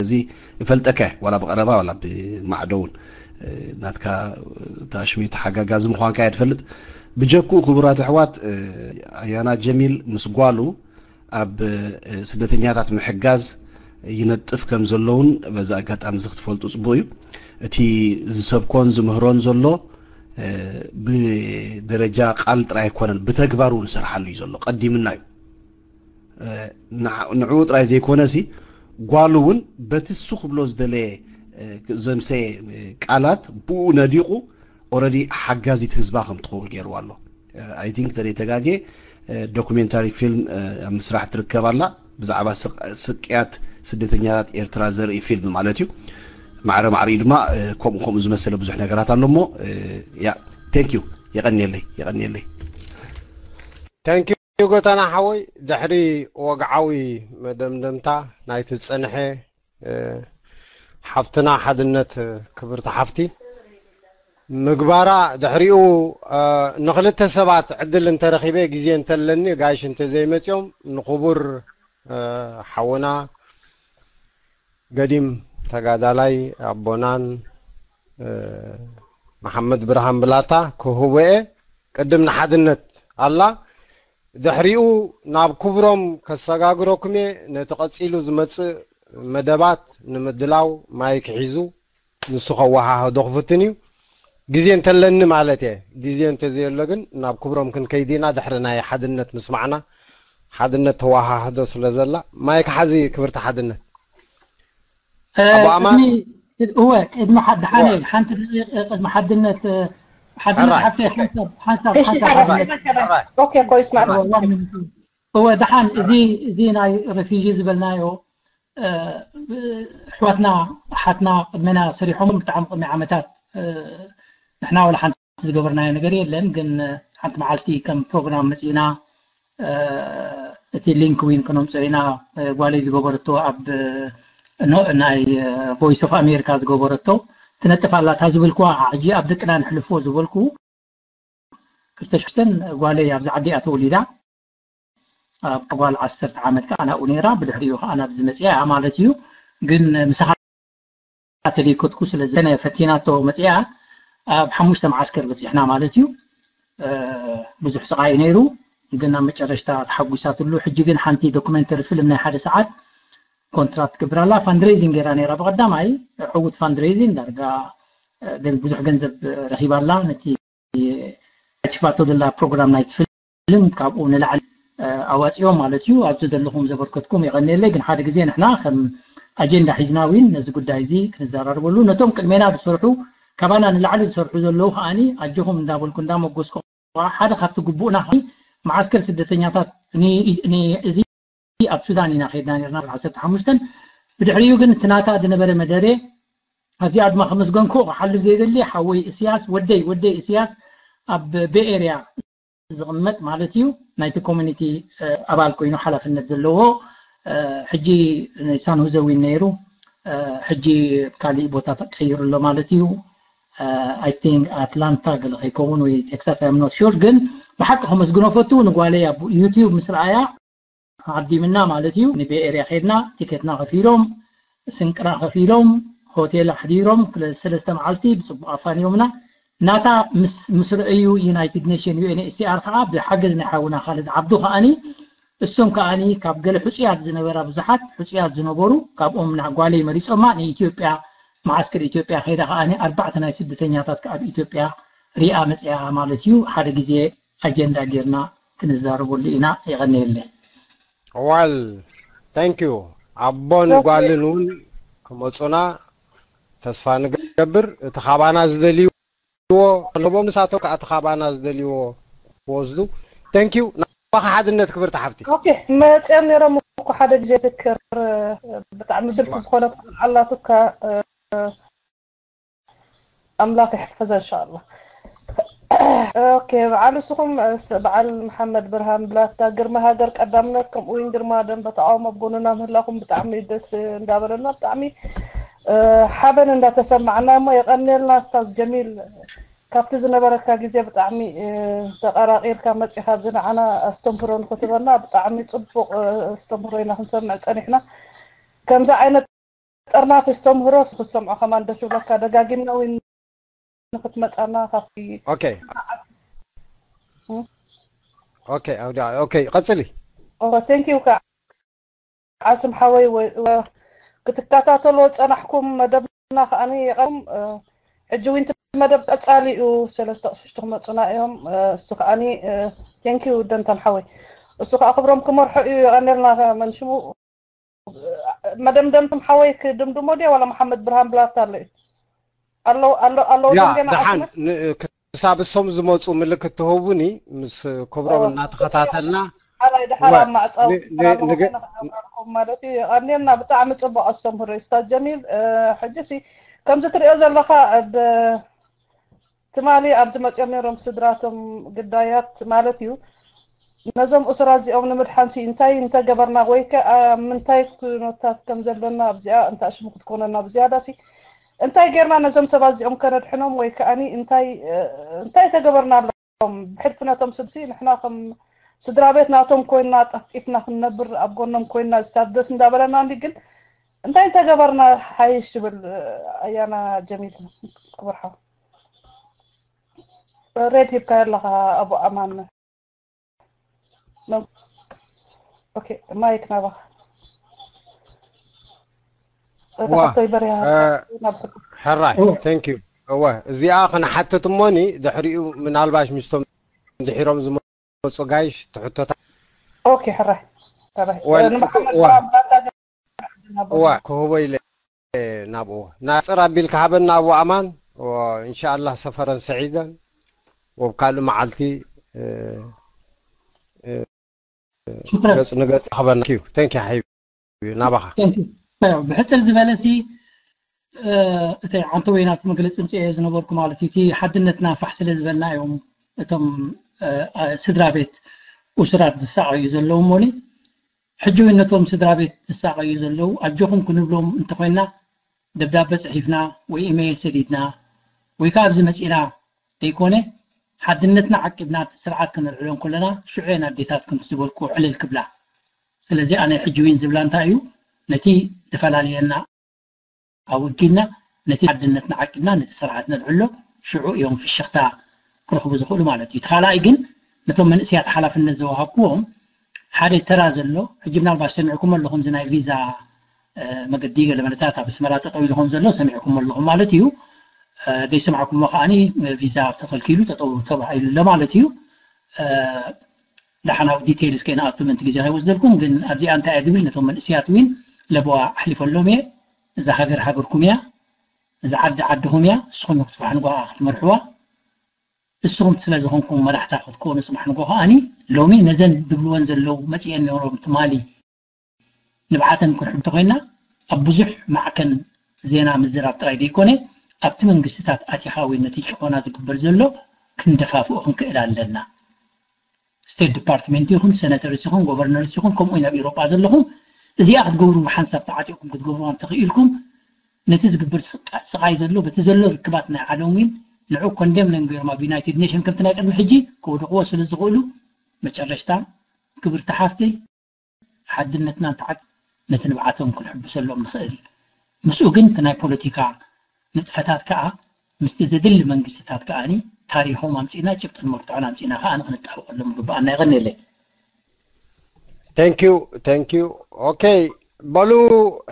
እዚ እፈልጠካ እየ፣ ዋላ ብቐረባ ዋላ ብማዕዶ እውን ናትካ ታሽሚ ተሓጋጋዚ ምዃንካ እየ ትፈልጥ። ብጀክኡ ክቡራት ኣሕዋት፣ ኣያና ጀሚል ምስ ጓሉ ኣብ ስደተኛታት ምሕጋዝ ይነጥፍ ከም ዘለውን በዚ ኣጋጣሚ እዚ ክትፈልጡ ጽቡቅ እዩ። እቲ ዝሰብኮን ዝምህሮን ዘሎ ብደረጃ ቃል ጥራይ ኣይኮነን፣ ብተግባር እውን ይሰርሓሉ እዩ ዘሎ። ቀዲምና እዩ። ንዕኡ ጥራይ ዘይኮነ ሲ ጓሉ እውን በቲ እሱ ክብሎ ዝደለየ ዘምሰየ ቃላት ብኡ ነዲቑ ኦረዲ ሓጋዚት ህዝባ ከም ትኸውን ገይርዋ ኣሎ። ኣይ ቲንክ ተደይተጋጌ ዶኩሜንታሪ ፊልም ኣብ ምስራሕ ትርከብ ኣላ፣ ብዛዕባ ስቅያት ስደተኛታት ኤርትራ ዘርኢ ፊልም ማለት እዩ። ማዕረ ማዕሪኡ ድማ ከምኡ ከምኡ ዝመሰለ ብዙሕ ነገራት ኣሎ እሞ ያ። ቴንክ ዩ። የቐንየለይ፣ የቐንየለይ። ተንኪዩ ጎተና ሓወይ። ድሕሪ ወግዓዊ መደምደምታ ናይቲ ዝጸንሐ ሓፍትና ሓድነት፣ ክብርቲ ሓፍቲ፣ ምግባራ፣ ድሕሪኡ ንክልተ ሰባት ዕድል እንተረኺበ፣ ግዜ እንተለኒ፣ ጋይሽ እንተዘይመጽኦም፣ ንክቡር ሓውና ገዲም ተጋዳላይ ኣቦናን መሓመድ ብርሃን ብላታ ክህቦ እየ። ቅድም ንሓድነት ኣላ፣ ድሕሪኡ ናብ ክብሮም ከሰጋግረኩም እየ። ነቲ ቀጺሉ ዝመጽእ መደባት ንምድላው ማይክ ሒዙ ንሱ ከወሃህዶ ክፍትን እዩ። ግዜ እንተለኒ ማለት እየ። ግዜ እንተዘየሎ ግን ናብ ክብሮም ክንከይድ ኢና፣ ድሕሪ ናይ ሓድነት ምስማዕና። ሓድነት ተወሃህዶ ስለ ዘላ። ማይክ ሓዚ ክብርቲ ሓድነት። ኣቦ ኣማን። እወ፣ ቅድሚ ሓድሓነ ሓንቲ ደቂቕ ቅድሚ ሓድነት፣ ሓድነት ሓፍተይ ሓንሳብ ሓንሳብ ሓንሳብ ሓድነት። ኦኬ እኮ ይስማዕ። እወ፣ ደሓን። እዚ እዚ ናይ ሬፊጂ ዝበልናዮ ኣሕዋትና ኣሓትና ቅድሜና ሰሪሖም ብጣዕሚ ቅድሚ ዓመታት ንሕና ወላ ሓንቲ ዝገበርናዮ ነገር የለን። ግን ሓንቲ መዓልቲ ከም ፕሮግራም መፂእና እቲ ሊንክ ዊን ከነምፅኦ ኢና። ጓለይ ዝገበረቶ ኣብ ናይ ቮይስ ኦፍ ኣሜሪካ ዝገበረቶ ትነጥፍ ኣላታ ዝብል ክዋ ሕጂ ኣብ ደቅና ንሕልፎ ዝበልኩ ክልተ ሽሽተን ጓለይ ኣብዚ ዓዲኣ ተወሊዳ ኣብ ጓል ዓሰርተ ዓመት ከዓ ናብኡ ነይራ። ብድሕሪኡ ከዓ ናብዚ መፅያ እያ ማለት እዩ። ግን ምሳኻ ተደይከትኩ ስለ ዝነ ፈቲናቶ መፅያ ኣብ ሓሙሽተ መዓስከር በፂሕና ማለት እዩ። ብዙሕ ስቃይ ነይሩ፣ ግን ኣብ መጨረሽታ ተሓጒሳትሉ። ሕጂ ግን ሓንቲ ዶኩሜንተሪ ፊልም ናይ ሓደ ሰዓት ኮንትራት ትገብር ኣላ። ፋንድሬዚንግ ገይራ ነይራ። ብቐዳማይ ዕውት ፋንድሬዚንግ ዳርጋ ብዙሕ ገንዘብ ረኺባ ኣላ። ነቲ ኣቲፋቶ ዘላ ፕሮግራም ናይቲ ፊልም ካብኡ ንላዕሊ ኣዋፂኦም ማለት እዩ። ኣብዚ ዘለኹም ዘበርከትኩም የቐንየለይ። ግን ሓደ ግዜ ንሕና ከም ኣጀንዳ ሒዝና ዊን ነዚ ጉዳይ እዚ ክንዘራርበሉ፣ ነቶም ቅድሜና ዝሰርሑ ካባና ንላዕሊ ዝሰርሑ ዘለዉ ከዓኒ ኣጆኹም እንዳበልኩ እንዳመጎስኩ፣ ሓደ ካብቲ ግቡእና ከዓኒ መዓስከር ስደተኛታት እዚ ኣብ ሱዳን ኢና ከይድና ነርና ዓሰርተ ሓሙሽተ። ብድሕሪኡ ግን እቲ ናታ ዝነበረ መደረ ኣብዚኣ ድማ ከመስገንኩ ክሓልፍ ዘይደሊ ሓወይ እስያስ ወደይ ወደይ እስያስ ኣብ ቤኤርያ ዝቕመጥ ማለት እዩ ናይቲ ኮሚኒቲ ኣባል ኮይኑ ሓላፍነት ዘለዎ ሕጂ ሳንሁዘ ዊን ነይሩ። ሕጂ ካሊእ ቦታ ተቀይሩ ኣሎ ማለት እዩ። ኣይ ቲንክ ኣትላንታ ገለ ከይከውን ወይ ቴክሳስ፣ ኣይ ኣም ኖት ሹር። ግን ብሓቂ ከመስግኖ ፈቱ። ንጓለይ ኣብ ዩቲዩብ ምስ ረኣያ ዓዲምና ማለት እዩ። ንቤኤርያ ከይድና ቲኬትና ከፊሎም፣ ስንቅና ከፊሎም፣ ሆቴል ኣሕዲሮም፣ ክለ- ሰለስተ መዓልቲ ብፅቡቅ ኣፋንዮምና። ናታ ምስ ምስ ረኣዩ ዩናይትድ ኔሽን ዩ ኤን ኤች ሲ ኣር ከዓ ብሓገዝ ናይ ሓውና ካልድ ዓብዱ ከዓኒ እሶም ከዓኒ ካብ ገለ ሕፁያት ዝነበራ ብዙሓት ሕፁያት ዝነበሩ ካብኦም ጓለይ መሪፆማ ንኢትዮጵያ መዓስከር ኢትዮጵያ ከይዳ ከዓኒ ኣርባዕተ ናይ ስደተኛታት ካብ ኢትዮጵያ ሪኣ መፅያ ማለት እዩ። ሓደ ግዜ ኣጀንዳ ጌርና ክንዛረበሉ ኢና። የቐንየለይ። ዋል ታንክ ዩ። ኣቦን ጓልን እውን ክመፁና ተስፋ ንገብር። እቲ ካባና ዝደልይዎ ንቦም ንሳቶም ከዓ እቲ ካባና ዝደልይዎ ክወስዱ። ታንክ ዩ። ናባኻ ሓድነት ክብርቲ ሓፍቲ። ኦኬ መፅኦም ነይሮም እኮ ሓደ ግዜ ዝክር ብጣዕሚ ስልቲ ዝኾነት ኣላቱካ ኣምላኽ ይሕፈዛ እንሻኣላ። ኦኬ በዓል እስኹም በዓል መሓመድ ብርሃን ብላታ ግርማ ሃገር ቀዳምነት ከምኡ እውን ግርማ ደንበ ተቃውሞ ኣብ ጎንና ምህላኹም ብጣዕሚ ደስ እንዳበለና ብጣዕሚ ሓበን እንዳተሰማዕና እሞ የቀንየልና እስታዝ ጀሚል ካብቲ ዝነበረካ ግዜ ብጣዕሚ ተቀራቂርካ መፂኻ ኣብዚ ንዓና ኣስተምህሮ ንክትበና ብጣዕሚ ፅቡቅ ኣስተምህሮ ኢና ክንሰምዕ ፀኒሕና ከምዚ ዓይነት ጠርናፊ ዝተምህሮ ክሰምዖ ከማን ደስ ይብለካ። ደጋጊምና እውን ንክትመጻና ካብቲ ኦኬ ኦኬ ኣውዲ ኦኬ ቀጽሊ ኦሆ ቴንክ ዩ ከዓ ዓስም ሓወይ ወ- ወ- ክትከታተልዎ ዝጸናሕኩም መደብና ከዓኒ የቐርም ሕጂ እውን እቲ መደብ ቀጻሊ እዩ። ሰለስተ ቅሽሽቲ ክመጹና እዮም። እሱ ከዓኒ ቴንክ ዩ ደንተን ሓወይ እሱ ከዓ ክብሮም ክመርሖ እዩ። የቐኔልና መንሽሙ መደምደምትም ሓወይ ክድምድሞ ድያ ዋላ መሓመድ ብርሃን ብላታ ኣሎ እዩ ኣለዉ ኣለዉ ኣለዉ ያ ደንገና ደሓን ዓስመ ን- ክሳብ እሶም ዝመፁ ምልክት ትህቡኒ ምስ ክብሮም እወ። እናተኸታተልና ሓራይ ድሓር እወ፣ ኣብ ማዕፃዊ ን- ን- ንግ- ኣራርኩም ማለት እዩ። የቐንየልና ብጣዕሚ ፅቡቅ ኣስተምህሮ እዩ ስታዝ ጀሚል። እ፣ ሕጂ ሲ ከምዚ ትሪኦ ዘለካ ብ- ትማሊ ኣብዚ መፅኦም ነይሮም ስድራቶም ግዳያት ማለት እዩ። ነዞም እሱራት እዚኦም ንምድሓን ሲ እንታይ እንተገበርና ወይ ከ ኣብ ምንታይ ኩነታት ከም ዘለና ኣብዚኣ እንተ ኣሽሙ ክትኮነና ብዝያዳ ሲ እንታይ ጌርና ነዞም ሰባት እዚኦም ከነድሕኖም ወይ ከዓኒ እንታይ እ፣ እንታይ ተገበርና ኣለዎም ብሕልፍነቶም ስልሲ ንሕና ከም ስድራ ቤት ናቶም ኮይና ጠፍጢፍና ክንነብር ኣብ ጎኖም ኮይና ዝታደስ እንዳበለና እንዲ ግን እንታይ እንተገበርና ሓይሽ ትብል ኣያና ጀሚል ክብርሓ ሬድ ሂብካ ኣለኻ ኣቡ ኣማን ኦኬ ማይክ ናባኻ ዋ ተኸቶይ በሪሃ እ፣ ናብ ሕቶ ሕራይ እወ። ቴንክ ዩ እወ እዚኣ ክንሓትት እሞኒ ድሕሪኡ ምናልባሽ ምስቶም ድሒሮም ዝመፁ ጋይሽ ትሕቶታ ኦኬ ሕራይ ሕራይ ወል- ንመሓመድ እወ ብርሃን ብላታ እወ ክህቦ ኢለ ናብኡ ናፅር ኣቢልካ ሃበና ኣቡ ኣማን እንሻኣላህ ሰፈረን ሰዒደን ወብ ካልእ መዓልቲ እ፣ እ፣ ሽክረን ገፅ ንገፅ ክበና ዩ ቴንክ ሓይብ ናባኻ ቴንክ ዩ። ያው ብሕፅር ዝበለ ሲ እ፣ እቲ ዓንተ ወይናት መግለፂ ምፅኤ ዝነበርኩ ማለት እዩ። እቲ ሓድነትና ፋሕ ስለ ዝበልና እዮም እቶም እ፣ እ፣ ስድራ ቤት እሱራት ዝሳቐዩ ዘለዉ እሞኒ ሕጂ እውን ነቶም ስድራ ቤት ዝሳቐዩ ዘለዉ ኣጆኹም ክንብሎም እንተኾይና ደብዳበ ፅሒፍና ወይ ኢሜይል ሰዲድና ወይ ከዓ ኣብዚ መፂና ዘይኮነ ሓድነትና ዓቂብና እቲ ስርዓት ክነልዕሎ እንከለና ሽዑ እየን ኣዴታት ከምቲ ዝበልኩ ዕልል ክብላ። ስለዚ ኣነ ሕጂ እውን ዝብላ እንታይ እዩ ነቲ ዝፈላልየና ኣወጊድና ነቲ ሓድነትና ዓቂብና ነቲ ስርዓት ነልዕሎ ሽዑ እዮም ፍሽኽታ ክረኽቡ ዝኽእሉ ማለት እዩ። እቲ ካልኣይ ግን ነቶም መንእሰያት ሓላፍነት ዝወሃብክዎም ሓደ ተራ ዘሎ ሕጂ ምናልባት ሰሚዕኩም ኣለኹም እዚ ናይ ቪዛ እ፣ መገዲ ገለ መለታት ኣብ ኣስመራ ጠጠው ኢልኹም ዘሎ ሰሚዕኩም ኣለኹም ማለት እዩ። እ፣ ዘይሰማዕኩሞ ከዓኒ ቪዛ ተኸልኪሉ ጠጠው ተባሂሉ ኣሎ ማለት እዩ። እ፣ ደሓን ኣብ ዲቴይልስ ከይንኣቱ ምእንቲ ግዜ ከይወስደልኩም ግን ኣብዚኣ እንታይ እየ ዝብል ነቶም መንእስያት እውን ለበዋ ኣሕሊፈሎም እየ። እዛ ሃገር ሃገርኩም እያ፣ እዛ ዓዲ ዓድኹም እያ፣ ንስኹም ኢኹም ፅባሕ ንጎ ክትመርሕዋ። ንስኹም ስለ ዝኾንኩም መራሕታ ክትኮኑ ፅባሕ ንጎ ከዓኒ ሎሚ ነዘን ዝብልወን ዘለዉ መፂኤን ነይሮም ትማሊ ንብዓተን ክንሕብ እንተኮይና ኣብ ብዙሕ ማዕከን ዜና ምዝራብ ጥራይ ዘይኮነ ኣብቲ መንግስትታት ኣቲኻ ወይ ነቲ ጭቆና ዝግበር ዘሎ ክንደፋፍኦ ክንክእል ኣለና። ስቴት ዲፓርትመንት ይኹን ሰነተርስ ይኹን ጎቨርነርስ ይኹን ከምኡ እውን ኣብ ኤሮጳ ዘለኹም እዚኣ ክትገብሩ ሓንሳብ ተዓጢቕኩም ክትገብሩዋ እንተኽኢልኩም ነቲ ዝግበር ስቃ- ስቃይ ዘሎ በቲ ዘሎ ርክባት ናይ ዓለም እውን ንዑ ኮንደም ነንገሮም ኣብ ዩናይትድ ኔሽን ከምቲ ናይ ቅድሚ ሕጂ ከውድቕዎ ስለ ዝኽእሉ መጨረሽታ ክብርቲ ሓፍተይ ሓድነትና እንተዓቅ ነቲ ንብዓቶም ክንሕብሰሎም ንኽእል። ምስኡ ግን እቲ ናይ ፖለቲካ ንጥፈታት ከኣ ምስቲ ዘድሊ መንግስትታት ከኣኒ ታሪኾም ኣምጺእና ጭብጥን መርትዖን ኣምጺእና ከኣ ንክንጣበቀሎም ይግብኣና። የቐንየለይ። Thank you thank you okay በሉ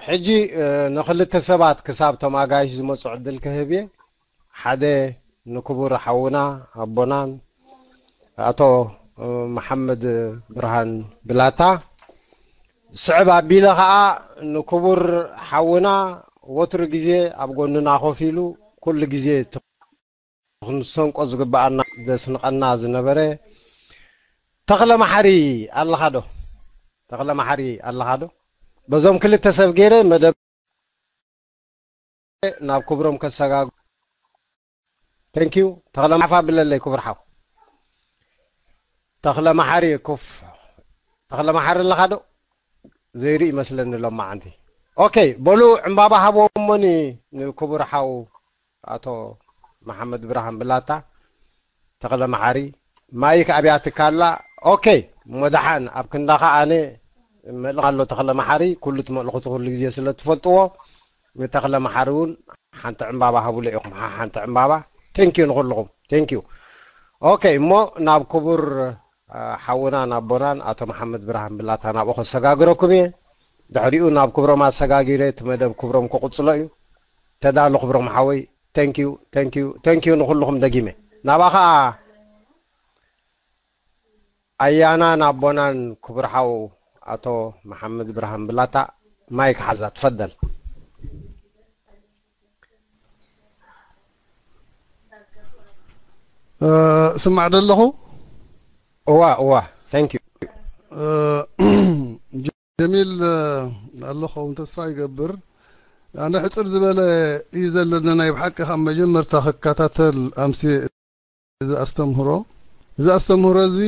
ሕጂ እ፣ ንክልተ ሰባት ክሳብ ቶም ኣጋይሽ ዝመፁ ዕድል ክህብ እየ ሓደ ንክቡር ሓውና ኣቦናን ኣቶ እ፣ መሓመድ ብርሃን ብላታ ስዕብ ኣቢለ ከዓ ንክቡር ሓውና ወትሩ ግዜ ኣብ ጎንና ኮፍ ኢሉ ኩሉ ግዜ ክንሰንቆ ዝግብኣና ዘስንቀና ዝነበረ ተኽለ መሓሪ ኣለኻ ዶ? ተኽለ መሓሪ ኣለኻ ዶ? በዞም ክልተ ሰብ ገይረ መደብ ናብ ክብሮም ከሰጋግ Thank you ተኽለ መሓፋ ብለለይ ክቡር ሓው ተኽለ መሓሪ ኩፍ ተኽለ መሓሪ ኣለኻ ዶ? ዘይርኢ ይመስለኒ ሎማዓንቲ። ኦኬ በሉ ዕምባባ ሃብዎ እሞኒ ንክቡር ሓው ኣቶ መሓመድ ብርሃን ብላታ ተኽለ መሓሪ ማይክ ኣብያትካ ኣላ። ኦኬ እሞ ደሓን ኣብ ክንዳኻ ኣነ መልእኽ ኣሎ ተኽለ መሓሪ ኩሉ እቲ መልእኽቱ ኩሉ ግዜ ስለ ትፈልጥዎ ንተኽለ መሓሪ እውን ሓንቲ ዕምባባ ሃብሉ ኢኹም። ሓንቲ ዕምባባ። Thank you ንኹልኹም። Thank you። Okay፣ እሞ ናብ ክቡር ሓውናን ኣቦናን ኣቶ መሓመድ ብርሃን ብላታ ናብኡ ከሰጋግረኩም እየ። ድሕሪኡ ናብ ክብሮም ኣሰጋጊረ እቲ መደብ ክብሮም ክቕጽሎ እዩ። ተዳሎ ክብሮም ሓወይ። Thank you፣ thank you፣ thank you ንኹልኹም ደጊመ። ናባኻ ኣያናን ኣቦናን ክቡር ሓው ኣቶ መሓመድ ብርሃን ብላታ ማይክ ሓዛ። ትፈደል። ስማዕ ደለኹ። እዋ እዋ። Thank you። ጀሚል ኣሎ ኸውን ተስፋ ይገብር። ኣነ ሕፅር ዝበለ እዩ ዘለና ናይ ብሓቂ ካብ መጀመርታ ክከታተል ኣምሲ እዚ ኣስተምህሮ እዚ ኣስተምህሮ እዚ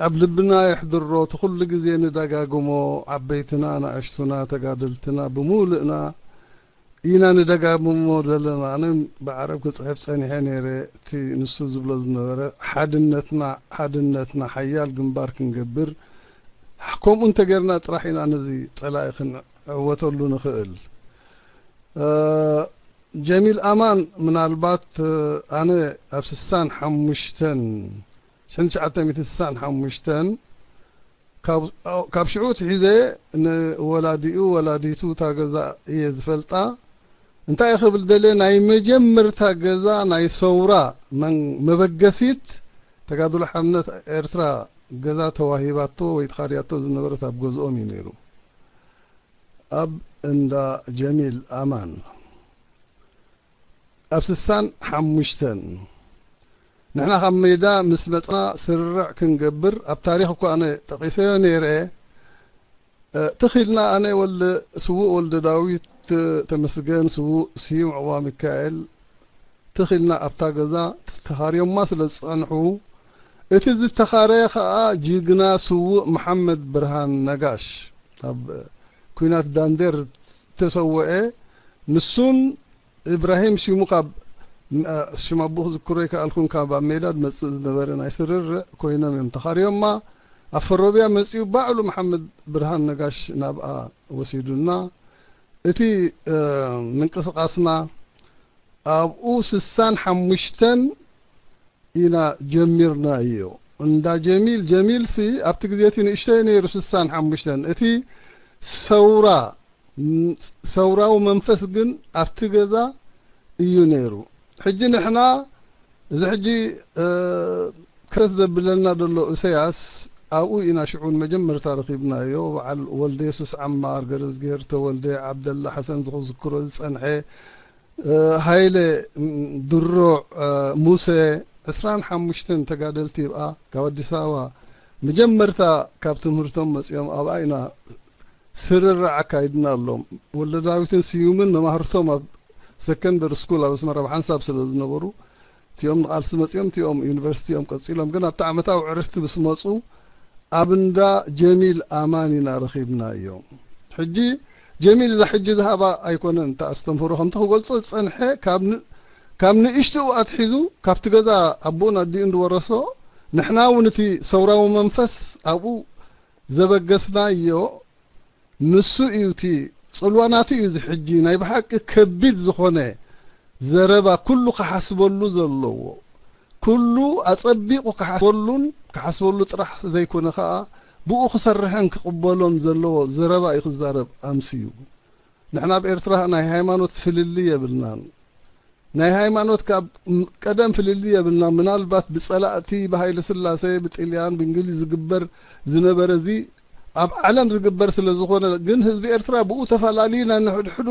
ኣብ ልብና የሕድሮ። እቲ ኩሉ ግዜ ንደጋግሞ ዓበይትና ንኣሽቱና ተጋደልትና ብምሉእና ኢና ንደጋግሞ ዘለና። ኣነ ብዓረብ ክፅሕፍ ፀኒሐ ነይረ። እቲ ንሱ ዝብሎ ዝነበረ ሓድነትና ሓድነትና ሓያል ግንባር ክንገብር ከምኡ እንተጌርና ጥራሕ ኢና ነዚ ፀላኢ ክንዕወተሉ ንኽእል። ጀሚል ኣማን ምናልባት ኣነ ኣብ ስሳን ሓሙሽተን ሽሕን ትሽዓተ ሚእትን ስሳን ሓሙሽተን ካብ ሽዑ ትሒዘ ንወላዲኡ ወላዲቱ እታ ገዛ እየ ዝፈልጣ። እንታይ ክብል ደልየ ናይ መጀመርታ ገዛ ናይ ሰውራ መበገሲት ተጋድሎ ሓርነት ኤርትራ ገዛ ተዋሂባቶ ወይ ተኻርያቶ ዝነበረት ኣብ ገዝኦም እዩ ነይሩ። ኣብ እንዳ ጀሚል ኣማን ኣብ ስሳን ሓሙሽተን ንሕና ካብ ሜዳ ምስ መፅና ስርርዕ ክንገብር ኣብ ታሪኽ እኳ ኣነ ጠቒሰዮ ነይረ። ትኺልና ኣነ ወልደ ስዉእ ወልደ ዳዊት ተመስገን ስዉእ ስዩም ዕዋ ሚካኤል ትኺልና ኣብታ ገዛ ተኻርዮማ ስለ ዝፀንሑ እቲ ዝተኻረየ ከዓ ጅግና ስዉእ መሓመድ ብርሃን ነጋሽ ኣብ ኩናት ዳንዴር ተሰወአ። ንሱን እብራሂም ሽሙ ካብ ሽም ኣቦ ክዝክሮ ይከኣልኩን ካብ ኣብ ሜዳ ዝመፅእ ዝነበረ ናይ ስርርዕ ኮይኖም እዮም ተኻርዮማ። ኣብ ፈሮብያ መፂኡ ባዕሉ መሓመድ ብርሃን ነጋሽ ናብኣ ወሲዱና። እቲ ምንቅስቃስና ኣብኡ ስሳን ሓሙሽተን ኢና ጀሚርናዮ። እንዳ ጀሚል ጀሚል ሲ ኣብቲ ግዜ እቲ ንእሽተይ ነይሩ ስሳን ሓሙሽተን እቲ ሰውራ ሰውራዊ መንፈስ ግን ኣብቲ ገዛ እዩ ነይሩ። ሕጂ ንሕና እዚ ሕጂ ክረት ዘብለና ዘሎ እሰያስ ኣብኡ ኢና ሽዑ ንመጀመርታ ረኺብናዮ። በዓል ወልደ የሱስ ዓማር፣ ገረዝጌር ተወልደ፣ ዓብደላ ሓሰን ዝኽዝክሮ ዝጸንሐ፣ ሃይለ ድሮ፣ ሙሴ፣ ዕስራን ሓሙሽተን ተጋደልቲ ይብኣ ካብ ኣዲስ ኣበባ መጀመርታ ካብ ትምህርቶም መጺኦም ኣብኣ ኢና ስርርዕ ኣካይድና ኣሎም። ወልደ ዳዊትን ስዩምን መማህርቶም ኣብ ሰከንደሪ ስኩል ኣብ ኣስመራ ብሓንሳብ ስለ ዝነበሩ እቲኦም ንቃልሲ መጺኦም እቲኦም ዩኒቨርሲቲ እዮም ቀጺሎም። ግን ኣብቲ ዓመታዊ ዕረፍቲ ምስ መጹ ኣብ እንዳ ጀሚል ኣማን ኢና ረኺብናዮ። ሕጂ ጀሚል እዛ ሕጂ ዝሃባ ኣይኮነን እታ ኣስተምህሮ ከምቲ ክገልጾ ዝጸንሐ ካብ ን- ካብ ንእሽትኡ ኣትሒዙ ካብቲ ገዛ ኣቦኡን ኣዲኡን ዝወረሶ ንሕና እውን እቲ ሰውራዊ መንፈስ ኣብኡ ዘበገስናዮ ንሱ እዩ። እቲ ጽልዋ ናቱ እዩ። እዚ ሕጂ ናይ ብሓቂ ከቢድ ዝኾነ ዘረባ ኩሉ ክሓስበሉ ዘለዎ ኩሉ ኣጸቢቑ ክሓስበሉን ክሓስበሉ ጥራሕ ዘይኮነ ከኣ ብኡ ክሰርሕን ክቕበሎን ዘለዎ ዘረባ እዩ ክዛረብ ኣምስዩ። ንሕና ኣብ ኤርትራ ናይ ሃይማኖት ፍልልይ የብልናን። ናይ ሃይማኖት ካብ ቀደም ፍልልይ የብልና። ምናልባት ብጸላእቲ ብሃይለ ስላሴ ብጥልያን ብእንግሊዝ ዝግበር ዝነበረ እዚ ኣብ ዓለም ዝግበር ስለ ዝኾነ ግን ህዝቢ ኤርትራ ብኡ ተፈላልዩ ናይ ንሕድሕዱ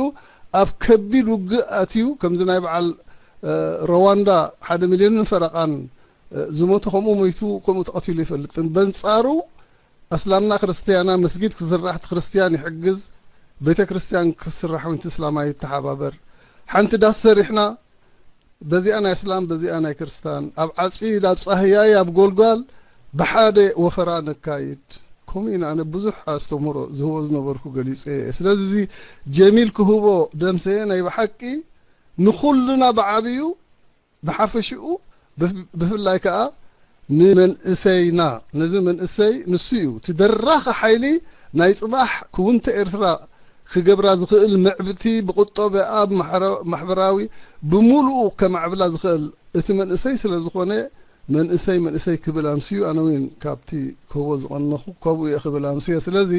ኣብ ከቢድ ውግእ ኣትዩ ከምዚ ናይ በዓል ሩዋንዳ ሓደ ሚልዮንን ፈረቓን ዝሞቱ ከምኡ ሞይቱ ከምኡ ተቐቲሉ ይፈልጥን በንጻሩ ኣስላምና ክርስትያና መስጊድ ክስራሕ እቲ ክርስትያን ይሕግዝ ቤተ ክርስትያን ክስራሕ እውን እቲ እስላማይ ይተሓባበር ሓንቲ ዳስ ሰሪሕና በዚኣ ናይ እስላም በዚኣ ናይ ክርስታን ኣብ ዓፂድ ኣብ ፃህያይ ኣብ ጎልጓል ብሓደ ወፈራ ነካይድ ከምኡ ኢና ኣነ ብዙሕ ኣስተምህሮ ዝህቦ ዝነበርኩ ገሊፀ እየ ስለዚ እዚ ጀሚል ክህቦ ደምሰየ ናይ ብሓቂ ንኩልና ብዓብዩ ብሓፈሽኡ ብፍላይ ከዓ ንመንእሰይና ነዚ መንእሰይ ንሱ እዩ እቲ ደራኺ ሓይሊ ናይ ፅባሕ ክውንተ ኤርትራ ክገብራ ዝኽእል ምዕብቲ ብቁጠበኣ ማሕበራዊ ብምሉኡ ከማዕብላ ዝኽእል እቲ መንእሰይ ስለ ዝኾነ መንእሰይ መንእሰይ ክብል ኣምስዩ። ኣነ እውን ካብቲ ክህቦ ዝቐነኹ ካብኡ እየ ክብል ኣምስየ። ስለዚ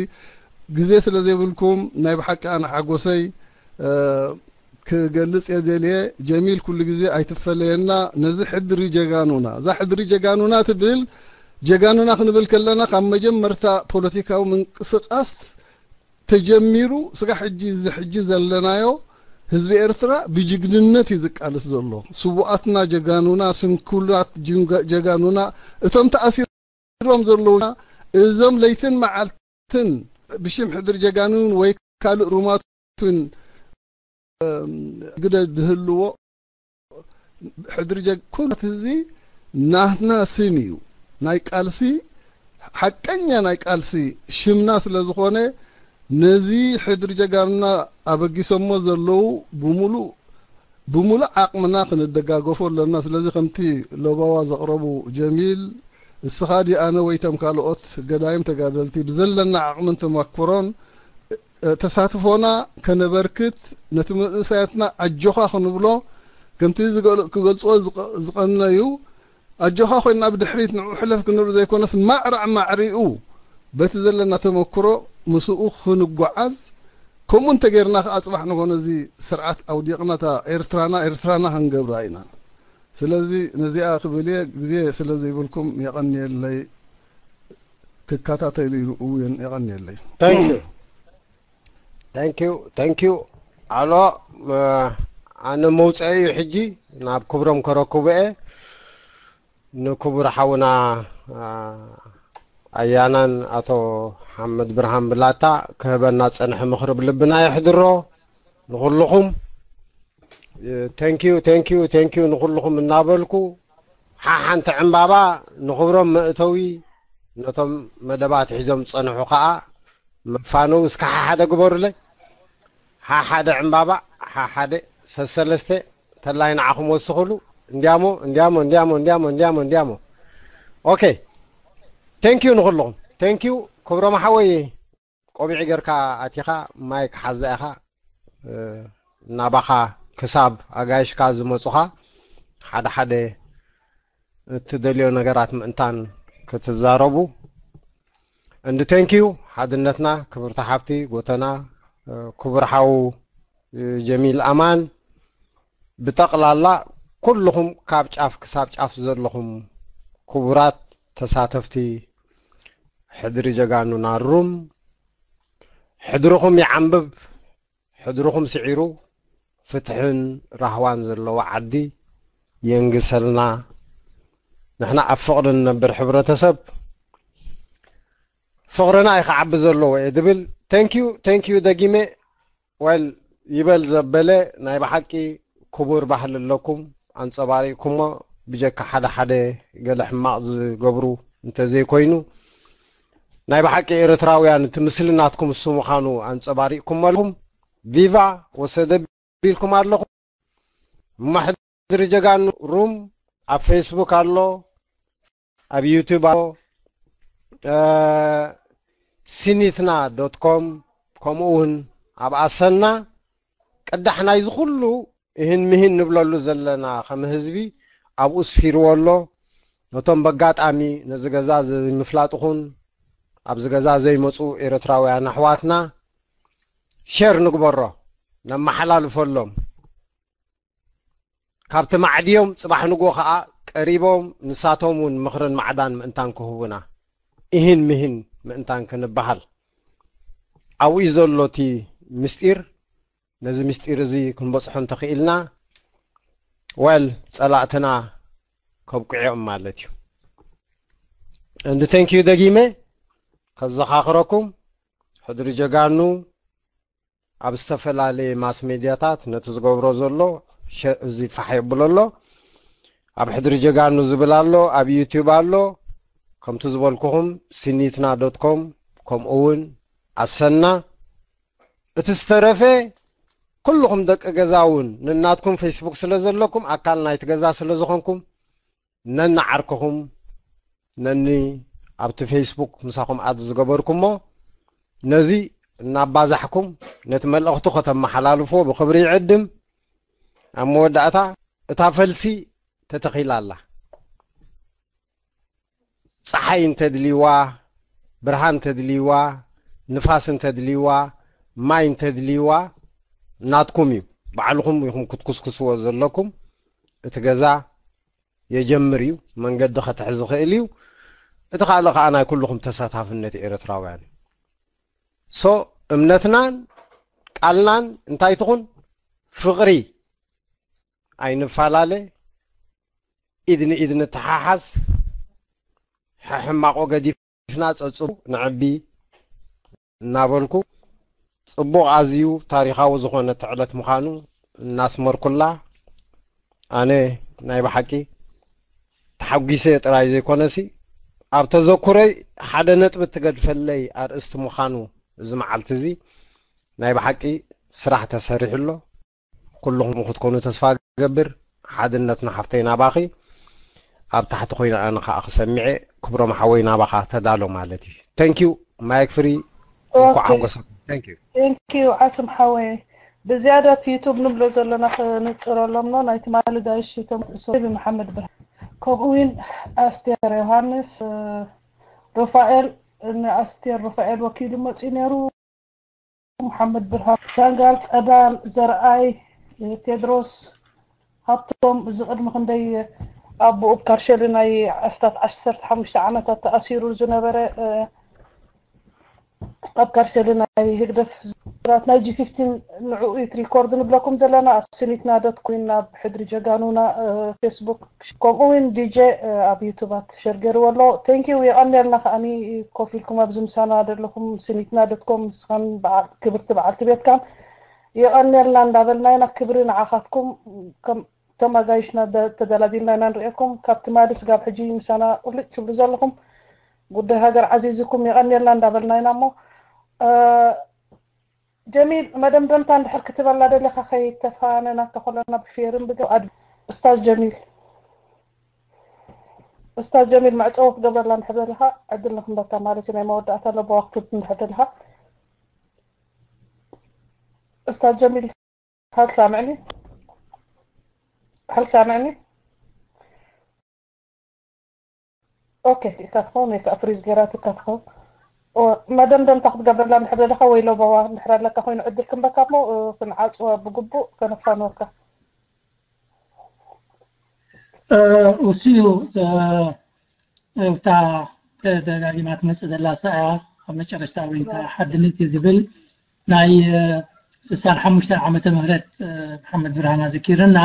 ግዜ ስለ ዘይብልኩም ናይ ብሓቂ ኣነ ሓጎሰይ ክገልጽ እየ ደልየ። ጀሚል ኩሉ ግዜ ኣይትፈለየና። ነዚ ሕድሪ ጀጋኑና እዛ ሕድሪ ጀጋኑና ትብል ጀጋኑና ክንብል ከለና ካብ መጀመርታ ፖለቲካዊ ምንቅስቃስ ተጀሚሩ ስጋ ሕጂ እዚ ሕጂ ዘለናዮ ህዝቢ ኤርትራ ብጅግንነት እዩ ዝቃልስ ዘሎ። ስዉኣትና ጀጋኑና፣ ስንኩላት ጅንጋ- ጀጋኑና፣ እቶም ተኣሲሮም ዘለዉ እዞም ለይትን መዓልትን ብሽም ሕድሪ ጀጋኑን ወይ ካልእ ሩማቱን ግደ ዝህልዎ ሕድሪ ጀግ ኩሉ እዚ ናትና ስም እዩ። ናይ ቃልሲ ሓቀኛ ናይ ቃልሲ ሽምና ስለ ዝኾነ ነዚ ሕድሪ ጀጋኑና ኣበጊሶሞ ዘለዉ ብምሉእ ብምሉእ ዓቕምና ክንደጋገፎ ኣለና። ስለዚ ከምቲ ለበዋ ዘቕረቡ ጀሚል እስኻ ድዩ ኣነ ወይ ተም ካልኦት ገዳይም ተጋደልቲ ብዘለና ዓቕምን ተመክሮን ተሳትፎና ከነበርክት ነቲ መንእሰያትና ኣጆኻ ክንብሎ ከምቲ ክገልፅዎ ዝቐነዩ ኣጆኻ ኮይና ብድሕሪት ንዑ ሕለፍ ክንብሎ ዘይኮነስ ማዕራዕ ማዕሪኡ በቲ ዘለና ተመክሮ ምስኡ ክንጓዓዝ ከምኡ እንተጌርና ከዓ ፅባሕ ንኾነ እዚ ስርዓት ኣውዲቕና እታ ኤርትራና ኤርትራና ክንገብራ ኢና። ስለዚ ነዚኣ ክብል እየ ግዜ ስለ ዘይብልኩም የቐንየለይ። ክከታተል እዩ እውን የቐንየለይ። Thank you thank you thank you ኣሎ ኣነ መውፅአ እዩ ሕጂ ናብ ክብሮም ከረክቦ እየ ንክቡር ሓውና ኣያናን ኣቶ ሓመድ ብርሃን ብላታ ክህበና ፀንሐ ምኽሪ ብልብና የሕድሮ ንኩልኹም thank you thank you thank you ንኩልኹም እናበልኩ ሓሓንቲ ዕምባባ ንኽብሮም መእተዊ ነቶም መደባት ሒዞም ዝፀንሑ ከዓ መፋነዊ እስከ ሓሓደ ግበሩለይ ሓሓደ ዕምባባ ሓሓደ ሰሰለስተ ተላይ ንዓኹም ወስኽሉ እንዲያሞ እንዲያሞ እንዲያሞ እንዲያሞ እንዲያሞ እንዲያሞ okay thank you ንኹልኹም thank you ክብሮም ሓወይ ቆቢዕ ጌርካ ኣቲኻ ማይክ ሓዛ ኢኻ ናባኻ ክሳብ ኣጋይሽካ ዝመፁኻ ሓደ ሓደ እትደልዮ ነገራት ምእንታን ክትዛረቡ and thank you ሓድነትና ክብርቲ ሓፍቲ ጎተና ክቡር ሓው ጀሚል ኣማን ብጠቕላላ ኩልኹም ካብ ጫፍ ክሳብ ጫፍ ዘለኹም ክቡራት ተሳተፍቲ ሕድሪ ጀጋኑና ሩም ሕድርኹም ይዓንብብ ሕድርኹም ስዒሩ ፍትሕን ራህዋን ዘለዎ ዓዲ የንግሰልና ንሕና ኣብ ፍቕሪ ንነብር ሕብረተሰብ ፍቕርና እዩ ክዓቢ ዘለዎ እየ ዝብል thank you thank you ደጊመ well ይበል ዘበለ ናይ ብሓቂ ክቡር ባህሊ ኣለኩም ኣንፀባሪቕኩሞ ብጀካ ሓደ ሓደ ገለ ሕማቕ ዝገብሩ እንተዘይኮይኑ ናይ ብሓቂ ኤርትራውያን እቲ ምስሊ ናትኩም እሱ ምዃኑ ኣንፀባሪቕኩሞ ኣለኹም ቪቫ ወሰደ ቢልኩም ኣለኹም እሞ ሕድሪ ጀጋኑ ሩም ኣብ ፌስቡክ ኣሎ ኣብ ዩቱብ ኣሎ ሲኒትና ዶት ኮም ከምኡ እውን ኣብ ኣሰና ቅዳሕ ናይዚ ኩሉ እህን ምህን ንብለሉ ዘለና ከም ህዝቢ ኣብኡ ስፊርዎ ኣሎ ነቶም በጋጣሚ ነዚ ገዛ ዘይምፍላጥኹን ኣብዚ ገዛ ዘይመፁ ኤርትራውያን ኣሕዋትና ሸር ንግበሮ ነመሓላልፈሎም ካብቲ ማዕድዮም ጽባሕ ንጎ ከኣ ቀሪቦም ንሳቶም እውን ምኽርን ማዕዳን ምእንታን ክህቡና እሂን ምሂን ምእንታን ክንበሃል ኣብኡ እዩ ዘሎ እቲ ምስጢር ነዚ ምስጢር እዚ ክንበጽሖ እንተኽኢልና ወል ጸላእትና ከብቅዕኦም ማለት እዩ እንድ ተንኪዩ ደጊመ ከዘኻኽረኩም ሕድሪ ጀጋኑ ኣብ ዝተፈላለየ ማስ ሜድያታት ነቲ ዝገብሮ ዘሎ እዚ ፋሕ የብሎ ኣሎ ኣብ ሕድሪ ጀጋኑ ዝብል ኣሎ ኣብ ዩቲዩብ ኣሎ ከምቲ ዝበልኩኹም ሲኒትና ዶት ኮም ከምኡ እውን ኣሰና እቲ ዝተረፈ ኩልኹም ደቂ ገዛ እውን ንናትኩም ፌስቡክ ስለ ዘለኩም ኣካል ናይቲ ገዛ ስለ ዝኾንኩም ነኒ ዓርክኹም ነኒ ኣብቲ ፌስቡክ ምሳኹም ኣድ ዝገበርኩሞ ነዚ እናባዛሕኩም ነቲ መልእኽቱ ከተመሓላልፎ ብኽብሪ ይዕድም። ኣብ መወዳእታ እታ ፈልሲ ተተኺላ ኣላ። ፀሓይ እንተድልይዋ፣ ብርሃን እንተድልይዋ፣ ንፋስ እንተድልይዋ፣ ማይ እንተድልይዋ ናትኩም እዩ። ባዕልኹም ኢኹም ክትኩስኩስዎ ዘለኩም። እቲ ገዛ የጀምር እዩ፣ መንገዲ ከትሕዝ ይኽእል እዩ። እቲ ካልእ ከዓ ናይ ኩልኹም ተሳታፍነት ኤርትራውያን እዩ። ሶ እምነትናን ቃልናን እንታይ ትኹን? ፍቕሪ። ኣይንፈላለ፣ ኢድ ንኢድ ንተሓሓዝ፣ ሕሕማቆ ገዲፍና ጸጽቡ ንዕቢ እናበልኩ፣ ጽቡቕ ኣዝዩ ታሪኻዊ ዝኾነት ዕለት ምዃኑ እናስመርኩላ፣ ኣነ ናይ ብሓቂ ተሓጒሰ ጥራይ ዘይኮነሲ፣ ኣብ ተዘኩረይ ሓደ ነጥቢ እትገድፈለይ ኣርእስቲ ምዃኑ እዚ መዓልቲ እዚ ናይ ብሓቂ ስራሕ ተሰሪሑ ኣሎ። ኩልኹም ክትኮኑ ተስፋ ገብር። ሓድነት ንሓፍተይ ናባኺ ኣብ ታሕቲ ኮይነ ኣነ ከዓ ክሰሚዐ። ክብሮም ሓወይ ናባኻ ተዳሎ ማለት እዩ። Thank you። ማይክ ፍሪ። እንኳዕ ሓጎሰኩም። Thank you። Thank you ዓስም ሓወይ። ብዝያዳ እቲ ዩቱብ ንብሎ ዘለና ክንጽረሎም ነው። ናይ ትማሊ ጋይሽ ተመልሶ ብመሓመድ ብርሃን፣ ከምኡ እውን ኣስቴር ዮሃንስ፣ ሩፋኤል፣ ንኣስቴር ሩፋኤል ወኪሉ መጺኡ ነይሩ። መሓመድ ብርሃን፣ ሳንጋል፣ ጸዳል፣ ዘርኣይ፣ ቴድሮስ፣ ሃብቶም፣ እዚ ቅድሚ ክንደይ ኣቦኡ ብካርሸሊ ናይ ኣስታት ዓሰርተ ሓሙሽተ ዓመታት ተኣሲሩ ዝነበረ፣ ኣብ ካርሸሊ ናይ ህግደፍ ዝራት ናይ ጂ ፊፍቲን ንዕኡ እዩ ሪኮርድ ንብለኩም ዘለና። ኣብ ስኒትና ዶት ኮም ናብ ሕድሪ ጀጋኑና ፌስቡክ፣ ከምኡ እውን ዲጄ ኣብ ዩቱባት ሸር ገይርዎ ኣሎ። Thank you። የቐንየልና ከዓኒ ኮፍ ኢልኩም ኣብዚ ምሳና ዘለኹም ስኒትና ዶት ኮም፣ ንስኻን በዓል ክብርቲ በዓልቲ ቤትካን የቐንየልና እንዳበልና ኢና። ክብሪ ንዓኻትኩም። ከም እቶም ኣጋይሽና ደ-፣ ተደላዲልና ኢና ንሪኤኩም። ካብ ትማሊ ስጋብ ሕጂ ምሳና ቁልጭ ትብሉ ዘለኹም፣ ጉዳይ ሃገር ዓዚዝኩም የቐንየልና እንዳበልና ኢና። እሞ ጀሚል፣ መደምደምታ እንድሕር ክትበላ ደሊኻ ከይተፋነና ከኾለና ብፌርን ብገ-፣ ኣድ-፣ ኡስታዝ ጀሚል፣ ኡስታዝ ጀሚል፣ መዕጸዊ ክትገብረላ እንድሕር ደሊኻ ዕድል ንክንበካ ማለት እዩ። ናይ መወዳእታ ለበዋ ክትብል እንድሕር ደሊኻ ኡስታዝ ጀሚል፣ هل سامعني؟ هل سامعني؟ ኦኬ፣ ኢካ ትኸውን ወይ ከዓ ፍሪዝ ገይራትካ ትኸውን። መደምደምታ ክትገብረላ እንድሕር ዘለካ ወይ ለበዋ እንድሕር ኣለካ ኮይኑ ዕድል ክንበካ እሞ፣ እ፣ ክንዓፅዋ ብግቡእ ከነፋንወካ። እ፣ እሱ እዩ፣ እ፣ እታ ተደጋጊማ ትመጽእ ዘላ ሰኣ ኣብ መጨረሽታ ወይ እንታ ሓድነት እዩ ዝብል ናይ፣ እ፣ ስሳን ሓሙሽተን ዓመተ ምህረት፣ እ፣ መሓመድ ብርሃን ኣዘኪርና።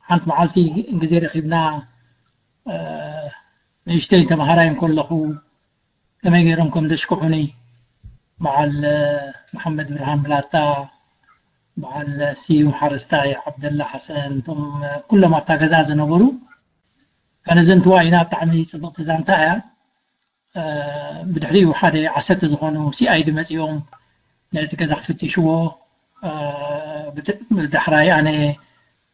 ሓንቲ መዓልቲ ግዜ ረኺብና፣ እ፣ ንእሽተይ ተምሃራይ እንከለኹ ከመይ ገይሮም ከም ዘሽክዑኒ፣ በዓል፣ እ፣ መሓመድ ብርሃን ብላታ፣ በዓል ስዩም ሓረስታይ፣ ዓብደላ ሓሰን፣ እቶም፣ እ፣ ኩሎም ኣብታ ገዛ ዝነበሩ፣ ኣነ ዘንትዋ ኢና። ብጣዕሚ ጽብቕቲ ዛንታ እያ። እ፣ ብድሕሪኡ ሓደ ዓሰርተ ዝኾኑ ሲ ኣይ ዲ መጺኦም ነቲ ገዛ ክፍትሽዎ፣ እ፣ ብድ-፣ ብዳሕራይ ኣነ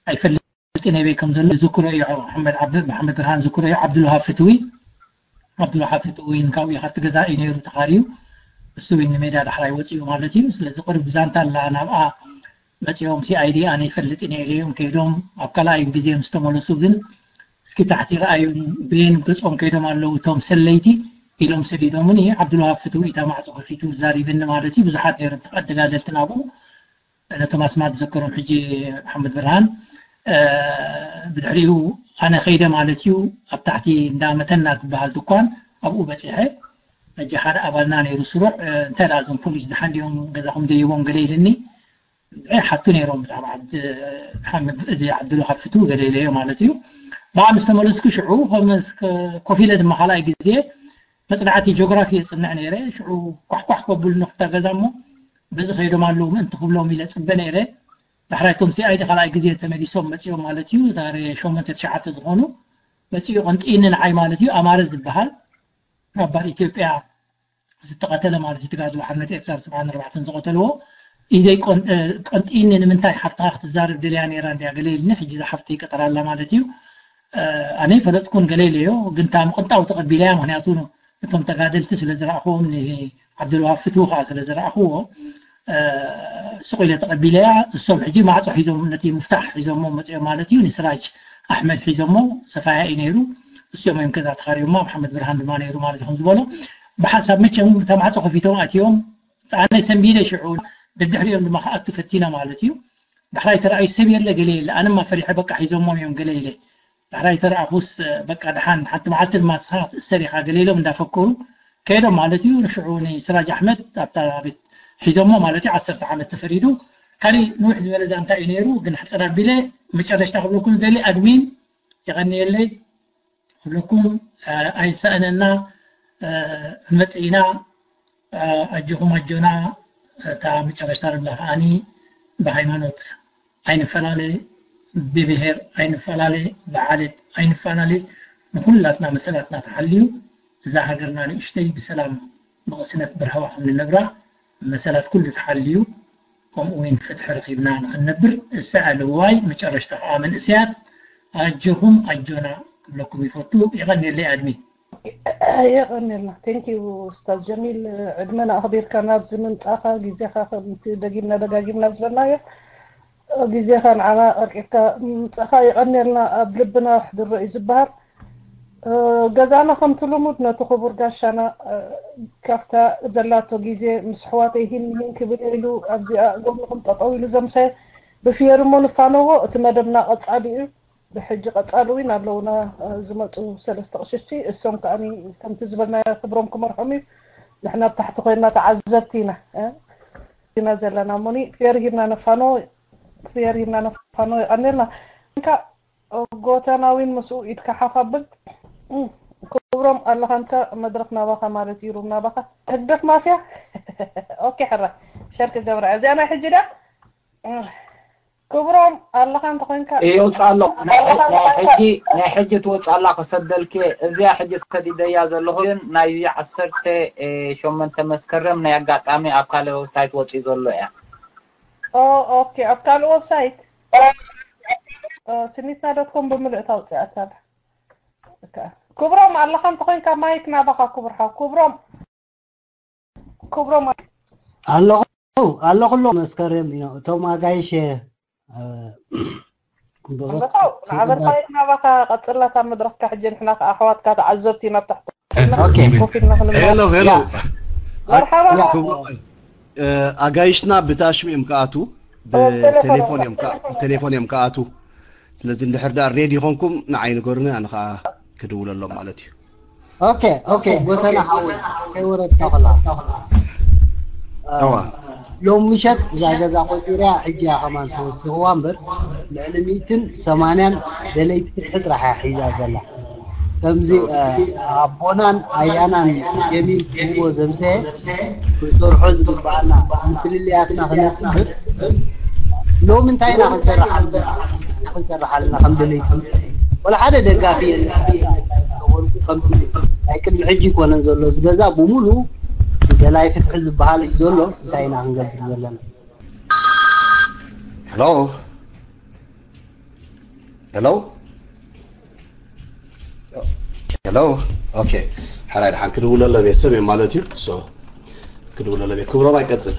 ኣይፈልጥን ኣበይ ከም ዘሎ ዝዝክሮ እዩ። መሓመድ ዓብ-፣ መሓመድ ብርሃን ዝዝክሮ እዩ። ዓብዱልውሃብ ፍትዊ፣ ዓብዱልውሃብ ፍትዊ እውን ካብኡ ካብቲ ገዛ እዩ ነይሩ ተኻርዩ። እሱ እውን ንሜዳ ዳሕራይ ወጺኡ ማለት እዩ። ስለዚ ቅርብ ዛንታ ኣላ ናብኣ መጺኦም ሲ ኣይ ዲ ኣነ ይፈልጥ ነይረ እዮም ከይዶም ኣብ ካልኣይ ግዜ ምስ ተመለሱ ግን እስኪ ታሕቲ ረኣዩ በየን ገጾም ከይዶም ኣለዉ እቶም ሰለይቲ ኢሎም ሰዲዶምኒ። ዓብዱልውሃብ ፍትዊ እታ ማዕጾ ከፊቱ ዛሪብኒ ማለት እዩ። ብዙሓት ነይሮም ተጋደልቲ ናብኡ ነቶም ኣስማት ዝዘከሮም ሕጂ መሓመድ ብርሃን። እ፣ ብድሕሪኡ ኣነ ከይደ ማለት እዩ። ኣብ ታሕቲ እንዳ መተና ትበሃል ድኳን ኣብኡ በጺሐ። ሕጂ ሓደ ኣባልና ነይሩ ስሩዕ፣ እ፣ እንታይ ደኣ እዞም ፖሊስ ደሓን ድዮም ገዛኹም ደይቦም ገለ ኢልኒ። ሓቱ ነይሮም ብዛዕባ ዓብድ ሓመድ እዚ ዓብዱልውሃብ ፍትዊ ገለ ኢለዮ ማለት እዩ። ብኣ ምስ ተመለስኩ ሽዑ ኮፍ ኢለ ድማ ካልኣይ ግዜ መጽናዕቲ ጂኦግራፊ የጽንዕ ነይረ። ሽዑ ኳሕኳሕ ከብሉኒ ክታ ገዛ እሞ በዚ ከይዶም ኣለዉ ምእንቲ ክብሎም ኢለ ጽበ ነይረ። ዳሕራይ እቶም ሲ ኣይ ዲ ካልኣይ ግዜ ተመሊሶም መጺኦም ማለት እዩ። ዛሬ ሸሞንተ ትሽዓተ ዝኾኑ መጺኡ ቀንጢኒ ንዓይ ማለት እዩ። ኣማረ ዝበሃል ነባር ኢትዮጵያ ዝተቐተለ ማለት እዩ። ተጋድሎ ሓርነት ኤርትራ ብ ሰብዓን ኣርባዕተን ዝቐተልዎ ኢደይ ቆን-፣ እ፣ ቀንጢኒ ንምንታይ ሓፍትኻ ክትዛረብ ደልያ ነይራ እንድያ ገለ ኢልኒ። ሕጂ እዛ ሓፍተይ ይቀጠራ ኣላ ማለት እዩ። እ፣ ኣነ ይፈለጥኩን ገለ ኢለዮ፣ ግን እታ ምቕንጣው ተቐቢለያ። ምኽንያቱ እቶም ተጋደልቲ ስለ ዝረኣኽዎም፣ ንዓብዱልዋሃብ ፍትዊ ከዓ ስለ ዝረኣኽዎ፣ እ፣ ስቕ ኢለ ተቐቢለያ። እሶም ሕጂ ማዕጾ ሒዞም፣ ነቲ ምፍታሕ ሒዞሞ መጺኦም ማለት እዩ። ንስራጅ ኣሕመድ ሒዞሞ፣ ሰፋያ እዩ ነይሩ። እሶም እዮም ከዛ ተኻርዮማ፣ መሓመድ ብርሃን ድማ ነይሩ ማለት እዩ። ከም ዝበሎ፣ ብሓንሳብ መቸም እታ ማዕጾ ከፊቶም ኣትዮም። ኣነ ሰንቢደ ሽዑ፣ ደድሕሪኦም ድማ ክኣቱ ፈቲነ ማለት እዩ። ዳሕራይ ተረኣዩ ሰብ የለ፣ ገለ የለ። ኣነማ ፈሪሐ፣ በቃ ሒዞሞም እዮም፣ ገለ ኢለ። ዳሕራይ ተረኣኹስ፣ በቃ ደሓን፣ ሓንቲ መዓልቲ ድማ ንስኻ ክትእሰር ኢኻ፣ ገለ ኢሎም እንዳፈከሩ ከይዶም ማለት እዩ። ንሽዑ ንስራጅ ኣሕመድ ኣብታ ቤት ሒዞሞ ማለት እዩ፣ ዓሰርተ ዓመት ተፈሪዱ። ካሊእ ንውሕ ዝበለ ዛንታ እዩ ነይሩ፣ ግን ሕጽር ኣቢለ መጨረሽታ ክብለኩም ዝደሊ፣ ኣድሚን የቐንየለይ ክብለኩም፣ እ፣ ኣይሰኣነና፣ እ፣ መጺእና፣ እ፣ ኣጆኹም ኣጆና። እታ መጨረሽታ ንብላ ከዓኒ ብሃይማኖት ኣይንፈላለ፣ ብብሄር ኣይንፈላለ፣ ብዓሌት ኣይንፈላለ፣ ንኹላትና መሰላትና ተሓልዩ እዛ ሃገርና ንእሽተይ ብሰላም ብቕስነት ብርህዋ ከም ንነብራ መሰላት ኩሉ ተሓልዩ፣ ከምኡ እውን ፍትሒ ረኺብና ንኽንነብር እሰኣል እዋይ። መጨረሽታ ከዓ መንእሰያት ኣጆኹም ኣጆና ክብለኩም ይፈቱ። የቐንየለይ ኣድሚን። የቐንየልና። Thank you ኡስታዝ ጀሚል፣ ዕድመና ኣኽቢርካ ናብዚ ምምጻኻ፣ ግዜኻ ከምቲ ደጊምና ደጋጊምና ዝበልናዮ፣ ግዜኻ ንዓና ኣርቂብካ ምምጻኻ የቐንየልና። ኣብ ልብና ኣሕድሮ እዩ ዝበሃል። እ፣ ገዛና ከምቲ ልሙድ ነቲ ክቡር ጋሻና፣ እ፣ ካብታ ዘላቶ ግዜ ምስ ኣሕዋተይ ሂን ሂን ክብል ኢሉ ኣብዚኣ ጎንኹም ጠጠው ኢሉ ዘምሰየ ብፍየር እሞ ንፋነዎ። እቲ መደብና ቀጻሊ እዩ። ብሕጂ ቀጻሊ እውን ኣለውና፣ እ፣ ዝመጹ ሰለስተ ቅሽሽቲ። እሶም ከኣኒ ከምቲ ዝበልናዮ ክብሮም ክመርሖም እዩ። ንሕና ኣብ ታሕቲ ኮይንና ተዓዘብቲ ኢና፣ እ፣ ኢና ዘለና። እሞኒ ፍየር ሂብና ነፋኖ፣ ፍየር ሂብና ነፋኖ። የቐንየልና። እንካ ጎተናዊን ምስኡ ኢድካ ሓፍ ኣብል። እም፣ ክብሮም ኣለኻ እንተ መድረኽ ናባኻ ማለት እዩ፣ ሩም ናባኻ። ህግደፍ ማፍያ። ኦኬ፣ ሕራ ሸር ክገብራ። እዚኣ ናይ ሕጂ ድያ? እም፣ ክብሮም ኣለኻ እንተ ኮይንካ። የውፅእ ኣሎ። ናይ ሕጂ፣ ናይ ሕጂ ትወፅእ ኣላ፣ ክሰደልኪ። እዚኣ ሕጂ ሰዲደያ ዘለኹ ግን ናይዚ ዓሰርተ ሸሞንተ መስከረም ናይ ኣጋጣሚ ኣብ ካልእ ዌብሳይት ወፂኡ ዘሎ እያ። ኦ፣ ኦኬ፣ ኣብ ካልእ ዌብሳይት። ኦ፣ ስኒትና ዶት ኮም ብምልእታ ኣውፅኣታ ኣላ። ኦኬ። ክብሮም ኣለኻ እንተ ኮይንካ ማይክ ናባኻ ክቡር ሓው። ክብሮም፣ ክብሮም። ኣለኹ፣ ኣለኹ ኣሎ መስከረም ኢና። እቶም ኣጋይሽ፣ እ፣ ኣንበሳው፣ ንዓበድካ ናባኻ ቀጽላታ መድረኽካ። ሕጂ ንሕና ከኣ ኣሕዋትካ ተዓዘብቲ ኢና ኣብ ታሕቲ ኦኬ። ኮፍ ኢልና ክንመ-፣ ሄሎ ሄሎ። መርሓባ። ያ። ክብሮ፣ እ፣ ኣጋይሽና ብታሽም እዮም ክኣቱ፣ ኦ፣ ቴሌፎን ብቴሌፎን እዮም ክኣ-፣ ብቴሌፎን እዮም ክኣቱ። ስለዚ እንድሕር ደኣ ሬዲ ኾንኩም ንዓይ ንገሩኒ፣ ኣነ ኸኣ ክድውለሎም ማለት እዩ። ኦኬ ኦኬ። ጎተና ሓወይ፣ ከይወረድካ ከላ፣ እ፣ እዋ። ሎም ምሸት እዛ ገዛ ቆጺርያ፣ ሕጂ እያ ከማን ተወሲኽዋ እምበር፣ ልዕሊ ሚእትን ሰማንያን ደለይቲ ፍትሒ ጥራሕ እያ ሒዛ ዘላ። ከምዚ፣ እ፣ ኣቦናን ኣያናን ጀሚል ክብዎ ዘምሰየ ክንሰርሖ ዝግባኣና፣ ንፍልልያትና ክነጽብብ፣ ሎም እንታይ ኢና ክንሰርሕ ኣለና? ክንሰርሕ ኣለና ከም ደለይቲ ፍትሒ። ወላ ሓደ ደጋፊ የለን። ከምቲ ናይ ቅድሚ ሕጂ ይኮነን ዘሎ፣ እዚ ገዛ ብሙሉ ደላይ ፍትሒ ዝበሃል እዩ ዘሎ። እንታይ ኢና ክንገብር ዘለና? ሄሎ ሄሎ ሄሎ። ኦኬ፣ ሕራይ፣ ደሓን ክድውለሎም እየ፣ ሰብ እየ ማለት እዩ። ሶ ክድውለሎም እየ። ክብሮም ኣይቀጽል።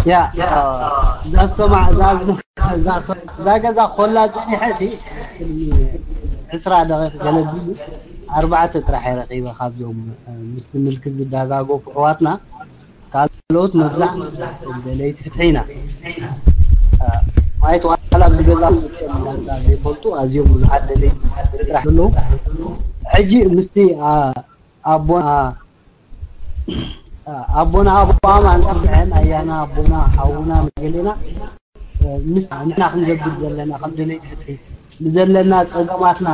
ያ፣ እዛ ዝሰማዕ፣ እዛ፣ እዛ፣ እዛ ገዛ ኮላ ጸኒሐ ሲ፣ ቅድሚ ዕስራ ደቂቕ ገለ ቢሉ፣ ኣርባዕተ ጥራሕ እየ ረኺበ ካብዞም፣ እ፣ ምስቲ ምልኪ ዝዳጋገፉ ኣሕዋትና። ካልኦት መብዛሕትኦም ደለይቲ ፍትሒ ኢና። እ፣ ማለት ዋላ ኣብዚ ገዛ ውስጥ እንዳንታ ዘይፈልጡ ኣዝዮም ብዙሓት ደለይቲ ፍትሒ ጥራሕ ዘለዉ። ሕጂ ምስቲ፣ እ፣ ኣቦና፣ ኣቦና ኣቦ ኣማን ክብሐን ኣያና ኣቦና ሓውና መገሌና፣ እ፣ ምስ ንሕና ክንገብር ዘለና ከም ደለይቲ ፍትሒ ንዘለና ጸገማትና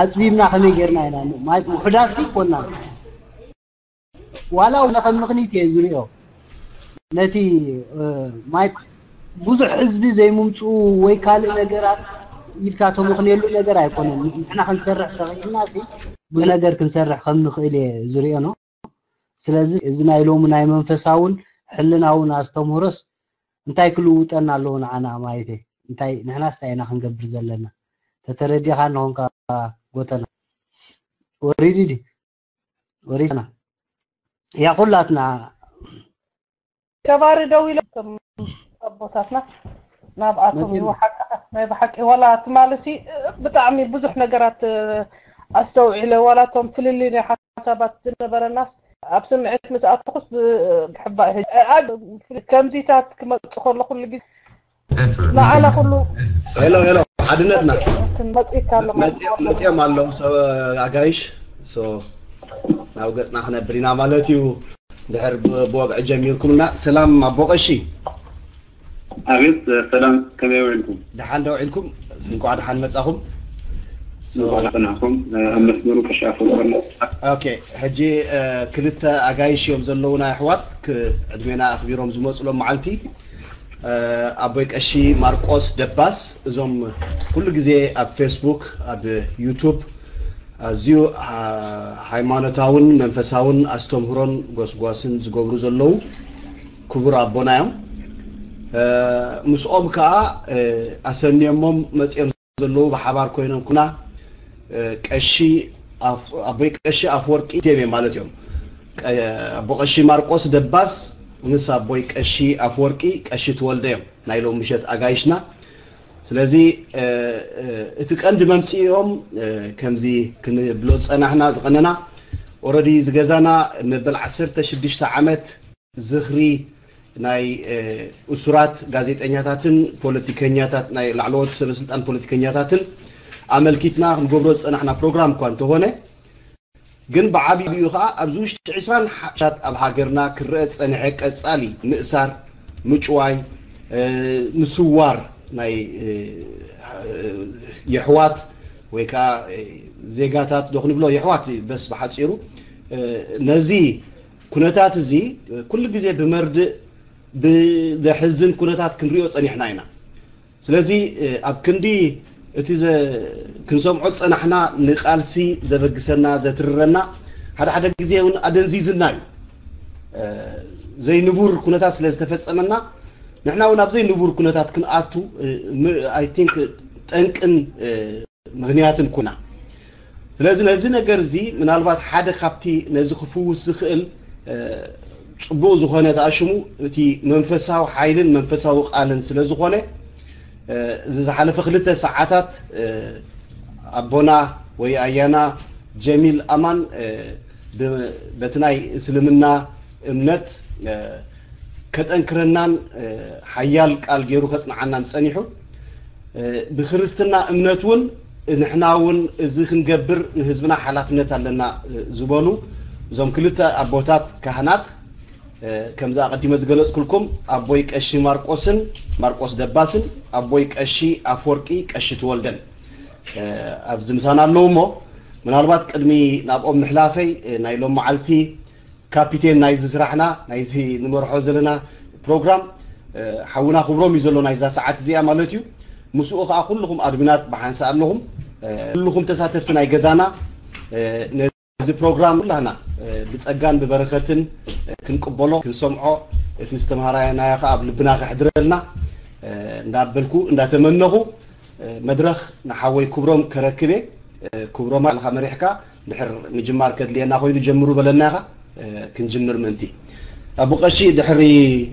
ኣጽቢብና ከመይ ጌርና ኢና ን-፣ ማለት ውሑዳት ሲ ኮና ዋላ እውን ከም ምኽኒት እየ ዝሪኦ። ነቲ፣ እ፣ ማለት ብዙሕ ህዝቢ ዘይምምፅኡ ወይ ካልእ ነገራት ኢልካ ተመኽንየሉ ነገር ኣይኮነን። ንሕና ክንሰርሕ ተኽኢልና ሲ ብዙሕ ነገር ክንሰርሕ ከም ንኽእል እየ ዝሪኦ ነው። ስለዚ እዚ ናይ ሎሚ ናይ መንፈሳውን ሕልናውን ኣስተምህሮስ እንታይ ክልውጠና ኣለዎ ንዓና ማለተይ? እንታይ ንሕናስ እንታይ ኢና ክንገብር ዘለና? ተተረዲኻኒ ኾንካ ጎተና ወሪዲ ዲ ወሪድና ያ ኩላትና ከባሪ ደው ኢሎም ኣቦታትና ናብኣቶም ይወሓካ ናይ ብሓቂ ዋላ ትማልሲ ብጣዕሚ ብዙሕ ነገራት ኣስተውዒለ ዋላ ቶም ፍልልይ ናይ ሓሳባት ዝነበረናስ ኣብ ስምዒት ምስ ኣተኹስ ብሕባእ ከምዚታት ክመፅ ከሎ ኩሉ ግዜ ንዓና ኩሉ ሄሎ ሄሎ ሓድነትና መፅኢካ ኣሎ መፅኦም ኣለዉ ሰብ ኣጋይሽ ናብ ገፅና ክነብር ኢና ማለት እዩ። ድሕር ብወግዒ ጀሚርኩምና ሰላም ኣቦ ቀሺ። ኣቤት ሰላም ከመይ ውዒልኩም? ደሓን ዶ ውዒልኩም? እንኳዕ ደሓን መጻኹም። እንኳዕ ደሓን መጻኹም። ኣብ መስመሩ ቀሺ ኣፈወርቂ። ኦኬ ሕጂ ክልተ ኣጋይሽ እዮም ዘለውና ኣሕዋት ዕድሜና ኣኽቢሮም ዝመፁሎም መዓልቲ ኣቦይ ቀሺ ማርቆስ ደባስ እዞም ኩሉ ግዜ ኣብ ፌስቡክ ኣብ ዩቱብ ኣዝዩ ሃይማኖታውን መንፈሳውን ኣስተምህሮን ጎስጓስን ዝገብሩ ዘለዉ ክቡር ኣቦና እዮም። ምስኦም ከዓ ኣሰንዮሞም መፅኦም ዘለዉ ብሓባር ኮይኖም ኩና ቀሺ ኣቦይ ቀሺ ኣፈወርቂ ቴቤ ማለት እዮም። ኣቦ ቀሺ ማርቆስ ደባስ ምስ ኣቦይ ቀሺ ኣፈወርቂ ቀሺ ተወልደ እዮም ናይ ሎም ምሸት ኣጋይሽና። ስለዚ እቲ ቀንዲ መምፅኢኦም ከምዚ ክንብሎ ዝፀናሕና ዝቐነና ኦረዲ ዝገዛና መበል ዓሰርተ ሽዱሽተ ዓመት ዝኽሪ ናይ እሱራት ጋዜጠኛታትን ፖለቲከኛታት ናይ ላዕለዎት ሰበስልጣን ፖለቲከኛታትን ኣመልኪትና ክንገብሮ ዝፀናሕና ፕሮግራም እኳ እንተኾነ ግን ብዓቢኡ ከዓ ኣብዚ ውሽጢ ዕስራን ሓሻት ኣብ ሃገርና ክረአ ዝፀንሐ ቀፃሊ ምእሳር፣ ምጭዋይ፣ ምስዋር ናይ የሕዋት ወይ ከዓ ዜጋታት ዶ ክንብሎ የሕዋት በስ ብሓፂሩ ነዚ ኩነታት እዚ ኩሉ ግዜ ብመርድእ ብዘሕዝን ኩነታት ክንሪኦ ፀኒሕና ኢና። ስለዚ ኣብ ክንዲ እቲ ክንሰምዖ ዝፀናሕና ንቃልሲ ዘበግሰና ዘትርረና ሓደ ሓደ ግዜ እውን ኣደንዚዝና እዩ። ዘይንቡር ኩነታት ስለ ዝተፈፀመና ንሕና እውን ኣብ ዘይንቡር ኩነታት ክንኣቱ I think ጠንቅን ምኽንያትን ኩና። ስለዚ ነዚ ነገር እዚ ምናልባት ሓደ ካብቲ ነዚ ክፍውስ ዝኽእል ፅቡቕ ዝኾነ ተኣሽሙ እቲ መንፈሳዊ ሓይልን መንፈሳዊ ቃልን ስለ ዝኾነ እዚ ዝሓለፈ ክልተ ሰዓታት ኣቦና ወይ ኣያና ጀሚል ኣማን በቲ ናይ እስልምና እምነት ከጠንክረናን ሓያል ቃል ገይሩ ከፅንዓናን ፀኒሑ ብክርስትና እምነት እውን ንሕና እውን እዚ ክንገብር ንህዝብና ሓላፍነት ኣለና ዝበሉ እዞም ክልተ ኣቦታት ካህናት ከምዚ ኣቐዲመ ዝገለፅኩልኩም ኣቦይ ቀሺ ማርቆስን ማርቆስ ደባስን ኣቦይ ቀሺ ኣፍወርቂ ቀሺ ተወልደን ኣብዚ ምሳና ኣለዉ እሞ ምናልባት ቅድሚ ናብኦም ምሕላፈይ ናይ ሎም መዓልቲ ካፒቴን ናይዚ ስራሕና ናይዚ ንመርሖ ዘለና ፕሮግራም ሓውና ክብሮም እዩ ዘሎ ናይዛ ሰዓት እዚኣ ማለት እዩ። ምስኡ ከዓ ኩልኹም ኣድሚናት ብሓንሳ ኣለኹም ኩልኹም ተሳተፍቲ ናይ ገዛና ነዚ ፕሮግራም ኩላህና ብፀጋን ብበረከትን ክንቅበሎ ክንሰምዖ እቲ ዝተምሃራናዮ ከዓ ኣብ ልብና ከሕድረልና እንዳበልኩ እንዳተመነኹ መድረኽ ንሓወይ ክብሮም ከረክብ እየ። ክብሮም ኣለኻ መሪሕካ ድሕር ምጅማር ከድልየና ኮይኑ ጀምሩ በለና ኢኻ ክንጅምር ምእንቲ ኣቡ ቀሺ ድሕሪ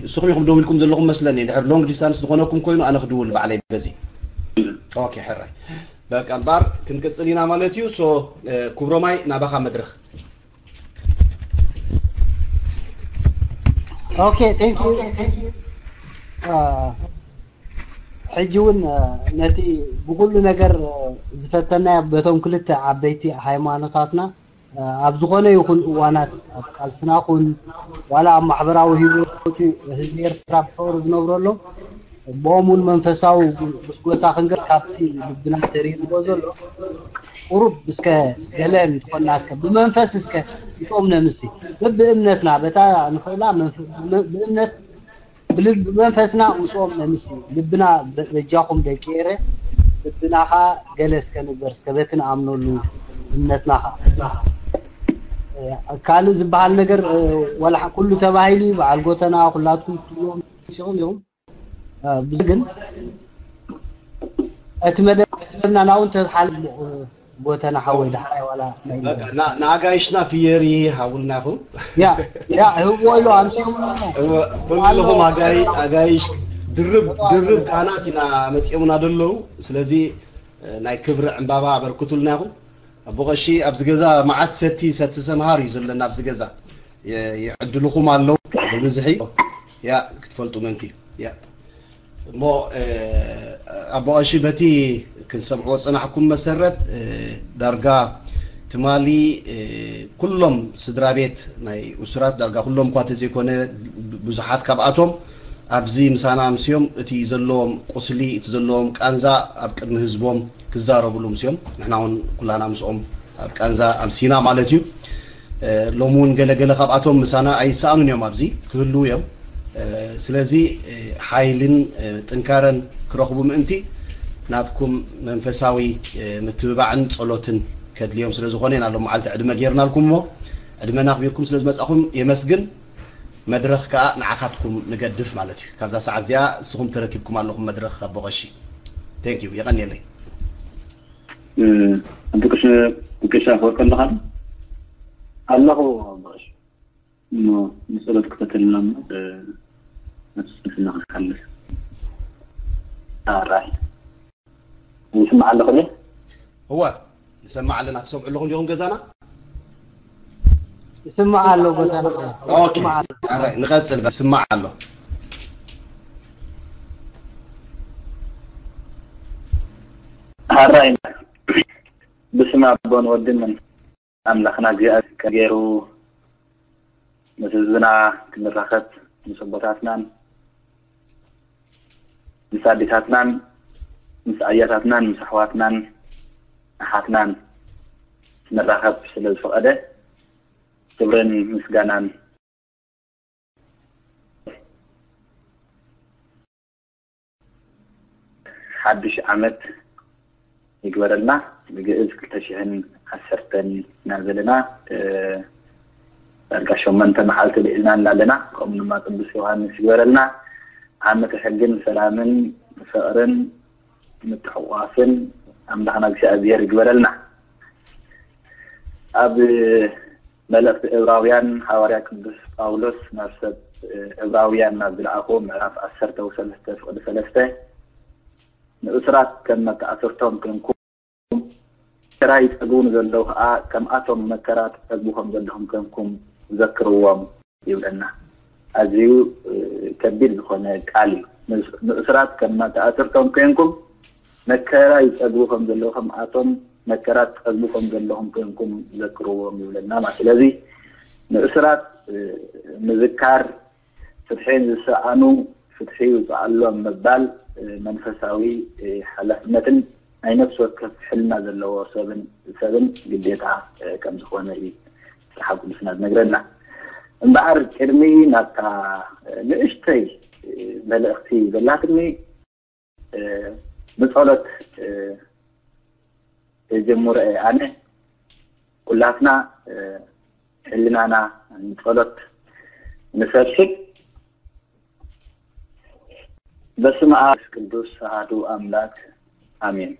ንስኹም ኢኹም ደው ኢልኩም ዘለኹም መስለኒ ድሕር long distance ዝኾነኩም ኮይኑ ኣነ ክድውል ባዕለይ በዚ okay ሕራይ በቃ እምበኣር ክንቅፅል ኢና ማለት እዩ so ክብሮማይ ናባኻ መድረኽ okay thank you ሕጂ እውን ነቲ ብኩሉ ነገር ዝፈተናዮ በቶም ክልተ ዓበይቲ ሃይማኖታትና ኣብ ዝኾነ ይኹን እዋናት ኣብ ቃልስና ኩን ዋላ ኣብ ማሕበራዊ ህይወቱ ህዝቢ ኤርትራ ብሕብሩ ዝነብረሎም ብኦም እውን መንፈሳዊ ጉስጎሳ ክንገር ካብቲ ልብና ተሪርዎ ዘሎ ቁሩብ እስከ ገለ እንትኾና እስከ ብመንፈስ እስከ ምስኦም ነምሲ በብእምነትና በታ ንኽእላ ብእምነት ብመንፈስና ምስኦም ነምሲ ልብና በጃኹም ደቂ ኤረ ልብና ኸዓ ገለ እስከ ንግበር እስከ በቲ ንኣምነሉ እምነትና ኸዓ ካልእ ዝበሃል ነገር ወላ ኩሉ ተባሂሉ እዩ በዓል ጎተና ኩላትኩም ትብልዎም ሲኹም ኢኹም ብዙ ግን እቲ መደብና ናውን ተዝሓል ጎተና ሓወይ፣ ዳሕራይ ዋላ ናይ በቃ፣ ና- ንኣጋይሽና ፍየሪ ሃቡልና ኢኹም። ያ ያ ህቦ ኢሉ ኣምሲኹም። እወ፣ ከምኡ ኢልኹም ኣጋይ ኣጋይሽ ድርብ ድርብ ካህናት ኢና መፂኦምና ዘለዉ። ስለዚ ናይ ክብሪ ዕምባባ ኣበርክቱልና ኢኹም። ኣቦ ቀሺ፣ ኣብዚ ገዛ መዓት ሰቲ ሰቲ ሰምሃር እዩ ዘለና። ኣብዚ ገዛ የ- ይዕድልኹም ኣለዉ ብብዝሒ። ያ ክትፈልጡ ምእንቲ። ያ እሞ ኣቦ ቀሺ፣ በቲ ክንሰምዕዎ ዝጸናሕኩም መሰረት፣ ዳርጋ ትማሊ ኩሎም ስድራ ቤት ናይ እሱራት፣ ዳርጋ ኩሎም እኳ ተዘይኮነ፣ ብዙሓት ካብኣቶም ኣብዚ ምሳና ኣምስዮም እቲ ዘለዎም ቁስሊ፣ እቲ ዘለዎም ቃንዛ ኣብ ቅድሚ ህዝቦም ክዛረብሉ ኣምስዮም። ንሕና እውን ኩላና ምስኦም ኣብ ቃንዛ ኣምሲና ማለት እዩ። ሎሚ እውን ገለገለ ካብኣቶም ምሳና ኣይሰኣኑን እዮም፣ ኣብዚ ክህልዉ እዮም። ስለዚ ሓይልን ጥንካረን ክረኽቡ ምእንቲ ናትኩም መንፈሳዊ ምትብባዕን ጸሎትን ከድልዮም ስለ ዝኾነ ኢና ሎም መዓልቲ ዕድመ ጌርናልኩም። እሞ ዕድመና ኣኽቢርኩም ስለ ዝመጻኹም የመስግን። መድረኽ ከኣ ንዓኻትኩም ንገድፍ ማለት እዩ። ካብዛ ሰዓት እዚኣ ንስኹም ተረኪብኩም ኣለኹም መድረኽ። ኣቦ ቀሺ፣ thank you፣ የቐንየለይ። ብቅሽ ብቅሻ ክወርቀ ኣለኻ? ኣለኹ ኣቦ ቀሺ። እሞ ንጸሎት ክፈተልና እሞ፣ ናብ ስንፍና ክንሓልፍ። ኣራይ። ይስማዕ ኣለኹ ድየ? እወ፣ ንሰማዕ ኣለና። ትሰምዑ ኣለኹም ዲኹም ገዛና? ይስማዕ ኣሎ ጎተና። ኦኬ፣ ኣራይ፣ ንቐጽል። ይስማዕ ኣሎ። ኣራይ። ብስመ ኣቦን ወድን ኣምላኽና እግዚኣብሔር ገይሩ ምስ ህዝብና ክንራኸብ፣ ምስ ኣቦታትናን ምስ ኣዴታትናን ምስ ኣያታትናን ምስ ኣሕዋትናን ኣሓትናን ክንራኸብ ስለ ዝፈቐደ ክብርን ምስጋናን ሓድሽ ዓመት ይግበረልና። ብግእዝ ክልተ ሽሕን ዓሰርተን ኢና ዘለና። ዳርጋ ሸሞንተ መዓልቲ ልዒልና ኣለና። ከምኡ ድማ ቅዱስ ዮሃንስ ይግበረልና። ዓመተ ሕግን ሰላምን ፍቕርን ምትሕቑቓፍን ኣምላኽና እግዚኣብሔር ይግበረልና። ኣብ መልእኽቲ ዕብራውያን ሃዋርያ ቅዱስ ጳውሎስ ናብ ሰብ ዕብራውያን ናብ ዝለኣኾ ምዕራፍ ዓሰርተ ወሰለስተ ፍቕዲ ሰለስተ ንእሱራት ከም መተኣስርቶም ኮንኩም መከራ ይጸግቡ ንዘለዉ ከኣ ከምኣቶም መከራ ትጸግቡ ከም ዘለኹም ኮንኩም ዘክርዎም ይብለና። ኣዝዩ ከቢድ ዝኾነ ቃል እዩ። ንእሱራት ከም መተኣስርቶም ኮንኩም መከራ ይጸግቡ ከም ዘለዉ ከምኣቶም መከራ ትጸግቡ ከም ዘለኹም ኮንኩም ዘክርዎም ይብለና ማለት። ስለዚ ንእሱራት ምዝካር፣ ፍትሒ ዝሰኣኑ ፍትሒ ይውፅኣሎም ምባል መንፈሳዊ ሓላፍነትን ናይ ነፍሲ ወከፍ ሕልና ዘለዎ ሰብን ሰብን ግዴታ ከም ዝኾነ እዩ መፅሓፍ ቅዱስና ዝነግረና። እምበኣር ቅድሚ ናብታ ንእሽተይ መልእኽቲ ዘላትኒ ብጸሎት እጅምሮ እየ ኣነ። ኩላትና ሕልናና ንጸሎት ንሰብስብ። በስመ ኣብ ቅዱስ ኣሐዱ ኣምላክ ኣሜን።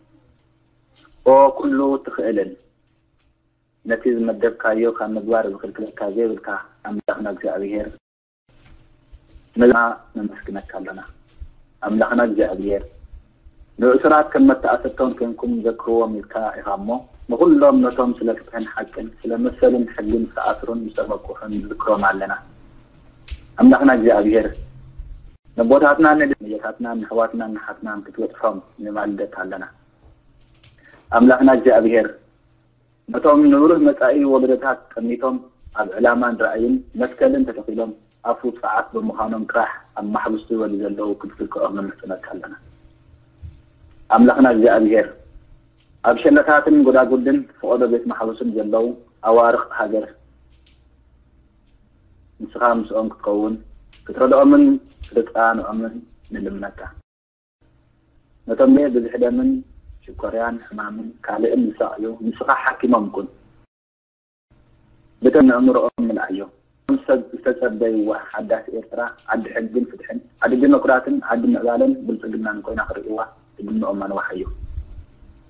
ኦ ኩሉ ትኽእልን ነቲ ዝመደብካዮ ካብ ምግባር ዝኽልክለካ ዘይብልካ ኣምላኽና እግዚኣብሔር፣ ነዛ ነመስግነካ ኣለና። ኣምላኽና እግዚኣብሔር፣ ንእሱራት ከም መተኣሰብቶም ኮንኩም ዘክርዎም ኢልካ ኢኻ እሞ፣ ንኹሎም ነቶም ስለ ፍትሕን ሓቅን፣ ስለ መሰልን ሕግን ዝተኣስሩን ዝተመኩሑን ንዝክሮም ኣለና። ኣምላኽና እግዚኣብሔር፣ ነቦታትናን ንደቅታትናን ንኣሕዋትናን ንሓትናን ክትበጽሖም ንማልደካ ኣለና። ኣምላኽና እግዚኣብሔር፣ ነቶም ንብሩህ መጻኢ ወለዶታት ጠሚቶም ኣብ ዕላማን ራእይን መትከልን ተተኺሎም ኣፉ ጸዓት ብምዃኖም ጥራሕ ኣብ ማሕቡስ ዝበሉ ዘለዉ ክትዝክሮም ንምሕጽነካ ኣለና። ኣምላኽና እግዚኣብሔር፣ ኣብ ሸነታትን ጎዳጉድን ፈቐዶ ቤት ማሕቡስን ዘለዉ ኣዋርቕ ሃገር ንስኻ ምስኦም ክትከውን ክትረድኦምን ክትጻንዖምን ንልምነካ። ነቶም ብብዝሒ ደምን ሽኮርያን ሕማምን ካልእን ዝሳቕዩ ንስኻ ሓኪሞም ኩን። ብተን ንእምርኦም ምልኣዮም። እቶም ሰብ ዝተጸበይዋ ሓዳስ ኤርትራ ዓዲ ሕግን ፍትሕን፣ ዓዲ ዲሞክራትን ዓዲ ምዕባለን ብልጽግናን ኮይና ክርእይዋ ትግንኦም ኣንዋሓዮም።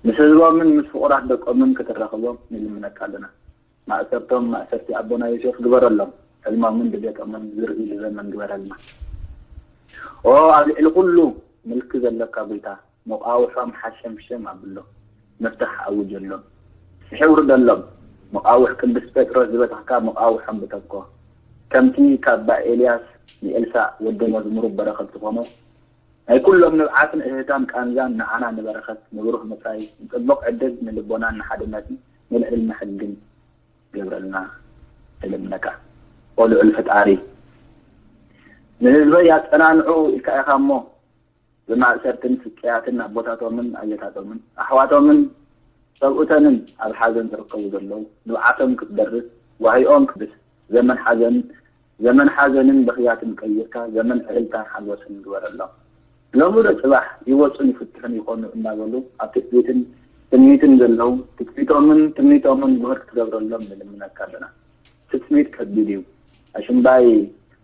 ምስ ህዝቦምን ምስ ፍቑራት ደቆምን ክትራኸቦም ንልምነካ ኣለና። ማእሰርቶም ማእሰርቲ ኣቦና ዮሴፍ ግበረሎም። ሕልሞምን ድሌቶምን ዝርእይሉ ዘመን ግበረልና። ኦ ኣብ ልዕሊ ኩሉ ምልኪ ዘለካ ጎይታ፣ መቓውሖም ሓሸምሸም ኣብሎ፣ መፍትሕ ኣውጀሎም፣ ፍትሒ ውርደሎም። መቓውሕ ቅዱስ ጴጥሮስ ዝበተኽካ መቓውሖም ብተኮ። ከምቲ ካባ ኤልያስ ንኤልሳእ ወዲ መዝሙሩ በረኸት ዝኾኖ፣ ናይ ኩሎም ንብዓትን እህህታን ቃንዛን ንዓና ንበረኸት ንብሩህ መጻኢ ንጽቡቕ ዕድል ንልቦናን ንሓድነትን ንልዕልና ሕግን ገብረልና እልምነካ። ኦ ልዑል ፈጣሪ ንህዝበይ ኣጸናንዑ ኢልካ ኢኻ እሞ ብማእሰርትን ስቅያትን ኣቦታቶምን ኣየታቶምን ኣሕዋቶምን ሰብኡተንን ኣብ ሓዘን ዝርከቡ ዘለዉ ንብዓቶም ክትደርስ ዋሂኦም ክብስ ዘመን ሓዘን ዘመን ሓዘንን ብኽያትን ቀይርካ ዘመን ዕልልታን ሓጎስን ግበረሎም። ሎሚ ዶ ጽባሕ ይወጹን ይፍትሑን ይኾኑ እናበሉ ኣብ ትጽቢትን ትምኒትን ዘለዉ ትጽቢቶምን ትምኒቶምን ብህር ክትገብረሎም ንልምነካ ኣለና። ትጽቢት ከቢድ እዩ። ኣሽምባይ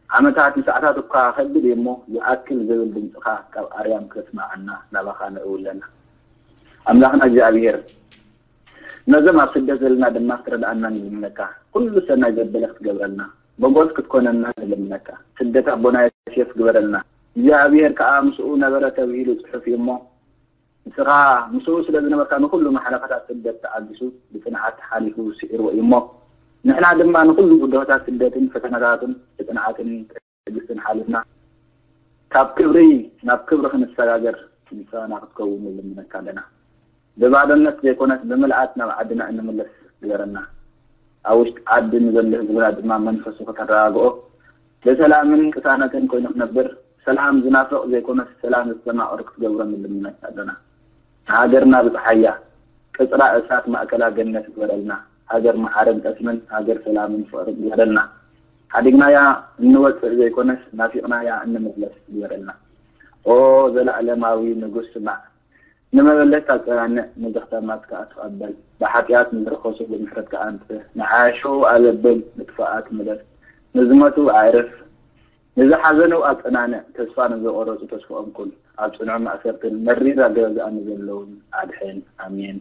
ዓመታት ንሰዓታት እኳ ከቢድ እዩ እሞ ይኣክል ዝብል ድምፅኻ ካብ ኣርያም ክተስምዓና ናባኻ ንእውለና። ኣምላኽና እግዚኣብሔር ነዞም ኣብ ስደት ዘለና ድማ ክትረድኣና ንልምነካ። ኩሉ ሰናይ ዘበለ ክትገብረልና መጎት ክትኮነና ንልምነካ። ስደት ኣቦና ዮሴፍ ግበረልና። እግዚኣብሔር ከዓ ምስኡ ነበረ ተብሂሉ ፅሑፍ እዩ እሞ ንስኻ ምስኡ ስለ ዝነበርካ ንኹሉ ማሕለኻታት ስደት ተዓጊሱ ብጽንዓት ሓሊፉ ስዒርዎ እዩ እሞ ንሕና ድማ ንኹሉ ብድሆታት ስደትን ፈተናታትን ብጽንዓትን ትዕግስትን ሓሊፍና ካብ ክብሪ ናብ ክብሪ ክንሰጋገር ምሳና ክትከውን ንልምነካ ኣለና። ብባዶነት ዘይኮነስ ብምልኣት ናብ ዓድና እንምለስ ግበረና። ኣብ ውሽጢ ዓዲ ንዘሎ ህዝብና ድማ መንፈሱ ከተረጋግኦ ብሰላምን ቅሳነትን ኮይኑ ክነብር ሰላም ዝናፍቕ ዘይኮነስ ሰላም ዘስተማቕር ክትገብሮ ንልምነካ ኣለና። ንሃገርና ብፀሓያ ቅፅራ እሳት ማእከላ ገነት ግበረልና። ሃገር መዓርን ጠስምን ሃገር ሰላምን ፍቕርን ግበረልና። ሓዲግናያ እንወፅእ ዘይኮነስ ናፊቕናያ እንምለስ ግበረልና። ኦ ዘለኣለማዊ ንጉስ ስማዕ። ንመበለት ኣጸናንዕ፣ ንዘኽተማት ከኣ ተቐበል። ብሓጢኣት ንዝረኸሱ ብምሕረትካ ኣንጽህ። ንዓያሹ ኣለብል፣ ንጥፉኣት ምለስ። ንዝመቱ ኣዕርፍ። ንዝሓዘኑ ኣጸናንዕ፣ ተስፋ ንዝቖረጹ ተስፍኦም ኩን። ኣብ ጽኑዕ ማእሰርትን መሪር ኣገዛዝኣን ንዘለዉን ኣድሕን። ኣሜን።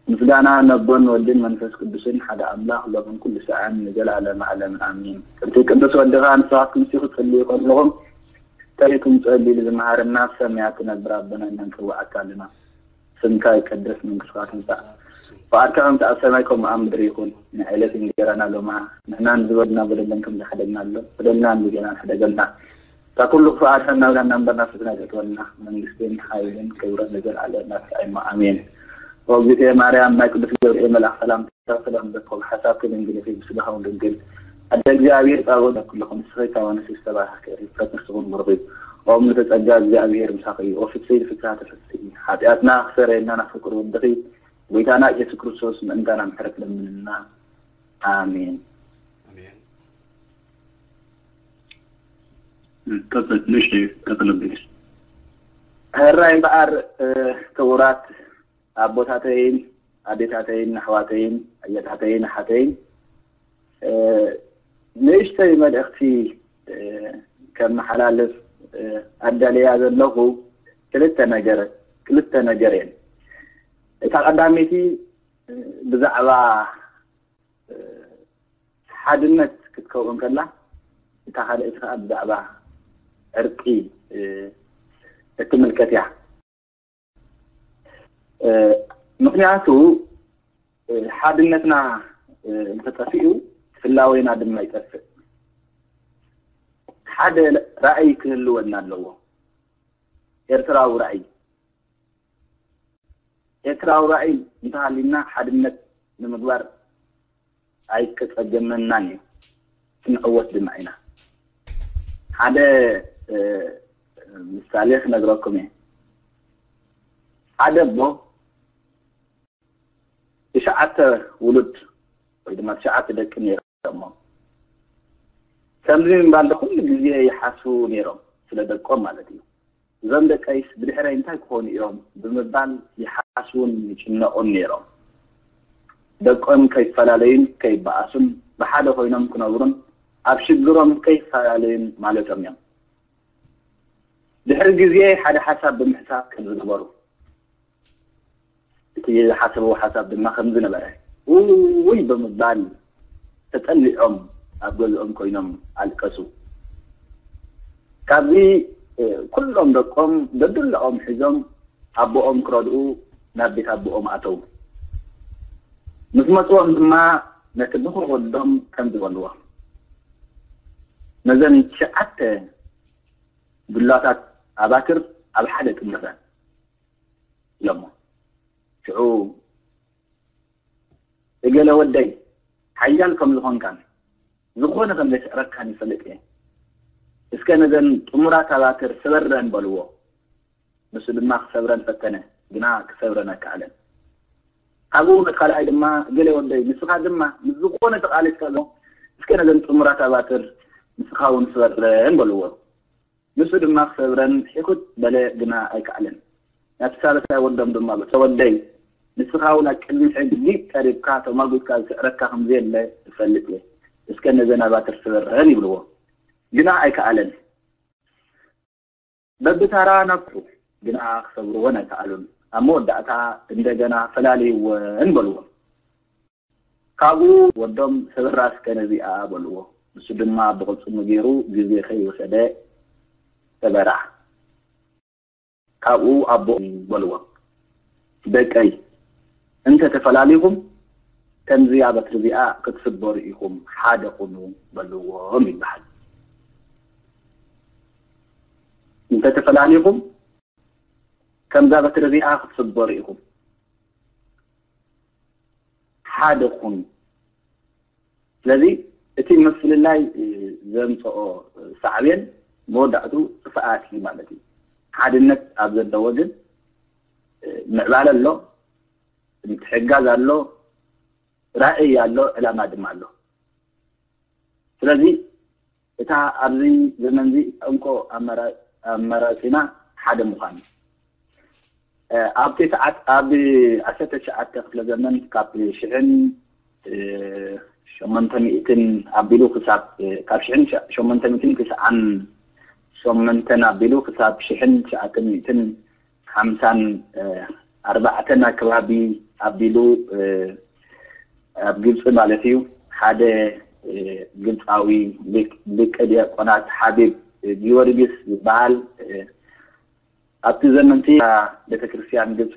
ምስጋና ነቦን ወልድን መንፈስ ቅዱስን ሓደ ኣምላኽ ሎምን ኩሉ ሰዓን ንዘለኣለመ ዓለምን ኣሜን። ከምቲ ቅዱስ ወድኻ ንስኻትኩም ሲኹ ትጽልዩ ከለኹም ተሪኩም ጸልዩ ዝመሃረና ኣብ ሰማያት ትነብር ኣቦና ኢና ንጽውዓካ ኣለና። ስምካ ይቀደስ፣ መንግስትካ ትምጻእ፣ ፍቃድካ ከምቲ ኣብ ሰማይ ከምኡ ኣብ ምድሪ ይኹን። ናይ ዕለት እንጀራና ሎማ ንሕና ንዝበድና በደለን ከም ዝሓደግና ኣሎ በደልና ንብገና ንሕደገልና። ካብ ኩሉ ክፉእ ኣድሕነና ብላና እምበር ናብ ፈተና ኣይተእትወና። መንግስትን ሓይልን ክብርን ንዘለኣለም ናትካ እዩ እሞ ኣሜን። ኦ እግዝእትየ ማርያም ናይ ቅዱስ ገብርኤል መልኣክ ሰላምታ ሰላም ይብለኩም። ሓሳብኪ ድንግል ኢኺ ብስጋኺ እውን ድንግል። ኣደ እግዚኣብሔር ጻወት ኩልኹም ንስኺ ካብ ኣንስቲ ዝተባረኽኪ ኢኺ ፍረ ከርስኺ እውን ብሩኽ እዩ። ኦም ንተጸጋ እግዚኣብሔር ምሳኺ እዩ። ኦ ፍስሕቲ ፍስሓተ ፍስሒ ሓጢኣትና ክሰረየልና ናብ ፍቅር ወድኺ ጎይታና ኢየሱስ ክርስቶስ ምእንታና ምሕረት ለምንልና። ኣሜን። ቀጽል ንእሽተይ ቀጽል ኣቢልሽ። ሕራይ እምበኣር ክቡራት ኣቦታተይን ኣዴታተይን ኣሕዋተይን ኣየታተይን ኣሓተይን ንእሽተይ መልእኽቲ ከመሓላልፍ ኣዳልያ ዘለኹ ክልተ ነገር ክልተ ነገር እየን። እታ ቀዳመይቲ ብዛዕባ ሓድነት ክትከውን ከላ እታ ካልኣይቲ ከዓ ብዛዕባ ዕርቂ እትምልከት እያ። ምክንያቱ ሓድነትና እንተጠፊኡ ህላዌና ድማ ይጠፍእ። ሓደ ራእይ ክህልወና ኣለዎ። ኤርትራዊ ራእይ ኤርትራዊ ራእይ እንተሃሊና ሓድነት ንምግባር ኣይከጸገመናን እዩ። ክንዕወት ድማ ኢና። ሓደ ምሳሌ ክነግረኩም እየ። ሓደ ኣቦ ትሽዓተ ውሉድ ወይ ድማ ትሽዓተ ደቂ ነይሮሞ። ከምዚ ምባል ኩሉ ግዜ ይሓስቡ ነይሮም፣ ስለ ደቆም ማለት እዩ። እዞም ደቀይስ ብድሕረይ እንታይ ክኾኑ እዮም ብምባል ይሓስቡን ይጭነቑን ነይሮም። ደቆም ከይፈላለዩን ከይበኣሱን ብሓደ ኮይኖም ክነብሩን ኣብ ሽግሮም ከይፈላለዩን ማለቶም እዮም። ድሕሪ ግዜ ሓደ ሓሳብ ብምሕሳብ ከም ዝገበሩ እቲ ዝሓሰብዎ ሓሳብ ድማ ከምዚ ነበረ። ውይ ብምባል ተጠሊዖም ኣብ ገዝኦም ኮይኖም ኣለቀሱ። ካብዚ ኩሎም ደቆም ደዱላኦም ሒዞም ኣቦኦም ክረድኡ ናብ ቤት ኣቦኦም ኣተዉ። ምስ መፅዎም ድማ ነቲ ብኹር ወዶም ከምዚ በልዎ፣ ነዘን ትሽዓተ ዱላታት ኣባትር ኣብ ሓደ ጥምረን ኢሎሞ። ሽዑ እገለ ወደይ ሓያል ከም ዝኾንካን ዝኾነ ከም ዘስዕረካን ይፈልጥ እየ። እስከ ነዘን ጥሙራት ኣባትር ስበረን በልዎ። ንሱ ድማ ክሰብረን ፈተነ፣ ግና ክሰብረን ኣይከኣለን። ካብኡ ነቲ ካልኣይ ድማ እገለ ወደይ ንስኻ ድማ ምስ ዝኾነ ተቓሊስካ ዘሎ እስከ ነዘን ጥሙራት ኣባትር ንስኻ እውን ስበረን በልዎ። ንሱ ድማ ክሰብረን ሒኹት በለ፣ ግና ኣይከኣለን። ናብቲ ሳልሳይ ወዶም ድማ በልዎ፣ ወደይ ንስኻ እውን ኣብ ቅድሚ ሕጊ ቀሪብካ ተማጒትካ ዝስዕረካ ከምዘየለ እፈልጥ እየ። እስከ ነዘን ኣባትር ስበረን ይብልዎ፣ ግና ኣይከኣለን። በብተራ ናብሑ ግና ክሰብርወን ኣይከኣሉን። ኣብ መወዳእታ እንደገና ፈላልይወን በልዎ። ካብኡ ወዶም ሰበራ እስከ ነዚኣ በልዎ። ንሱ ድማ ብቕልጽሙ ገይሩ ግዜ ከይወሰደ ሰበራ። ካብኡ ኣቦ በልዎ፣ ደቀይ እንተ ተፈላሊኹም ከምዚኣ በትሪ እዚኣ ክትስበሩ ኢኹም፣ ሓደ ኩኑ በልዎም ይበሃል። እንተ ተፈላሊኹም ከምዛ በትሪ እዚኣ ክትስበሩ ኢኹም፣ ሓደ ኩኑ። ስለዚ እቲ ምፍልላይ ዘምፅኦ ሳዕቤን መወዳእቱ ጥፍኣት እዩ ማለት እዩ። ሓድነት ኣብ ዘለዎ ግን ምዕባለ ኣሎ፣ ምትሕጋዝ ኣሎ፣ ራእይ ኣሎ፣ ዕላማ ድማ ኣሎ። ስለዚ እታ ኣብዚ ዘመንዚ እታ እንኮ ኣመራ- ኣመራፂና ሓደ ምዃን እዩ። ኣብ ተስዓት ኣብ ዓሰርተ ትሽዓተ ክፍለ ዘመን ካብ ሽሕን ሸሞንተ ሚእትን ኣቢሉ ክሳብ ካብ ሽሕን ሸሞንተ ሚእትን ክስዓን ሸሞንተን ኣቢሉ ክሳብ ሽሕን ትሽዓተ ሚእትን ሓምሳን ኣርባዕተን ኣከባቢ ኣቢሉ ኣብ ግብፂ ማለት እዩ ሓደ ግብፃዊ ሊቀ ዲያቆናት ሓቢብ ጊዮርጊስ ዝበሃል ኣብቲ ዘመንቲ ቤተክርስትያን ግብፂ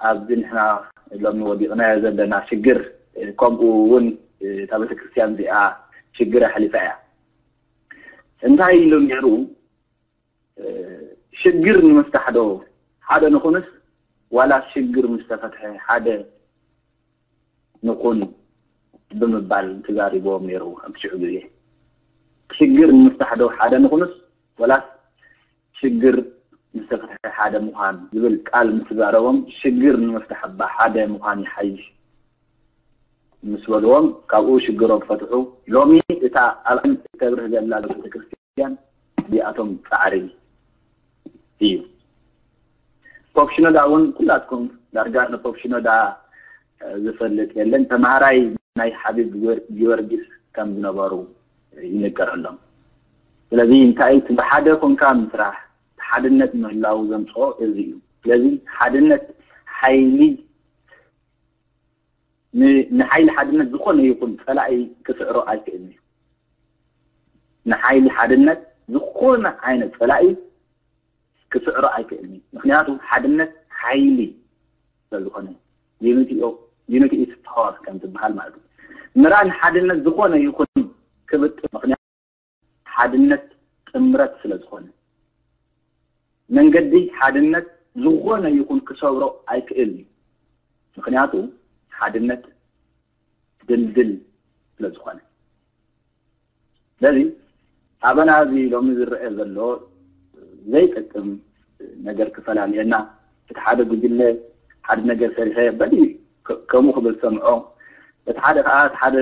ኣብዚ ንሕና ሎሚ ወዲቕናዮ ዘለና ሽግር ከምኡ እውን እታ ቤተክርስትያን እዚኣ ሽግር ኣሕሊፋ እያ። እንታይ ኢሉ ነይሩ? ሽግር ንምፍታሕ ዶ ሓደ ንኹንስ ዋላ ሽግር ምስ ተፈትሐ ሓደ ንኹን ብምባል ተዛሪቦም ነይሩ ኣብቲ ሽዑ ግዜ። ሽግር ንምፍታሕ ዶ ሓደ ንኹንስ ዋላስ ሽግር ምስ ተፈትሐ ሓደ ምዃን ዝብል ቃል ምስ ተዛረቦም ሽግር ንምፍታሕ እባ ሓደ ምዃን ይሓይሽ ምስ በልዎም ካብኡ ሽግሮም ፈትሑ። ሎሚ እታ ኣብ ዓለም እተብርህ ዘላ ቤተክርስትያን እዚኣቶም ፃዕሪ እዩ። ፖፕ ሽኖዳ እውን ኩላትኩም ዳርጋ ንፖፕ ሽኖዳ ዝፈልጥ የለን። ተምሃራይ ናይ ሓቢብ ጊዮርጊስ ከም ዝነበሩ ይንገረሎም። ስለዚ እንታይ እቲ ብሓደ ኮንካ ምስራሕ ሓድነት ምህላው ዘምፅኦ እዚ እዩ። ስለዚ ሓድነት ሓይሊ ንሓይሊ ሓድነት ዝኾነ ይኹን ፀላኢ ክስዕሮ ኣይክእልን እዩ። ንሓይሊ ሓድነት ዝኾነ ዓይነት ፀላኢ ክስዕሮ ኣይክእልን እዩ። ምክንያቱ ሓድነት ሓይሊ ስለዝኾነ unity is power ከም ዝበሃል ማለት እዩ። ምራ ንሓድነት ዝኾነ ይኹን ክብጥ ምክንያቱ ሓድነት ጥምረት ስለዝኾነ መንገዲ ሓድነት ዝኾነ ይኹን ክሰብሮ ኣይክእል እዩ። ምክንያቱ ሓድነት ድልድል ስለዝኾነ። ስለዚ ኣበና እዚ ሎሚ ዝረአ ዘሎ ዘይጠቅም ነገር ክፈላልየና እቲ ሓደ ጉጅለ ሓደ ነገር ሰሪሐ በዚ ከምኡ ክብል ሰምዖ እቲ ሓደ ከዓ እቲ ሓደ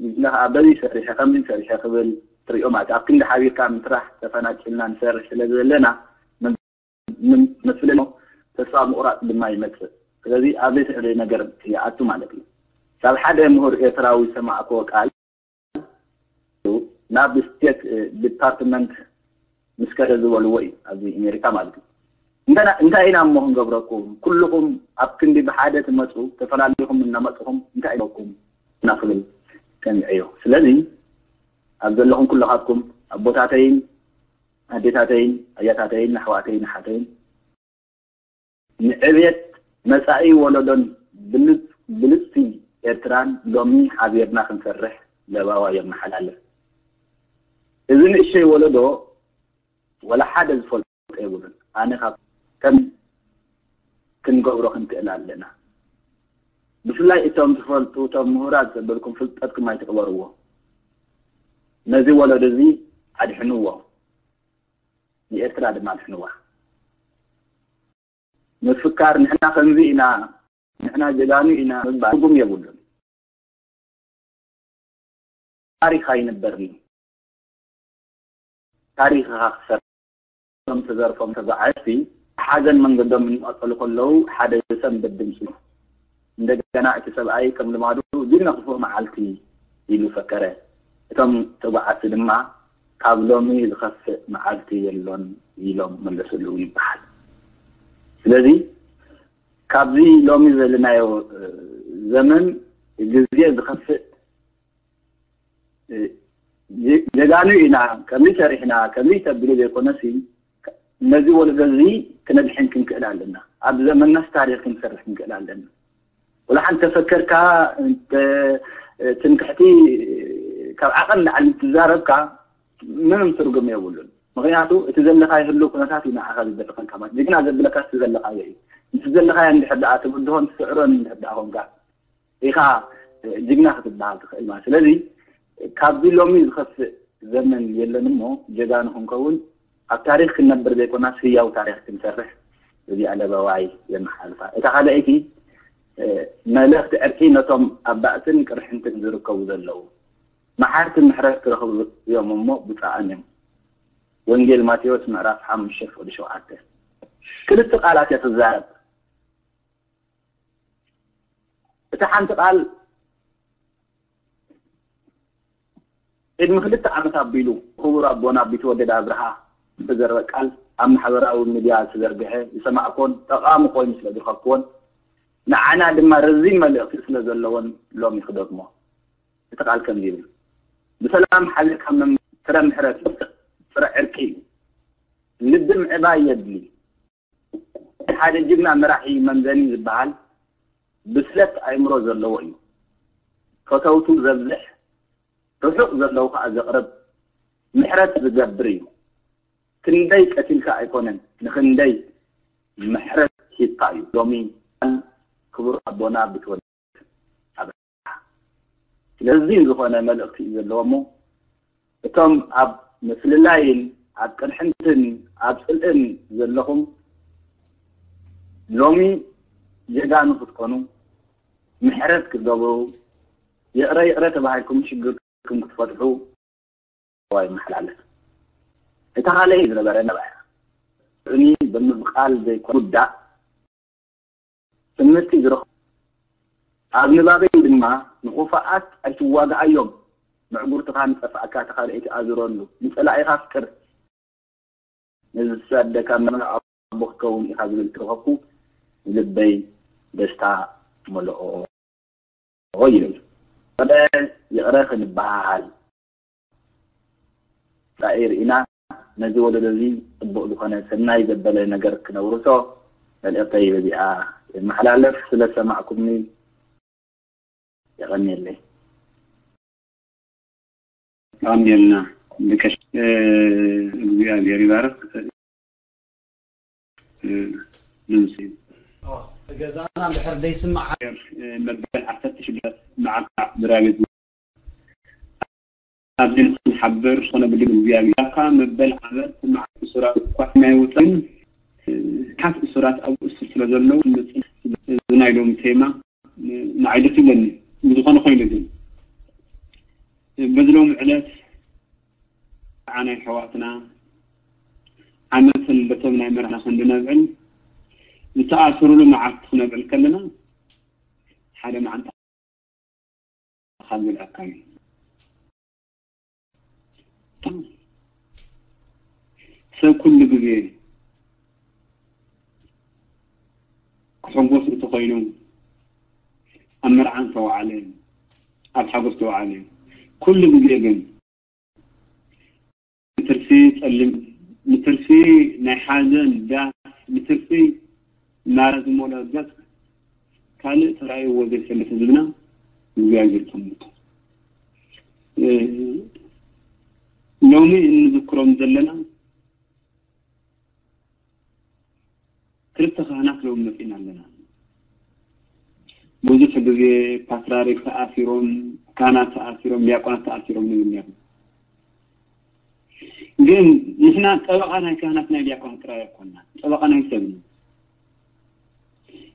ጉጅለ ከዓ በዚ ሰሪሐ ከምዚ ሰሪሐ ክብል ትሪኦ ማለት ኣብ ክንዲ ሓቢርካ ምስራሕ ተፈናቂልና ንሰርሕ ስለ ዘለና ምፍልል ተስፋ ምቑራፅ ድማ ይመፅእ። ስለዚ ኣብ ዘይትዕደይ ነገር ይኣቱ ማለት እዩ። ካብ ሓደ ምሁር ኤርትራዊ ዝሰማዕክዎ ቃል ናብ ስቴት ዲፓርትመንት ምስ ከደ ዝበልዎ እዩ ኣብዚ ኣሜሪካ ማለት እዩ። እንታይ ኢና እሞ ክንገብረኩም? ኩልኹም ኣብ ክንዲ ብሓደ ትመፁ፣ ተፈላሊኹም እናመፅኹም እንታይ ኢለኩም? እናክብል ሰሚዐዮ። ስለዚ ኣብ ዘለኹም ኩልኻትኩም ኣቦታተይን ኣዴታተይን ኣያታተይን ኣሕዋተይን ኣሓተይን ንዕብየት መጻኢ ወለዶን ብልጽቲ ኤርትራን ሎሚ ሓቢርና ክንሰርሕ ለባዋ የመሓላልፍ። እዚ ንእሸይ ወለዶ ወላ ሓደ ዝፈልጦ የብሉን። ኣነ ካብ ከም ክንገብሮ ክንክእል ኣለና። ብፍላይ እቶም ትፈልጡ እቶም ምሁራት ዘበልኩም ፍልጠትኩም ኣይትቕበርዎ። ነዚ ወለዶ እዚ ኣድሕንዎ። ንኤርትራ ድማ ኣድሕንዋ። ምፍካር ንሕና ከምዚ ኢና ንሕና ጀጋኑ ኢና ምባል ትርጉም የብሉን። ታሪኽ ኣይንበርን እዩ። ታሪኽኻ ክሰርቶም ተዘርፎም ተጓዓዝቲ ሓዘን መንገዶም እናቐጸሉ ከለዉ ሓደ ሰንበት ድምፂ እንደገና እቲ ሰብኣይ ከም ልማዱ ግን ክፉእ መዓልቲ ኢሉ ፈከረ። እቶም ተጓዓዝቲ ድማ ካብ ሎሚ ዝኸፍእ መዓልቲ የሎን ኢሎም መለስሉ ይበሃል። ስለዚ ካብዚ ሎሚ ዘለናዮ ዘመን ግዜ ዝኸፍእ ጀጋኑ ኢና ከምዚ ሰሪሕና ከምዚ ተቢሉ ዘይኮነሲ ነዚ ወለዶ እዚ ክነድሕን ክንክእል ኣለና። ኣብ ዘመናስ ታሪኽ ክንሰርሕ ክንክእል ኣለና። ወላ ሓንቲ ተፈከርካ ትምክሕቲ ካብ ዓቐን ላዕሊ ትዛረብካ ምንም ትርጉም የብሉን። ምክንያቱ እቲ ዘለካዮ ህልው ኩነታት እዩ ንዓኻ ዝደርኸልካ ማለት ጅግና ዘብለካ እቲ ዘለካዮ እዩ። ምስ ዘለካዮ እንድሕር ደኣ ትብድሆን ትስዕሮን እንድሕር ደኣ ኮንካ ኢኻ ጅግና ክትበሃል ትኽእል ማለት ስለዚ ካብዚ ሎሚ ዝኸፍእ ዘመን የለን እሞ ጀጋኑ ክንከውን ኣብ ታሪኽ ክንነብር ዘይኮናስ ህያው ታሪኽ ክንሰርሕ እዚኣ ለበዋይ የመሓልፋ እታ ካልኣይቲ መልእኽቲ ዕርቂ ነቶም ኣብ ባእስን ቅርሕንትን ዝርከቡ ዘለዉ መሓርቲ ምሕረት ክረኽቡ እዮም እሞ ብፃኣን እዮም ወንጌል ማቴዎስ ምዕራፍ ሓሙሽተ ፍቕዲ ሸውዓተ ክልተ ቃላት እየ ክዛረብ እታ ሓንቲ ቃል ቅድሚ ክልተ ዓመት ኣቢሉ ክቡር ኣቦና ቢትወደድ ኣብርሃ ዝተዘርበ ቃል ኣብ ማሕበራዊ ሚድያ ዝተዘርግሐ ዝሰማዕኮን ጠቓሚ ኮይኑ ስለ ዝረኸብክዎን ንዓና ድማ ረዚን መልእኽቲ ስለ ዘለዎን ሎሚ ክደግሞ እቲ ቃል ከምዚ ይብል ብሰላም ሓቢርካ ምምራሕ ፍረ ምሕረት እዩ ፍረ ዕርቂ እዩ ልቢ ምዕባይ የድሊ ሓደ ጅግና መራሒ መምዘኒ ዝበሃል ብስለት ኣእምሮ ዘለዎ እዩ። ፈተውቱ ዘብዝሕ፣ ርሑቕ ዘለዉ ከኣ ዘቕርብ፣ ምሕረት ዝገብር እዩ። ክንደይ ቀቲልካ ኣይኮነን፣ ንኽንደይ ምሕረት ሂብካ እዩ። ሎሚ ክቡር ኣቦና ብትወደድ ኣብርሃ ስለዚ ዝኾነ መልእኽቲ እዩ ዘለዎ እሞ እቶም ኣብ ምፍልላይን ኣብ ቅርሕንትን ኣብ ጽልእን ዘለኹም ሎሚ ጀጋኑ ክትኮኑ ምሕረት ክትገብሩ ይቕረ ይቕረ ተባሂልኩም ሽግርኩም ክትፈትሑ ይመሓላለፍ። እታ ካልእ ዝነበረ ነበረ እኒ ብምብቃል ዘይኮነ ጉዳእ ትምህርቲ ዝረኽቡ ኣብ ንባበይ ድማ ንኹፋኣት ኣይትዋግኣዮም ምዕጉርትኻ ንጠፍኣካ ተኻልኤቲ ኣዙረሉ ንጸላኢኻ ኣፍቅር ንዝሳደካ ኣቦ ክትከውን ኢኻ ዝብል ትረኸብኩ ንልበይ ደስታ መለኦ ይብል። ወደ ይቕረ ክንበሃል ራእይ ርኢና ነዚ ወለዶ እዚ ጽቡቕ ዝኾነ ሰናይ ዘበለ ነገር ክነውርሶ መልእኽተይ በዚኣ የመሓላለፍ። ስለ ዝሰማዕኩምኒ የቐንየለይ። የቐንየልና ብቀሽ እግዚኣብሔር ይባርክ። ንምስል ገዛና እንድሕር ደይስማዕ መበል ዓሰርተ ሽዱሽተ መዓልቲ ስድራ ቤት ኣብዚ ንክንሓብር ዝኾነ ብድል እግዚኣብሔር ካብ መበል ዓሰርተ መዓልቲ ስድራ ቤት እኳ ናይ ውፅን ሓት እሱራት ኣብ እስር ስለ ዘለዉ ንፅን እዚ ናይ ሎሚ ቴማ ንዓይ ደስ ይብለኒ ብዝኾነ ኮይኑ ግን በዚ ሎሚ ዕለት ንዓና ኣሕዋትና ዓመት ልደቶም ናይ መርዓና ክንዲ ነብዕል ዝተኣሰሩሉ መዓልቲ ክነብዕል ከለና ሓደ መዓንጣ ካብ ዝልኣካ እዩ። ሰብ ኩሉ ግዜ ሕጎስ እንተኾይኑ፣ ኣብ መርዓ እንተወዓለ፣ ኣብ ሓጎስ ተወዓለ፣ ኩሉ ግዜ ግን ንትርፊ ጸሊም፣ ንትርፊ ናይ ሓዘን ዳስ፣ ንትርፊ ማራ ዝመልኦ ገጽ ካልእ ተራእይዎ ዘይፈልጥ ህዝብና እግዚኣብሔር ይጠምቶ። እ፣ ሎሚ እንዝክሮም ዘለና ክልተ ካህናት ሎሚ መጺና ኣለና። ብዙሕ ግዜ ፓትርያርክ ተኣሲሮም፣ ካህናት ተኣሲሮም፣ ዲያቆናት ተኣሲሮም ንብል ነርና። ግን ንሕና ጠበቓ ናይ ካህናት ናይ ዲያቆናት ጥራይ ኣይኮንና፣ ጠበቓ ናይ ሰብ ኢና።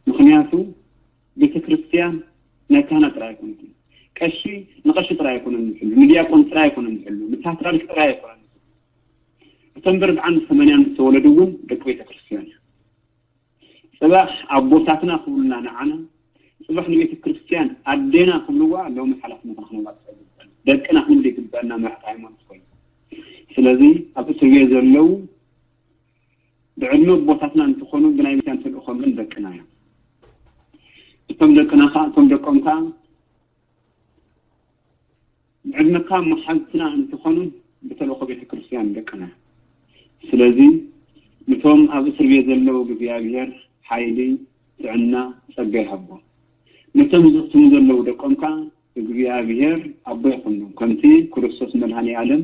ምኽንያቱ ቤተ ክርስቲያን ናይ ካህናት ጥራይ ኣይኮነትን። ቀሺ ንቐሺ ጥራይ ኣይኮነን ዝሕሉ፣ ንዲያቆን ጥራይ ኣይኮነን ዝሕሉ፣ ንፓትርያርክ ጥራይ ኣይኮነን ዝሕሉ። እቶም ብርብዓን ሰማንያን ዝተወለዱ እውን ደቂ ቤተ ክርስቲያን እዮም። ጽባሕ ኣቦታትና ክብሉና ንዓና፣ ጽባሕ ንቤተ ክርስቲያን ኣዴና ክብልዋ ሎሚ ሓላፍነትና ክነዋጽእ ይግበኣና። ደቅና ክንብል ይግበኣና መራሕቲ ሃይማኖት ኮይኑ። ስለዚ ኣብ እስር ቤት ዘለዉ ብዕድመ ኣቦታትና እንትኾኑ ብናይ ቤተክርስትያን ተልእኾ ግን ደቅና እዮም። እቶም ደቅና ኸዓ፣ እቶም ደቆም ኸዓ ብዕድመካ መሓዝትና እንትኾኑ ብተልእኾ ቤተ ክርስቲያን ደቅና። ስለዚ ነቶም ኣብ እስር ቤት ዘለዉ እግዚኣብሔር ሓይሊ፣ ጥዕና፣ ጸጋ ይሃቦም። ነቶም ዝኽትሙ ዘለዉ ደቆም ከኣ እግዚኣብሔር ኣቦ ይኹኖም። ከምቲ ክርስቶስ መድኃኔ ዓለም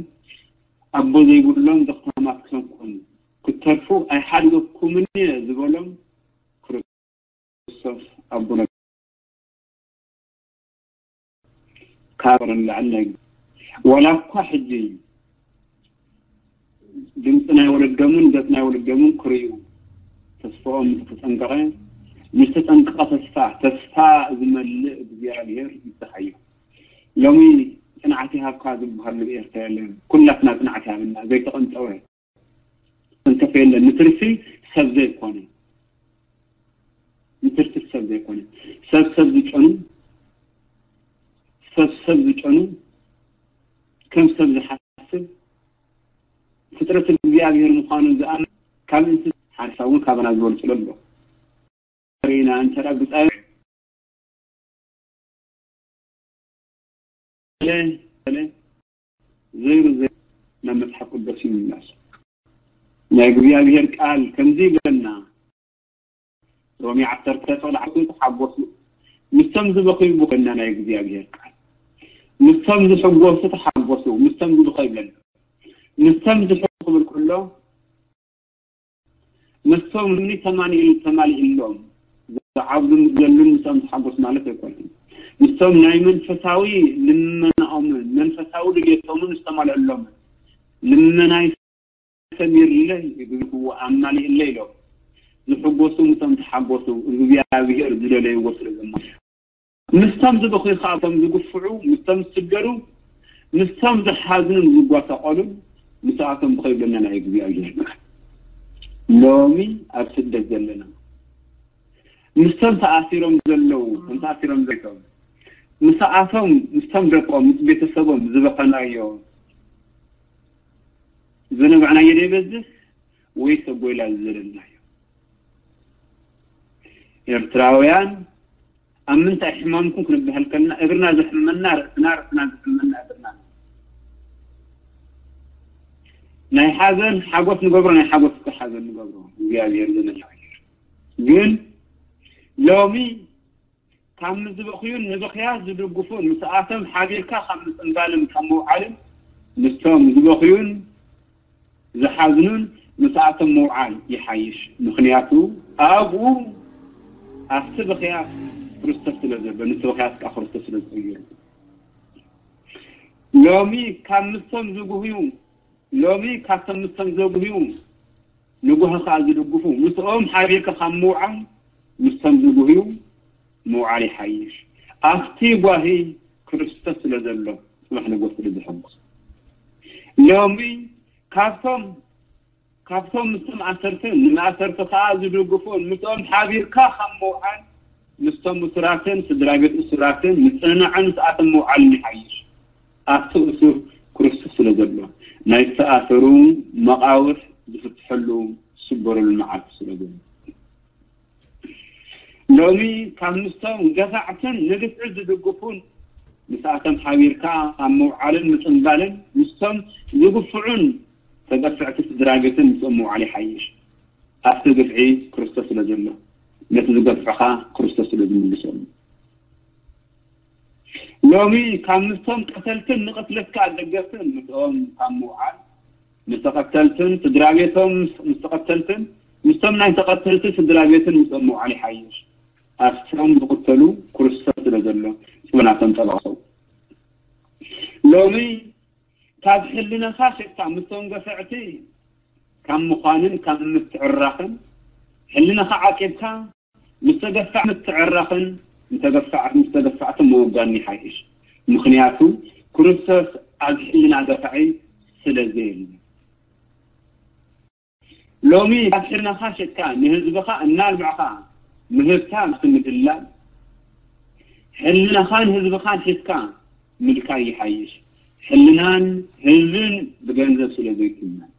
ኣቦ ዘይብሎም ዘኽታማት ክትኮኑ ክትተርፉ ኣይሓድገኩምን እየ ዝበሎም ክርስቶስ ኣቦና ካብ ንላዕሊ ናይ ዋላ እኳ ሕጂ ድምፂ ናይ ወለዶምን ገፅ ናይ ወለዶምን ክርእዩ ተስፋኦም ዝተጠንቀቐ፣ ዝተጠንቀቐ ተስፋ፣ ተስፋ ዝመልእ እግዚኣብሔር ይብዝሓዮ። ሎሚ ጽንዓት ይሃብካ ዝበሃል ኣብ ኤርትራ የለን። ኩላትና ጽንዓት ይሃበና። ዘይተቐንጠወ እንተፈየለ ንትርፊ ሰብ ዘይኮነ፣ ንትርፊ ሰብ ዘይኮነ፣ ሰብ ሰብ ዝጨኑ፣ ሰብ ሰብ ዝጨኑ፣ ከም ሰብ ዝሓስብ ፍጥረት እግዚኣብሔር ምዃኑ ዝኣምን ካብ እንስሳ ሓርሳ እውን ካባና ዝበልጽ ዘሎ ኢና። እንተ ደኣ ብጻይ ዘይሩ ዘይ ናብ መጽሓፍ ቅዱስ ይምለስ። ናይ እግዚኣብሔር ቃል ከምዚ ይብለና፣ ሮሜ ዓሰርተ ፈቕዲ ዓሰርተ ተሓጎሱ፣ ምስቶም ዝበኽዩ ብኾና ናይ እግዚኣብሔር ቃል። ምስቶም ዝሕጎሱ ተሓጎሱ፣ ምስቶም ዝበኽዩ ይብለና። ምስቶም ዝሕጎሱ ክብል ከሎ፣ ምስቶም እምኒ ተማሊኡ-፣ ተማሊእሎም ዝዓብዱ ዘለዉ ምስኦም ተሓጎስ ማለት ኣይኮነን። ምስቶም ናይ መንፈሳዊ ልመናኦምን መንፈሳዊ ድልየቶምን ዝተማልአሎም ልመናይ ሰሚርለይ፣ ዝብልዎ ኣማሊእለይ ኢሎም ዝሕጎሱ ምስኦም ተሓጎሱ፣ እግዚኣብሔር ዝደለይዎ ስለ ዘማልኡ። ምስቶም ዝበኽዩ ኸኣ፣ ምስቶም ዝግፍዑ፣ ምስቶም ዝስደዱ፣ ምስቶም ዝሓዝኑን ዝጓሳቐሉን፣ ምስኣቶም ብኸይ ብለና ናይ እግዚኣብሔር ቃል። ሎሚ ኣብ ስደት ዘለና፣ ምስቶም ተኣሲሮም ዘለዉ፣ እቶም ተኣሲሮም ዘይቶም፣ ምስኣቶም፣ ምስቶም ደቆም፣ ምስ ቤተሰቦም ዝበኸናዮ፣ ዝነብዕናዮ ዶ ይበዝሕ ወይስ ኣብ ጎይላ ዝዘለልናዮ? ኤርትራውያን ኣብ ምንታይ ሕማምኩም ክንበሃል ከለና፣ እግርና ዘሕመና ርእስና፣ ርእስና ዘሕመና እግርና። ናይ ሓዘን ሓጎስ ንገብሮ፣ ናይ ሓጎስ ከ ሓዘን ንገብሮ። እግዚኣብሔር ዘመን ይቐይር። ግን ሎሚ ካብ ምስ ዝበኽዩን ንብኽያት ዝድግፉን ምስኣቶም ሓቢርካ ካብ ምጽንባልን ካብ ምውዓልን ምስቶም ዝበኽዩን ዝሓዝኑን ምስኣቶም ምውዓል ይሓይሽ። ምኽንያቱ ኣብኡ ኣብቲ ብኽያት ክርስቶስ ስለ ዘሎ፣ ነቲ ብኽያት ከኣ ክርስቶስ ስለ ዝቕይሩ። ሎሚ ካብ ምስቶም ዝጉህዩ፣ ሎሚ ካብቶም ምስቶም ዘጉህዩ ንጉህ ከኣ ዝድግፉ፣ ምስኦም ሓቢርካ ካብ ምውዓል ምስቶም ዝጉህዩ ምውዓል ይሓይሽ። ኣብቲ ጓሂ ክርስቶስ ስለ ዘሎ፣ ጽባሕ ንጎህ ስለ ዝሕጉስ። ሎሚ ካብቶም፣ ካብቶም ምስቶም ኣሰርትን ንማእሰርቲ ከኣ ዝድግፉን፣ ምስኦም ሓቢርካ ካብ ምውዓል፣ ምስቶም እሱራትን ስድራ ቤት እሱራትን ምጽንናዕን ምስኣቶም ምውዓልን ይሓይሽ። ኣብቲ እሱር ክርስቶስ ስለ ዘሎ፣ ናይ ዝተኣሰሩ መቓብር ዝፍትሐሉ፣ ዝስበረሉ መዓልቲ ስለ ዘሎ። ሎሚ ካብ ምስቶም ገፋዕትን ንግፍዒ ዝድግፉን ምስኣቶም ሓቢርካ ኣብ ምውዓልን ምጽንባልን ምስቶም ዝግፍዑን ተገፍዕቲ ስድራ ቤትን ምስኦም ምውዓል ይሓይሽ። ኣብቲ ግፍዒ ክርስቶስ ስለ ዘሎ፣ ነቲ ዝገፍዑኻ ክርስቶስ ስለ ዝምልሰሉ። ሎሚ ካብ ምስቶም ቀተልትን ንቕትለትካ ደገፍትን ምስኦም ካብ ምውዓል፣ ምስ ተቐተልትን ስድራ ቤቶም ምስ ተቐተልትን ምስቶም ናይ ተቐተልቲ ስድራ ቤትን ምስኦም ምውዓል ይሓይሽ። ኣብቶም ዝቕተሉ ክርስቶስ ስለ ዘሎ ጽበናቶም ጠባቕሰው። ሎሚ ካብ ሕልናኻ ሸጥካ ምስቶም ገፈዕቲ ካብ ምዃንን ካብ ምትዕራኽን፣ ሕልናኻ ዓቂብካ ምስ ተገፋዕ ምትዕራኽን ንተገፋዕ ምስ ተገፋዕቲ ምውጋን ይሓይሽ። ምኽንያቱ ክርስቶስ ኣብ ሕልና ገፋዒ ስለ ዘየለ። ሎሚ ካብ ሕልናኻ ሸጥካ ንህዝብኻ እናልማዕኻ ምህብታ ምስቲ ምድላል፣ ሕልናኻን ህዝብኻን ሒዝካ ምልካይ ይሓይሽ። ሕልናን ህዝብን ብገንዘብ ስለ ዘይትመን።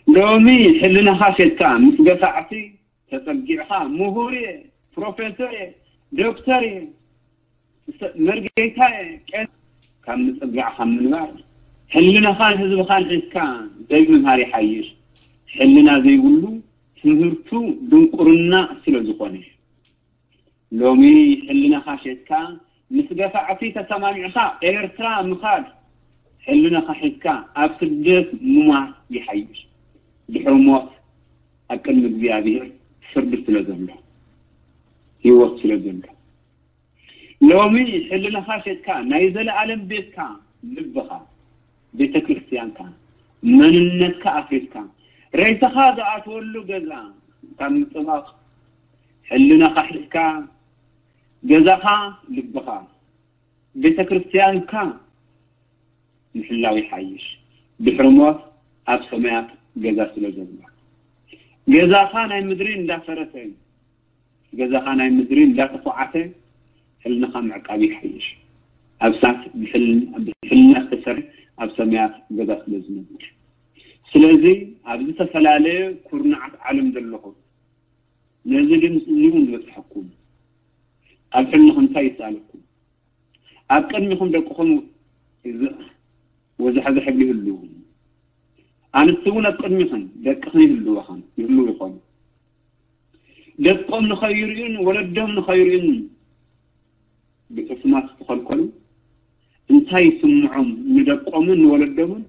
ሎሚ ሕልናኻ ሸጥካ ምስ ገፋዕቲ ተጸጊዕኻ ምሁር እየ፣ ፕሮፌሰር እየ፣ ዶክተር እየ፣ መርጌታ እየ፣ ቄስ ካብ ምጽጋዕኻ ምንባር፣ ሕልናኻን ህዝብኻን ሒዝካ ዘይምምሃር ይሓይሽ። ሕልና ዘይብሉ ትምህርቱ ድንቁርና ስለ ዝኾነ። ሎሚ ሕልናኻ ሸጥካ ምስ ገፋዕቲ ተሰማሚዕኻ ኤርትራ ምኻድ፣ ሕልናኻ ሒዝካ ኣብ ስደት ምሟት ይሓይሽ። ድሕሪ ሞት ኣብ ቅድሚ እግዚኣብሔር ፍርዲ ስለ ዘሎ፣ ህይወት ስለ ዘሎ። ሎሚ ሕልናኻ ሸጥካ ናይ ዘለኣለም ቤትካ፣ ልብኻ፣ ቤተ ክርስቲያንካ፣ መንነትካ ኣፍሪስካ፣ ሬሳኻ ዝኣትወሉ ገዛ ካብ ምጽባቕ፣ ሕልናኻ ሒዝካ ገዛኻ፣ ልብኻ፣ ቤተ ክርስቲያንካ ምሕላው ይሓይሽ። ድሕሪ ሞት ኣብ ሰማያት ገዛ ስለ ዘሎ፣ ገዛኻ ናይ ምድሪ እንዳፈረሰ፣ ገዛኻ ናይ ምድሪ እንዳተኾዓተ፣ ሕልናኻ ምዕቃብ ይሓይሽ። ኣብ ሳት ብሕል-፣ ብሕልና ዝተሰርሐ ኣብ ሰማያት ገዛ ስለ ዝነብር። ስለዚ ኣብ ዝተፈላለየ ኩርናዓት ዓለም ዘለኹም ነዚ ድምፂ እዚ እውን ዝበፅሐኩም፣ ኣብ ሕልንኹም እንታይ ይሰኣለኩም? ኣብ ቅድሚኹም ደቅኹም ይዝ-፣ ወዛሕዛሕ ይብሉ ይህልዉ። ኣንስቲ እውን ኣብ ቅድሚኽን ደቅኽን ይህልዋኽን፣ ይህልዉ ይኾኑ። ደቆም ንኸይርእዩን ወለዶም ንኸይርእዩን ብሕሱማት ዝተኸልከሉ እንታይ ይስምዖም? ንደቆምን ንወለዶምን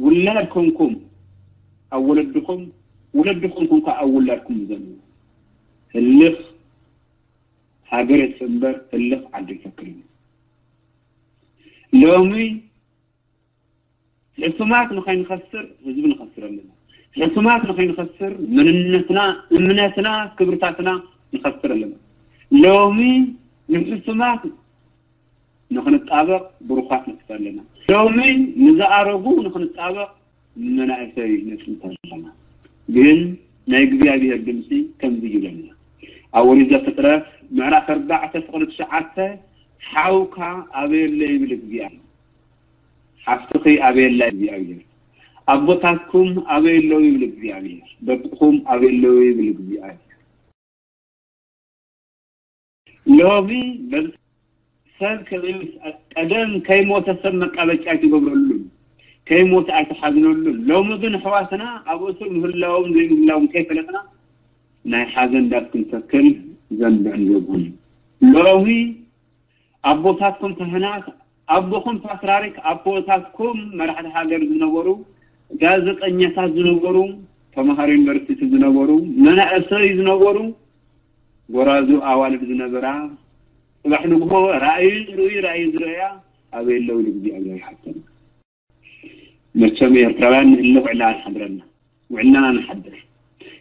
ውላድ ኮንኩም ኣብ ወለድኹም፣ ወለዲ ኮንኩም ከኣ ኣብ ውላድኩም ዘንቡ። ህልኽ ሃገር የጥፍእ እምበር ህልኽ ዓዲ ይተክል እዩ። ሎሚ ሕሱማት ንኸይንኸስር ህዝቢ ንኸስር ኣለና። ሕሱማት ንኸይንኸስር መንነትና፣ እምነትና፣ ክብርታትና ንኸስር ኣለና። ሎሚ ንሕሱማት ንኽንጣበቕ ብሩኻት ነጥፍ ኣለና። ሎሚ ንዝኣረጉ ንኽንጣበቕ መናእሰይ ነጽንት ኣለና። ግን ናይ እግዚኣብሔር ድምፂ ከምዚ ይብለና። ኣብ ኦሪት ዘፍጥረት ምዕራፍ ኣርባዕተ ፍቕዲ ትሽዓተ፣ ሓውካ ኣበየለ ይብል እግዚኣብሔር። ሓፍትኺ ኣበየላ ይብል እግዚኣብሔር። ኣቦታትኩም ኣበየለዉ ይብል እግዚኣብሔር። ደቅኹም ኣበየለዉ ይብል እግዚኣብሔር። ሎሚ በዚ ሰብ ከመይ ምስ ቀደም ከይሞተ ሰብ መቃበጫ ኣይትገብረሉን፣ ከይሞተ ኣይትሓዝነሉን። ሎሚ ግን ኣሕዋትና ኣብ እሱር ምህላዎም ዘይምህላዎም ከይፈለጥና ናይ ሓዘን ዳስ ክንተክል ዘንብዕን ዘብሁን። ሎሚ ኣቦታትኩም ካህናት፣ ኣቦኹም ፓትርያርክ፣ ኣቦታትኩም መራሕቲ ሃገር ዝነበሩ፣ ጋዜጠኛታት ዝነበሩ፣ ተምሃሮ ዩኒቨርሲቲ ዝነበሩ፣ መናእሰይ ዝነበሩ፣ ጎራዙ ኣዋልድ ዝነበራ፣ ጽባሕ ንግሆ ራእዩ ዝርእዩ፣ ራእዩ ዝርእያ ኣበይ ኣለዉ? ንእግዚኣብሔር ይሓተና። መቸም ኤርትራውያን ንህልኽ ውዕልና ንሓድረና፣ ውዕልናና ንሓድር።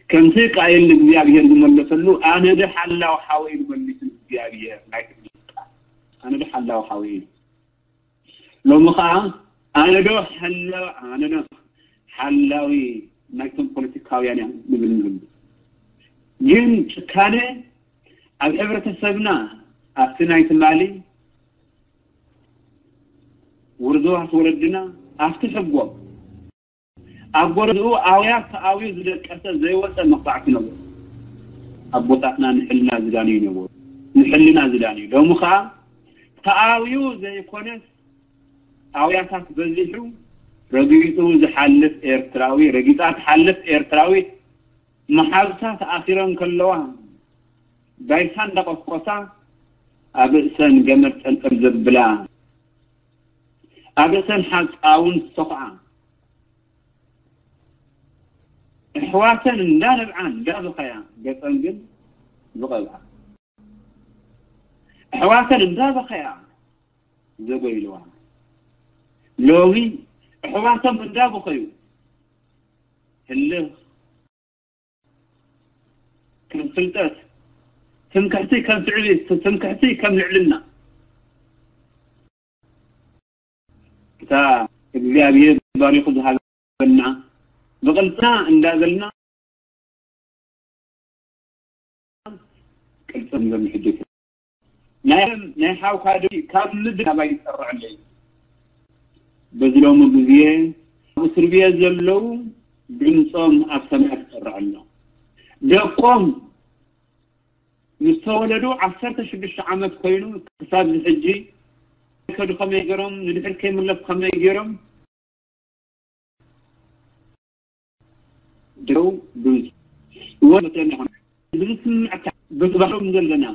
ከምቲ ቃየል ንእግዚኣብሔር ዝመለሰሉ፣ ኣነ ዶ ሓላው ሓወይ ኢሉ መሊሱ ንእግዚኣብሔር ናይ ትግርኛ ቃል። ኣነ ዶ ሓላው ሓወይ ኢሉ። ሎሚ ኸኣ ኣነ ዶ ሓላ-፣ ኣነ ዶ ሓላዊ ናይቶም ፖለቲካውያን እያ ንብል ንህሉ። ግን ጭካነ ኣብ ሕብረተሰብና ኣብቲ ናይ ትማሊ ውርዝዋት ወለድና ኣብቲ ሕጎም ኣብ ጎረዝኡ ኣውያት ተኣውዩ ዝደቀሰ ዘይወፀ መቕጻዕቲ ነበሩ። ኣቦታትና ንሕልና ዝዳንዩ ነበሩ። ንሕልና ዝዳንዩ። ሎሚ ኸኣ ተኣውዩ ዘይኮነስ ኣውያታት በዚሑ ረጊጹ ዝሓልፍ ኤርትራዊ፣ ረጊጻ ትሓልፍ ኤርትራዊት መሓዙታ ተኣሲረን ከለዋ ባይታ እንዳቆስቆሳ ኣብ ርእሰን ገመድ ጠልጠል ዘብላ፣ ኣብ ርእሰን ሓጻውን ዝሰኹዓ፣ ኣሕዋተን እንዳነብዓ እንዳበኸያ ገጸን ግን ዝቐብኣ፣ ኣሕዋተን እንዳበኸያ ዘጎይልዋ፣ ሎሚ ኣሕዋቶም እንዳበኸዩ ህልኽ ከም ፍልጠት፣ ትምክሕቲ ከም ትዕቢት፣ ትምክሕቲ ከም ልዕልና። እታ እግዚኣብሔር ባሪኹ ዝሃበና ብቕልጽና እንዳበልና ቅልጽም ዘምሕድት ናይ ናይ ሓውካ ድምፂ ካብ ምድሪ ናባይ ይፀርዐለይ። በዚ ሎሚ ግዜ ኣብ እስር ቤት ዘለዉ ድምፆም ኣብ ሰማይ ትፀርዐ ኣሎ። ደቆም ምስ ተወለዱ ዓሰርተ ሽዱሽተ ዓመት ኮይኑ ክሳብ እዚ ሕጂ ከዱ ከመይ ገይሮም ንድሕር ከይምለሱ ከመይ ገይሮም ደው ድምፂ ወዘተና ይኾን ብዝስምዕካ ብትባህሎም ዘለና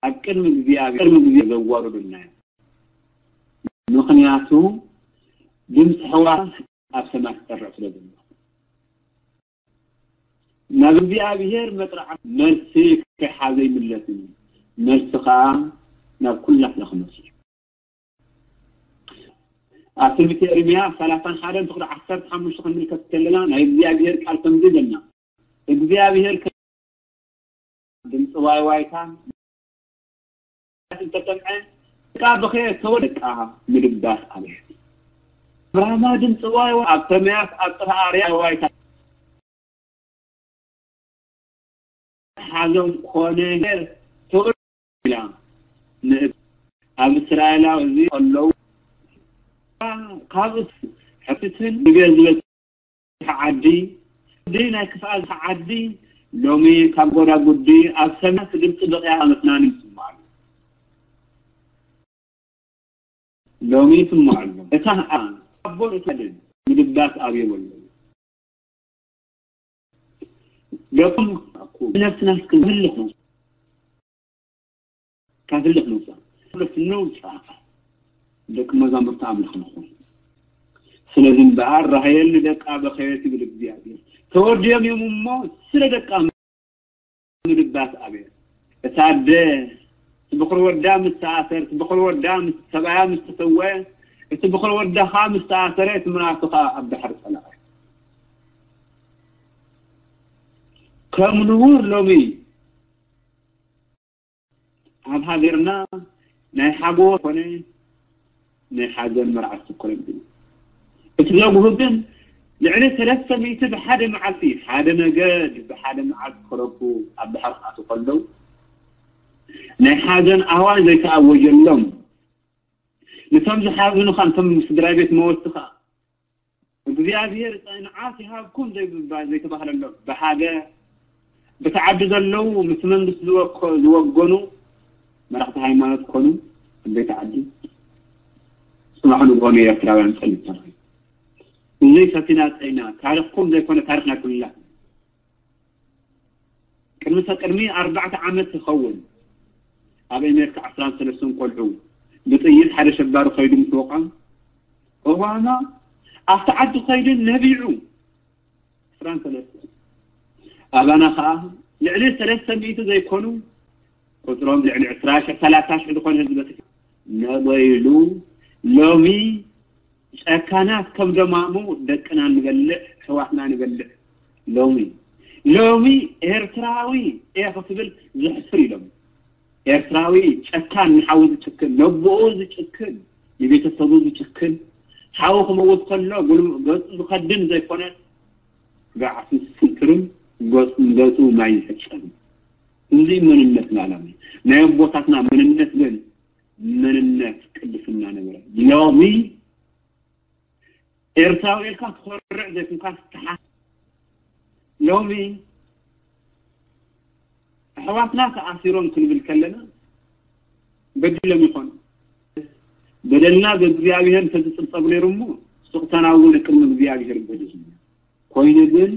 ኣብ ቅድሚ እግዚኣብሔር ቅድሚ ግዜ ዘዋርዱና እዮም። ምኽንያቱ ድምፂ ሕዋ ኣብ ሰማይ ትጠርዕ ስለ ዘሎ ናብ እግዚኣብሔር መጥራዕ መልሲ ከይሓዘ ይምለስን እዩ። መልሲ ከዓ ናብ ኩላትና ክመልስ እዩ። ኣብ ትንቢት ኤርምያስ ሰላሳን ሓደን ፍቕዲ ዓሰርተ ሓሙሽተ ክንምልከት ከለና ናይ እግዚኣብሔር ቃል ከምዚ ይብለና፣ እግዚኣብሔር ከ-፣ ድምፂ ዋይ ዋይታ እንተሰምዐ፣ ደቃ በኸየ፣ ተወ-፣ ደቃ ምድባስ ኣበየ። ብራማ ድምፂ ዋይ ዋይ፣ ኣብ ሰማያት ኣብ ጥርሃ ኣርያ ዋይታ ሓዘን ኮነ፣ ተወ-፣ ኢላ ንእብ-፣ ኣብ እስራኤላዊ እዚ ከለዉ፣ ካብ ሕፍትን ንቤት ዝበፅሐ ዓዲ፣ ዓዲ ናይ ክፍኣት ዓዲ፣ ሎሚ ካብ ጎዳጉዲ ኣብ ሰማያት ድምፂ ብቕያ ኣመስናን ይስምዓሉ። ሎሚ ይስምዓሉ። እታ ኣቦን እታ ኣደን ምድባስ ኣብዮም ኣለዉ። ደቆም ነፍስና እስከ ምልኽ ነው። ካብ ህልኽ ንውፃእ። ህልኽ ንውፃእ። ደቂ መዛሙርቲ ኣምላኽ ንኹን። ስለዚ እምበኣር፣ ራሄል ንደቃ በኸየት ይብል እግዚኣብሔር። ተወዲኦም እዮም እሞ፣ ስለ ደቃ ምድባስ ኣበየ። እታ ኣደ፣ እቲ ብኹር ወዳ ምስ ተኣሰር፣ እቲ ብኹር ወዳ ምስ ሰብኣያ ምስ ተሰወ፣ እቲ ብኹር ወዳ ኸኣ ምስ ተኣሰረ፣ እቲ ምራቱ ኸኣ ኣብ ባሕሪ ጸለቐ። ከም ንቡር ሎሚ ኣብ ሃገርና ናይ ሓጎስ ኮነ ናይ ሓዘን መርዓ ዝትኮነሉ እዩ። እቲ ዘጉህ ግን ልዕሊ ሰለስተ ሚእቲ ብሓደ መዓልቲ፣ ሓደ ነገድ ብሓደ መዓልቲ ክረፉ ኣብ ባሕሪ ክኣትዉ ከለዉ፣ ናይ ሓዘን ኣዋጅ ዘይተኣወጀሎም፣ ነቶም ዝሓዝኑ ኸኣ፣ ነቶም ስድራ ቤት መወቲ ኸኣ፣ እግዚኣብሔር ጽንዓት ይሃብኩም ዘይብባ-፣ ዘይተባህለሎም፣ ብሃገር፣ ብቲ ዓዲ ዘለዉ ምስ መንግስቲ ዝወኮ-፣ ዝወገኑ መራሕቲ ሃይማኖት ኮኑ፣ ዓበይቲ ዓዲ፣ ጽባሕ ንግሆ ንኤርትራውያን ጸሊም ተረኺቡ። እዚ ፈቲና ጸይና፣ ታሪኽኩም ዘይኮነ ታሪኽ ናይ ኩልና። ቅድሚ ሰ-፣ ቅድሚ ኣርባዕተ ዓመት ይኸውን፣ ኣብ ኣሜሪካ ዓስራን ሰለስተን ቆልዑ ብጥይት ሓደ ሸባሪ ከይዱ ምስ ወቕዖም፣ ኦባማ ኣብቲ ዓዲ ከይዱ ነቢዑ። ዓስራን ሰለስተን። ኣባና ኸኣ ልዕሊ ሰለስተ ሚእቲ ዘይኮኑ፣ ቁጽሮም ልዕሊ ዕስራ ሽሕ፣ ሰላሳ ሽሕ ዝኾነ ህዝቢ በጺሑ። ነበይሉ ሎሚ ጨካናት ከም ደማሙ ደቅና ንበልዕ፣ ኣሕዋትና ንበልዕ። ሎሚ፣ ሎሚ ኤርትራዊ እየ ክትብል ዘሕፍር ኢሎም። ኤርትራዊ ጨካን፣ ንሓዉ ዝጭክን፣ ነቦኡ ዝጭክን፣ ንቤተሰቡ ዝጭክን፣ ሓዉ ክመውት ከሎ ጉልም-፣ ገጹ ዝኸድን ዘይኮነ፣ ጋዕቱ ዝስንትርን ገጹ፣ ገጹ ማይ ዝሕጸብን። እዚ መንነትና ሎሚ። ናይ ኣቦታትና መንነት ግን መንነት ቅድስና ነበረ። ሎሚ ኤርትራዊ ኢልካ ትኾርዕ ዘይኮንካ ትሓ-፣ ሎሚ ኣሕዋትና ተኣሲሮም ክንብል ከለና በዲሎም ይኾኑ። በደልና ብእግዚኣብሔር እንተዝጽብጸብ ነይሩ እሞ፣ ስቕታና እውን ቅድሚ እግዚኣብሔር በዲልና። ኮይኑ ግን፣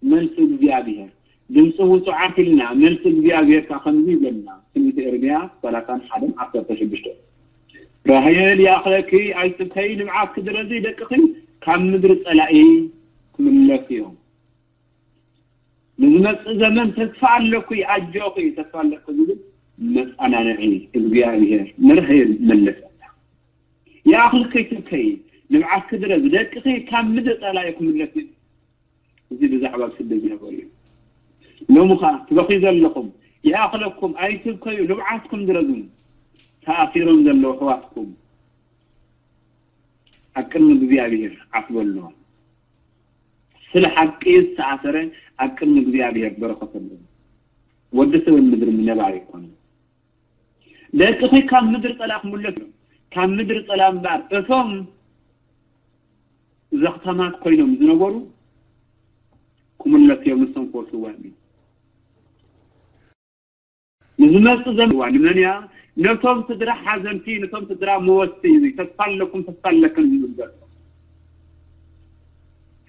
መልሲ እግዚኣብሔር፣ ድምፂ ውጹዓት ኢልና፣ መልሲ እግዚኣብሔር ከኣ ከምዚ ይብለና። ትንቢተ ኤርምያስ ሰላሳን ሓደን ዓሰርተ ሽዱሽተ፣ "ራሄል ይኣኽለኪ፣ ኣይትብከዪ፣ ንብዓትኪ ድረዚ፣ ደቅኺ ካብ ምድሪ ጸላኢ ክምለሱ እዮም። ንዝመጽእ ዘመን ተስፋ ኣለኩ፣ ኣጆኺ፣ ተስፋ ኣለኩ" ዝብል መጸናንዒ እግዚኣብሔር ንራሄል መለሰላ። "ይኣኽለኪ፣ ኣይትብከዪ፣ ንብዓትኪ ድረዚ፣ ደቅኺ ካብ ምድሪ ጸላኢ ክምለሱ እዮም." እዚ ብዛዕባ ስደት ዝነበሩ እዩ። ሎሚ ኸኣ ትበኽዩ ዘለኹም፣ ይኣኽለኩም፣ ኣይትብከዩ፣ ንብዓትኩም ድረዙ። ተኣሲሮም ዘለዉ ኣሕዋትኩም ኣብ ቅድሚ እግዚኣብሔር ዓስቡ ኣሎ። ስለ ሓቂ ዝተኣሰረ ኣብ ቅድሚ እግዚኣብሔር በረኸት ኣሎ። ወዲ ሰብ ኣብ ምድሪ ነባሪ ኣይኮነን። ደቅኺ ካብ ምድሪ ጸላኢ ክምለሱ እዮም። ካብ ምድሪ ጸላኢ እምበኣር፣ እቶም ዘኽታማት ኮይኖም ዝነበሩ ክምለሱ እዮም፣ ንሶም ክወስድዋ እዮም። ንዝመጽእ ዘመን ንመን እያ? ነቶም ስድራ ሓዘንቲ፣ ነቶም ስድራ መወቲ እዩ። ተስፋ ኣለኩም፣ ተስፋ ኣለክን ዝብል ዘሎ።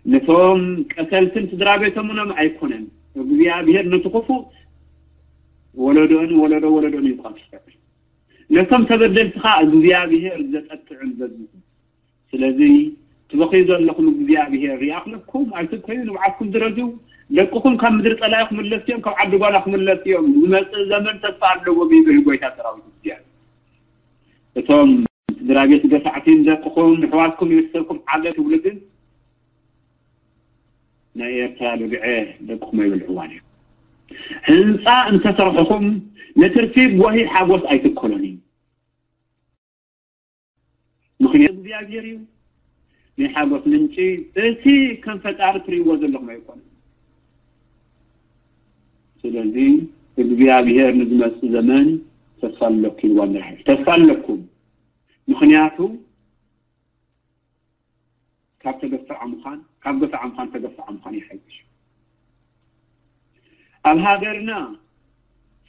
ነቶም ቀተልትን ስድራ ቤቶምን ኣይኮነን። እግዚኣብሔር ነቲ ክፉእ ወለዶን ወለዶ ወለዶን ይቆጽር። ነቶም ተበደልቲ ኸኣ እግዚኣብሔር ዘጠጥዕን ዘዝንቱ። ስለዚ ትበኽዩ ዘለኹም እግዚኣብሔር ይኣኽለኩም፣ ኣይትብከዩ፣ ንብዓትኩም ድረዙ። ደቅኹም ካብ ምድሪ ጸላኢ ክምለሱ እዮም፣ ካብ ዓዲ ጓና ክምለሱ እዮም። ዝመጽእ ዘመን ተስፋ ኣለዎ ይብል ጎይታ ሰራዊት እግዚኣብሔር። እቶም ስድራ ቤት ገፋዕቲ ንደቅኹም፣ ንሕዋትኩም፣ ንቤተሰብኩም ዓገብ ትብሉ ግን ናይ ኤርትራ ልግዐ ደቅኹም ኣይበልዕዋን እዮም። ህንጻ እንተሰርሕኹም ንትርፊ ጓሂ ሓጎስ ኣይትከሎን እዩ። ምኽንያቱ እግዚኣብሔር እዩ ናይ ሓጎስ ምንጪ። እቲ ከም ፈጣሪ ትርእይዎ ዘለኹም ኣይኮነን። ስለዚ እግዚኣብሔር ንዝመጽእ ዘመን ተስፋ ኣለኩ ኢልዋ ንራሄል። ተስፋ ኣለኩም። ምኽንያቱ ካብ ተገፍዐ ምዃን፣ ካብ ገፍዐ ምዃን ተገፍዐ ምዃን ይሓይሽ። ኣብ ሃገርና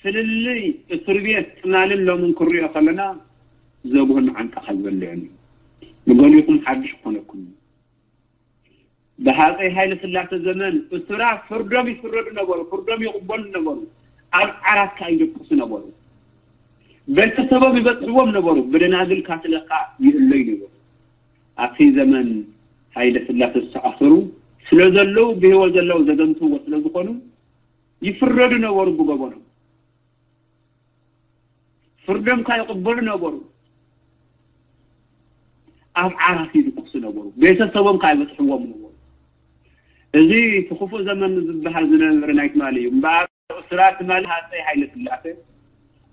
ፍልልይ እስር ቤት ትማልን ሎምን ክንሪኦ ከለና ዘጉህን ዓንቃኻ ዝበልዕን እዩ። ንገሊኹም ሓድሽ ክኾነኩም እዩ። ብሃፀይ ሃይለ ስላሴ ዘመን እሱራት ፍርዶም ይፍረዱ ነበሩ፣ ፍርዶም ይቕበሉ ነበሩ፣ ኣብ ዓራት ከዓ ይደቅሱ ነበሩ። ቤተሰቦም ይበፅሕዎም ነበሩ፣ ብደናግል ካትለካ ይእለዩ ነበሩ። ኣብቲ ዘመን ሃይለ ስላሴ ዝተኣሰሩ ስለ ዘለዉ ብህይወት ዘለዉ ዘዘንትዎ ስለ ዝኾኑ ይፍረዱ ነበሩ ብገበኖም። ፍርዶም ከዓ ይቕበሉ ነበሩ። ኣብ ዓራት ይድቅሱ ነበሩ። ቤተሰቦም ከዓ ይበፅሕዎም ነበሩ። እዚ እቲ ክፉእ ዘመን ዝበሃል ዝነበረ ናይ ትማሊ እዩ። እምበኣር እሱራት ትማሊ ሃፀይ ሃይለ ስላሴ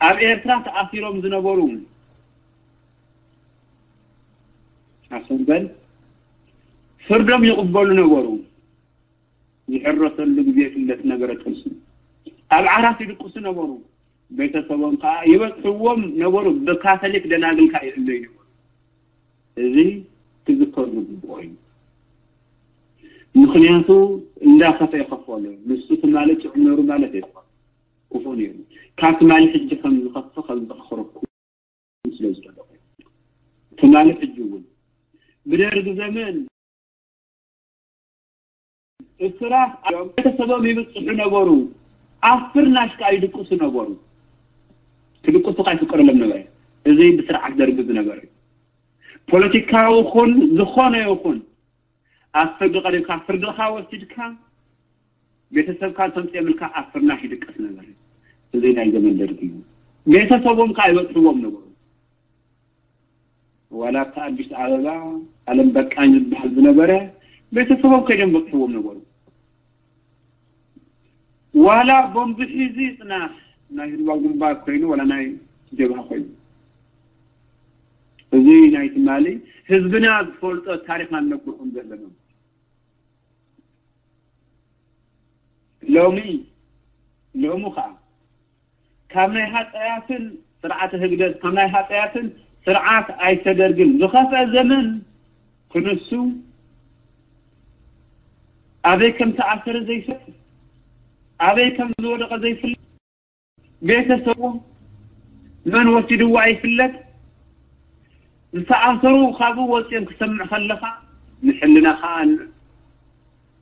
ኣብ ኤርትራ ተኣሲሮም ዝነበሩ ኣሰንበል ፍርዶም ይቕበሉ ነበሩ። ዝሕረሰሉ ግዜ ይፍለጥ ነበረ ጥንሱ። ኣብ ዓራት ይድቅሱ ነበሩ። ቤተሰቦም ከዓ ይበፅሕዎም ነበሩ። ብካቶሊክ ደናግል ከዓ ይእለዩ ነበሩ። እዚ ክዝከር ዝግብኦ እዩ። ምኽንያቱ እንዳኸፈ ይኸፈሎ። ንሱ ትማሊ ጥዑም ነይሩ ማለት ኣይኮነን። ክፉእ ነይሩ። ካብ ትማሊ ሕጂ ከም ዝኸፍእ ከም ዘኽረኩም ስለ ዝደለኹ። ትማሊ ሕጂ እውን ብደርግ ዘመን እሱራት እዮም። ቤተሰቦም ይብፅሑ ነበሩ። ኣብ ፍርናሽ ከዓ ይድቅሱ ነበሩ። ክድቅሱ ከዓ ይፍቀደሎም ነበረ። እዚ ብስርዓት ደርግ ዝነበረ እዩ። ፖለቲካዊ ይኹን ዝኾነ ይኹን ኣብ ፍርዲ ቀሪብካ ፍርድኻ ወሲድካ ቤተሰብካ እንተምፅኦምልካ ኣብ ፍርናሽ ይድቅስ ነበረ። እዚ ናይ ዘመን ደርግ እዩ። ቤተሰቦም ከዓ ይበፅሕዎም ነበሩ። ዋላ ኣብቲ ኣዲስ ኣበባ ኣለም በቃኝ ዝበሃል ዝነበረ ቤተሰቦም ከይዶም በፅሕዎም ነበሩ። ዋላ ቦምብ ሒዙ ይፅናሕ ናይ ህዝባዊ ግንባር ኮይኑ ዋላ ናይ ጀብሃ ኮይኑ። እዚ ናይ ትማሊ ህዝብና ዝፈልጦ ታሪኽና ንነግርኩም ዘለና። ሎሚ ሎሚ ከዓ ካብ ናይ ሃፀያትን ስርዓተ ህግደፍ ካብ ናይ ሃፀያትን ስርዓት ኣይተ ደርግን ዝኸፍአ ዘመን ክንሱ ኣበይ ከም ተኣሰረ ዘይፈልጥ ኣበይ ከም ዝወደቐ ዘይፍለጥ ቤተሰቡ መን ወሲድዎ ኣይፍለጥ። ዝተኣሰሩ ካብኡ ወፂኦም ክሰምዕ ከለኻ ንሕልናኻ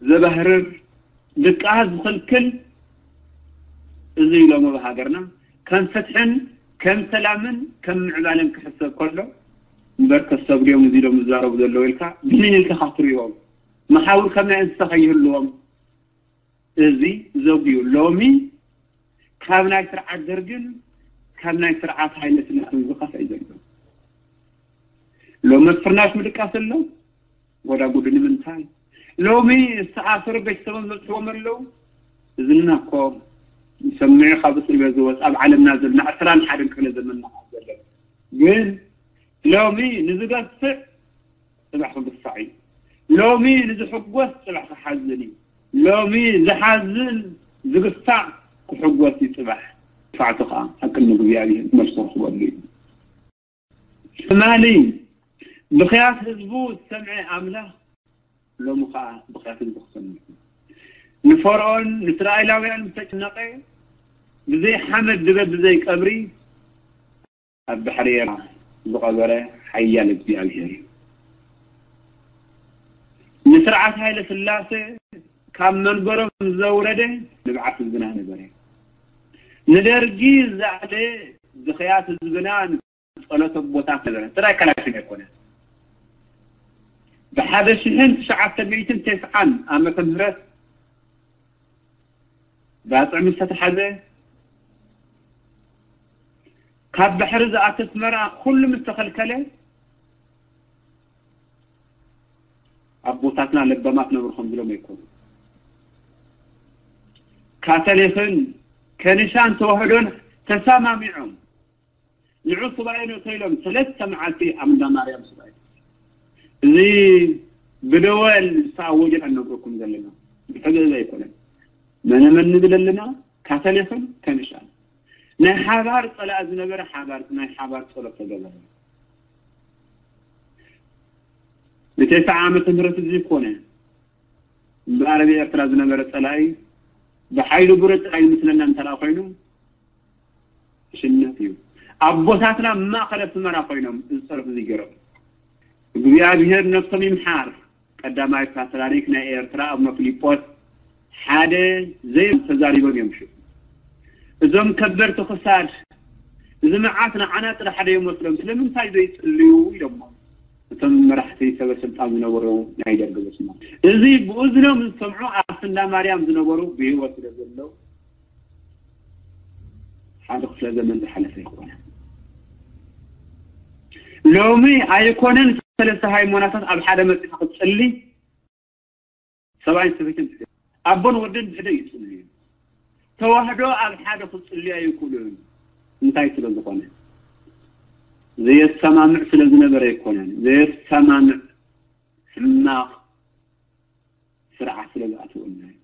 ዘባህርር፣ ድቃስ ዝኽልክል፣ እዚ ኢሎም ኣብ ሃገርና ከም ፍትሕን ከም ሰላምን ከም ምዕባለን ክሕሰብ ከሎ እምበር፣ ከሰብ ድዮም እዚ ኢሎም ዝዛረቡ ዘለዉ ኢልካ ብንን ኢልካ ካብ ትሪኦም መሓውር ከም ናይ እንስሳ ከይህልዎም እዚ ዘጉዩ። ሎሚ ካብ ናይ ስርዓት ደርግን ካብ ናይ ስርዓት ሃይለ ስላሰን ዝኸፍአ እዩ ዘሎ። ሎሚ ፍርናሽ ምድቃስ ኣሎ። ወዳ ጉዱ ንምንታይ? ሎሚ ዝተኣሰሩ ቤተሰቦም ዝበፅሕዎም ኣለዉ። እዝና እኮ ሰሚዑ ካብ እስር ቤት ዝወፅ ኣብ ዓለምና ዘለና ዕስራን ሓደን ክፍለ ዘመንና ዘለና። ግን ሎሚ ንዝገፍዕ ፅባሕ ክግፋዕ እዩ። ሎሚ ንዝሕጎስ ፅባሕ ክሓዝን እዩ። ሎሚ ዝሓዝን ዝግፋዕ ክሕጎስ እዩ ፅባሕ። ክፋዕቱ ከዓ ኣብ ቅድሚ እግዚኣብሔር መልሲ ክረኽበሉ እዩ። ትማሊ ብኽያት ህዝቡ ዝሰምዐ ኣምላኽ ሎሚ ከዓ ብኽያት ህዝቡ ክሰምዕ እዩ። ንፈርዖን ንእስራኤላውያን ዝተጨነቐ ብዘይ ሓመድ ድበ ብዘይ ቀብሪ ኣብ ባሕሪ ኤርትራ ዝቐበረ ሓያል እግዚኣብሔር እዩ። ንስርዓት ሃይለ ስላሴ ካብ መንበሮም ዘውረደ ንብዓት ህዝብና ነበረ። ንደርጊ ዝኣለ ብኽያት ህዝብና ንጸሎት ኣቦታት ነበረ። ጥራይ ካላሽን ኣይኮነ። ብሓደ ሽሕን ትሽዓተ ሚእትን ተስዓን ዓመተ ምህረት ባጽዕ ምስ ተተሓዘ፣ ካብ ባሕሪ ዝኣቲ ኣስመራ ኩሉ ምስ ተኸልከለ፣ ኣቦታትና ለባማት ነበሩ ከም ዝሎም ኣይኮኑ። ካቶሊኽን ከኒሻን ተዋህዶን ተሰማሚዖም ንዑ ሱባኤ ንእቶ ኢሎም ሰለስተ መዓልቲ ኣብ እንዳ ማርያም ሱባኤ። እዚ ብደወል ዝተኣወጀ እነግረኩም ዘለና፣ ብሕገዝ ኣይኮነን። መነ መን ንብል ኣለና? ካቶሊኽን ከኒሻን። ናይ ሓባር ጸላኢ ዝነበረ ሓባር፣ ናይ ሓባር ጸሎት ተገበረ። ብተስዓ ዓመተ ምህረት እዚ ኮነ። እምበኣር ኣብ ኤርትራ ዝነበረ ጸላኢ ብሓይሉ ብረት ጥራይ ይምስለና እንተ ደኣ ኮይኑ፣ ሽነት እዩ። ኣቦታትና ኣብ ማእከል ኣስመራ ኮይኖም እዚ ጸሎት እዚ ገይሮም። እግዚኣብሔር ነፍሶም ይምሓር። ቀዳማይ ፓትርያርክ ናይ ኤርትራ ኣቡነ ፊልጶስ ሓደ ዘይ ተዛሪቦም እዮም። ሽዑ እዞም ከበርቲ ክሳድ፣ እዚ መዓት ንዓና ጥራሕ ዶ ይመስሎም? ስለምንታይ ዘይጽልዩ? ኢሎሞ እቶም መራሕቲ ሰበ ስልጣን ዝነበሩ ናይ ደርጊ በስሞም። እዚ ብእዝኖም ዝሰምዑ ኣብ እንዳ ማርያም ዝነበሩ ብህይወት ስለ ዘለዉ ሓደ ክፍለ ዘመን ዝሓለፈ ኣይኮነን። ሎሚ ኣይኮነን ሰለስተ ሃይማኖታት ኣብ ሓደ መጺኻ ክትጽሊ፣ ሰብኣይን ሰበይትን ብሕደ፣ ኣቦን ወድን ብሕደ ይጽልዩ። ተዋህዶ ኣብ ሓደ ክጽልዩ ኣይክእሉን። እንታይ ስለ ዝኾነ? ዘየሰማምዕ ስለ ዝነበረ ኣይኮነን። ዘየሰማምዕ ሕማቕ ስርዓት ስለ ዝኣተወና እዩ።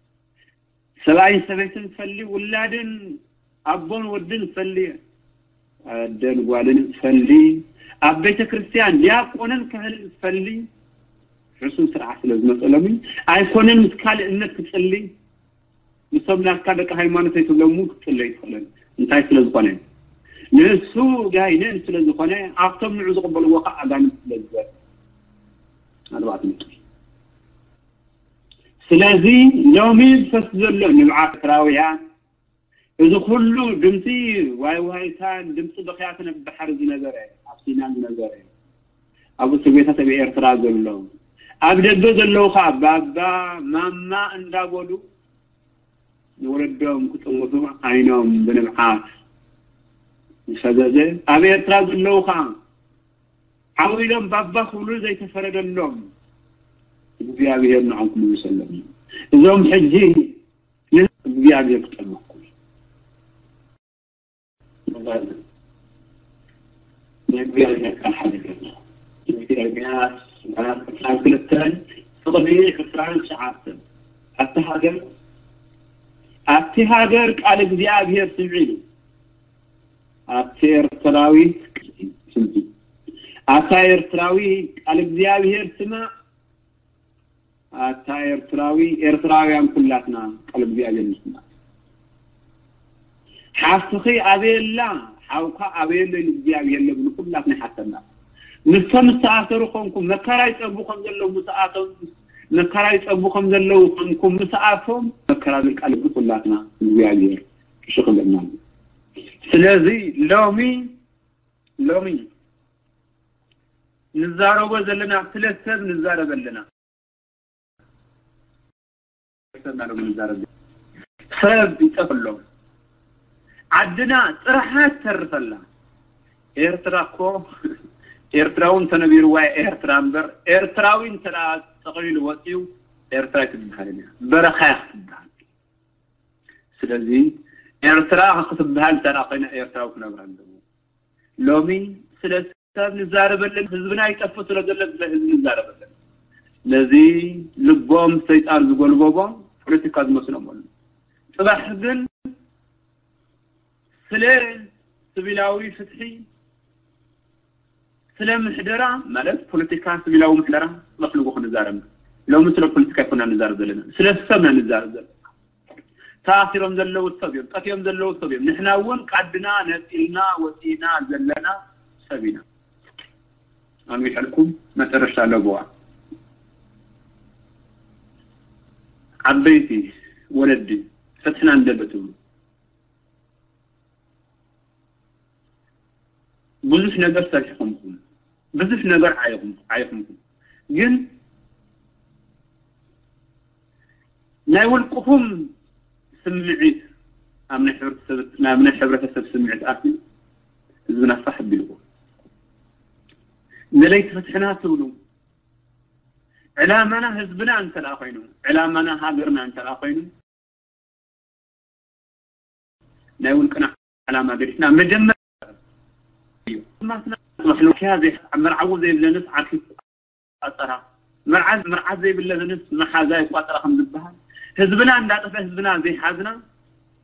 ሰብኣይን ሰበይትን ፈሊ፣ ውላድን ኣቦን ወድን ፈሊ፣ ኣደን ጓልን ፈሊ፣ ኣብ ቤተ ክርስቲያን ዲያቆንን ካህንን ፈሊ፣ ሕሱም ስርዓት ስለ ዝመጸሎም እዩ። ኣይኮነን ምስ ካልእ እምነት ክጽሊ፣ ምስቶም ናትካ ደቂ ሃይማኖት ኣይትብሎም እውን ክትጽሊ ኣይትኽእልን። እንታይ ስለ ዝኾነ? ንሱ ጋይንን ስለ ዝኾነ፣ ኣብቶም ንዑ ዝቕበልዎ ኸዓ ኣጋንንቲ ስለ ዝበል። ኣርባዕተ ነጥቢ። ስለዚ ሎሚ ዝፈስ ዘሎ ንብዓት ኤርትራውያን፣ እዚ ኩሉ ድምፂ ዋይ ዋይታን ድምፂ ብኽያትን ኣብ ባሕሪ ዝነበረ፣ ኣብ ሲና ዝነበረ፣ ኣብ እስር ቤታት ኣብ ኤርትራ ዘሎ፣ ኣብ ደገ ዘለዉ ኸዓ ባባ ማማ እንዳበሉ ንወለዶም ክጥምቱ ዓይኖም ብንብዓት ዝፈዘዘ፣ ኣብ ኤርትራ ዘለዉ ኸዓ ዓው ኢሎም ባባ ክብሉ ዘይተፈረደሎም እግዚኣብሔር ንዓኹም ይምሰሎም። እዞም ሕጂ ንእግዚኣብሔር ክጠመኩም። ንእግዚኣብሔር ቃል ሓቢርና። ትንቢተ ኤርምያስ ምዕራፍ ዕስራን ክልተን ፍቕዲ ዕስራን ትሽዓተን። ኣብቲ ሃገር፣ ኣብቲ ሃገር ቃል እግዚኣብሔር ስምዒ ኢሉ። ኣብቲ ኤርትራዊ ስምዒ። ኣታ ኤርትራዊ ቃል እግዚኣብሔር ስማዕ። ኣታ ኤርትራዊ፣ ኤርትራውያን ኩላትና ቃል እግዚኣብሔር ንስማዕ። ሓፍትኺ ኣበየላ፣ ሓውካ ኣበየሎ ኢሉ እግዚኣብሔር ለብሉ ኩላትና ይሓተና። ምስቶም ዝተኣሰሩ ኮንኩም፣ መከራ ይጸቡ ከም ዘለዉ ምስኣቶም፣ መከራ ይጸቡ ከም ዘለዉ ኮንኩም ምስኣቶም፣ መከራ ዝብል ቃል ኩላትና እግዚኣብሔር ይሽኽለና። ስለዚ ሎሚ፣ ሎሚ ንዛረቦ ዘለና ስለ ሰብ ንዛረብ ኣለና። ሰብ እናሎም ንዛረብ። ሰብ ይጠፍሎም። ዓድና ጥርሓ ትተርፈላ። ኤርትራ እኮ፣ ኤርትራዊ እንተነቢርዋ ኤርትራ እምበር፣ ኤርትራዊ እንተ ደኣ ጠቕሊሉ ወጺኡ፣ ኤርትራ ኣይትበሃልን እያ። በረኻ እያ ክትበሃል። ስለዚ ኤርትራ ክትበሃል እንተ ደኣ ኮይና፣ ኤርትራዊ ክነብራ ኣለዎ። ሎሚ ስለ ሰብ ንዛረበለን፣ ህዝብና ይጠፍእ ስለ ዘሎ ስለ ህዝቢ ንዛረበለን። ነዚ ልቦም ሰይጣን ዝጎልበቦ ፖለቲካ ዝመስሎም ኣሎ። ጽባሕ ግን ስለ ስቪላዊ ፍትሒ፣ ስለ ምሕደራ፣ ማለት ፖለቲካ ስቪላዊ ምሕደራ ጽባሕ ንግሆ ክንዛረብ። ሎሚ ስለ ፖለቲካ ኣይኮና ንዛረብ ዘለና፣ ስለ ሰብ ኢና ንዛረብ ዘለና። ተኣሲሮም ዘለዉ ሰብ እዮም፣ ጠፊኦም ዘለዉ ሰብ እዮም። ንሕና እውን ቃድና ነጺልና ወጺና ዘለና ሰብ ኢና። ኣንዊሐልኩም መጨረሻ ለበዋ። ዓበይቲ ወለዲ፣ ፍትሕና እንደበ ትብሉ፣ ብዙሕ ነገር ሰሪሕኹምኩም፣ ብዙሕ ነገር ዓይኹም-፣ ዓይኹምኩም። ግን ናይ ውልቅኹም ስምዒት ኣብ ናይ ሕብረተሰብ፣ ናብ ናይ ሕብረተሰብ ስምዒት ኣትዩ ህዝብና ፋሕ ኣቢልዎ። ደለይቲ ፍትሕና ትብሉ፣ ዕላማና ህዝብና እንተ ደኣ ኮይኑ፣ ዕላማና ሃገርና እንተ ደኣ ኮይኑ፣ ናይ ውልቅና ዕላማ ገዲፍና መጀመር እዩ። ማስና መሕለኪያ ዘይ-፣ መርዓዊ ዘይብለንስ ዓርኪ ይቋጸራ። መርዓ-፣ መርዓት ዘይብለንስ መሓዛ ይቋጸራ ከም ዝበሃል፣ ህዝብና እንዳጠፈ ህዝብና ዘይሓዝና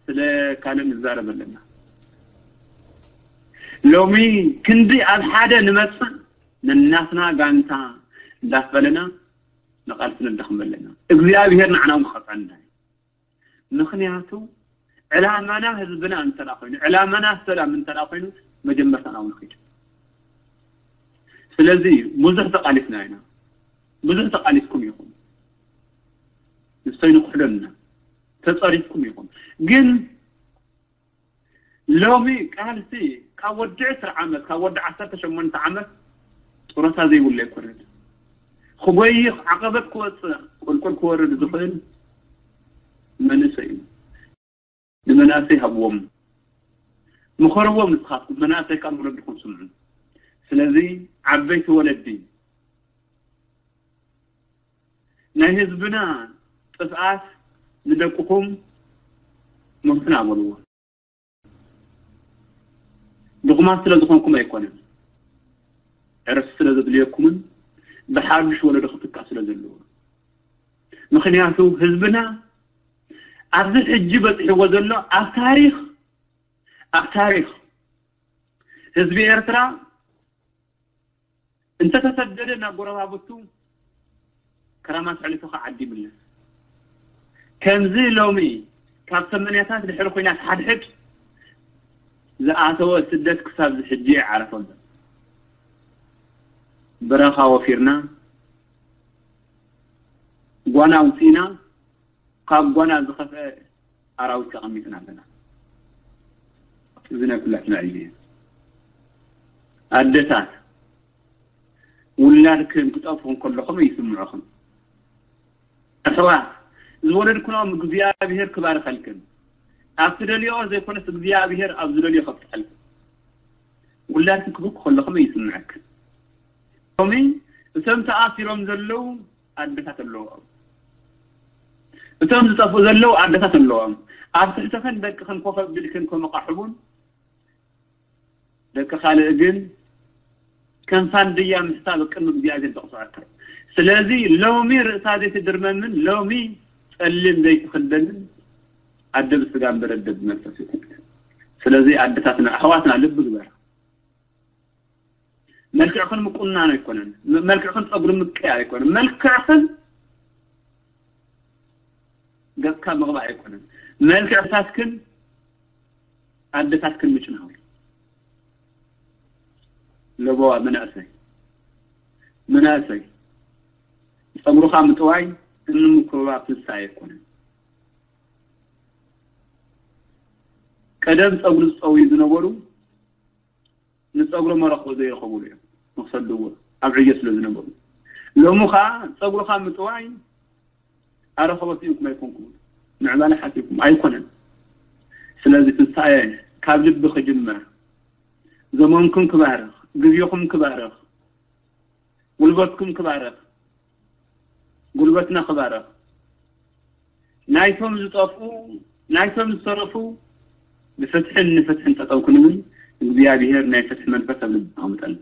ስለ ካልእ ንዛረብ ኣለና። ሎሚ ክንዲ ኣብ ሓደ ንመጽእ ነናትና ጋንታ እንዳፈለና ንቃልሲ ንደኽም ኣለና። እግዚኣብሔር ንዓና እውን ክቐጽዐና እዩ። ምኽንያቱ ዕላማና ህዝብና እንተ ደኣ ኮይኑ፣ ዕላማና ሰላም እንተ ደኣ ኮይኑ፣ መጀመርታ ናብኡ ንኺድ። ስለዚ ብዙሕ ተቓሊስና ኢና። ብዙሕ ተቓሊስኩም ኢኹም። ንሶይ ንክሕደልና ተጸሪፍኩም ኢኹም። ግን ሎሚ ቃልሲ ካብ ወዲ ዕስራ ዓመት፣ ካብ ወዲ ዓሰርተ ሸሞንተ ዓመት ጡረታ ዘይብሉ ኣይኮነን። ክጎይኽ፣ ዓቐበት ክወጽእ፣ ቁልቁል ክወርድ ዝኽእል መንእሰይ እዩ። ንመናእሰይ ሃብዎም፣ ምኸርዎም። ንስኻትኩም መናእሰይ ካብ ወለድኹም ስምዑ። ስለዚ ዓበይቲ ወለዲ ናይ ህዝብና ጥፍኣት ንደቅኹም ሞትና በልዎ። ድኹማት ስለ ዝኾንኩም ኣይኮነን፣ ዕረፍቲ ስለ ዘድልየኩምን ብሓዱሽ ወለዶ ክትካእ ስለ ዘለዎ። ምኽንያቱ ህዝብና ኣብዚ ሕጂ በፂሕዎ ዘሎ ኣብ ታሪኽ፣ ኣብ ታሪኽ ህዝቢ ኤርትራ እንተተሰደደ ናብ ጎረባብቱ ክራማት ኣሕሊፉ ዓዲ ይምለስ። ከምዚ ሎሚ ካብ ሰማንያታት ድሕሪ ኲናት ሓድሕድ ዝኣተወ ስደት ክሳብ እዚ ሕጂ ኣይዓረፈሉን። በረኻ ወፊርና፣ ጓና ኣውፂእና፣ ካብ ጓና ዝኸፍአ ኣራዊት ተቐሚጥና ኣለና። እዚ ናይ ኩላትና እዩ። ኣደታት፣ ውላድክን ክጠፍኡ እንከሎ ከመይ ይስምዑኽን? ኣሕዋት፣ ዝወለድክንኦም እግዚኣብሔር ክባርኸልክን፣ ኣብ ትደልዮ ዘይኮነስ እግዚኣብሔር ኣብ ዝደልዮ ከብጽሐልክን። ውላድክን ክብኩ ከሎ ከመይ ይስምዐክን? ሎሚ እቶም ተኣሲሮም ዘለዉ ኣደታት ኣለዎም። እቶም ዝጠፍኡ ዘለዉ ኣደታት ኣለዎም። ኣብ ትሕትኽን ደቅኽን ኮፍ ኣቢልክን ከመቓሕቡን፣ ደቂ ካልእ ግን ከም ፋንድያ ምሕሳብ ቅድሚ እግዚኣብሔር ዘቕጽዐካ እዩ። ስለዚ ሎሚ ርእሳ ዘይትድርመምን ሎሚ ጸሊም ዘይትኽደንን ኣደ ብስጋ እምበር ኣደ ብመንፈስ ኣይኮነትን። ስለዚ ኣደታትና ኣሕዋትና ልቢ ግበራ። መልክዕኽን ምቁናን ኣይኮነን። መ-፣ መልክዕኽን ጸጉሪ ምቅያር ኣይኮነን። መልክዕኽን ገጽካ ምቕባእ ኣይኮነን። መልክዕታትክን ኣደታት ክንምጭናው እዩ። ለበዋ መናእሰይ፣ መናእሰይ፣ ጸጉርኻ ምጥዋይ እምኒ ምኩብባብ ትንሳኤ ኣይኮነን። ቀደም ጸጉሪ ዝጸውዩ ዝነበሩ ንጸጉሪ መረኽቦ ዘይረኸብሉ እዮም። መኽሰብ ድዎ ኣብ ዕዮ ስለ ዝነበሩ። ሎሚ ኸኣ ጸጉርኻ ምጥዋይ ኣረኸቦት ኢኹም ኣይኮንኩም። ምዕባለ ሓሲብኩም ኣይኮነን። ስለዚ ትንሳኤ ካብ ልቢ ክጅመር፣ ዘመንኩም ክባርኽ፣ ግዜኹም ክባርኽ፣ ጉልበትኩም ክባርኽ፣ ጉልበትና ክባርኽ፣ ናይቶም ዝጠፍኡ፣ ናይቶም ዝተረፉ ብፍትሕን ንፍትሕን ጠጠው ክንብል እግዚኣብሔር ናይ ፍትሒ መንፈስ ኣብ ልብና ኣምጠልና።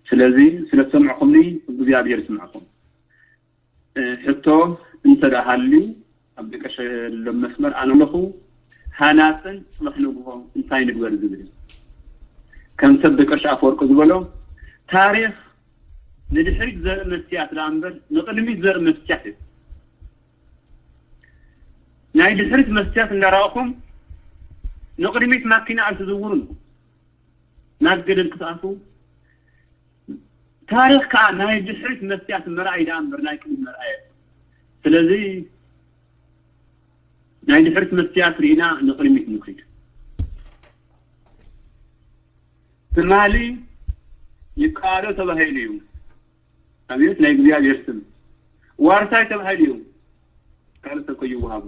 ስለዚ ስለ ዝሰምዕኹምኒ እግዚኣብሔር ይስምዕኹም። እ፣ ሕቶ እንተ ደኣ ሃልዩ ኣብ ደቀሸሎም መስመር ኣነ ኣለኹ። ሃናጽን ጽባሕ ንግሆ እንታይ ንግበር ዝብል እዩ። ከም ሰብ ደቀሽ ኣፈወርቂ ዝበሎ ታሪኽ ንድሕሪት ዘርኢ መስትያት ደኣ እምበር ንቕድሚት ዘርኢ መስትያት እዩ። ናይ ድሕሪት መስትያት እንዳረኣኹም ንቕድሚት ማኪና ኣይትዝውሩን። ናብ ገደል ክትኣትዉ ታሪኽ ከኣ ናይ ድሕሪት መስትያት ምርኣይ ደኣ እምበር ናይ ቅድሚት መርኣይ ኣይኮነን። ስለዚ ናይ ድሕሪት መስትያት ርኢና ንቕድሚት ንክድ። ትማሊ ይከኣሎ ተባሂሉ እዩ። ኣብዮት ናይ እግዚኣብሔር ስም ዋርሳይ ተባሂሉ እዩ። ካልእ ሰብ ከይወሃቡ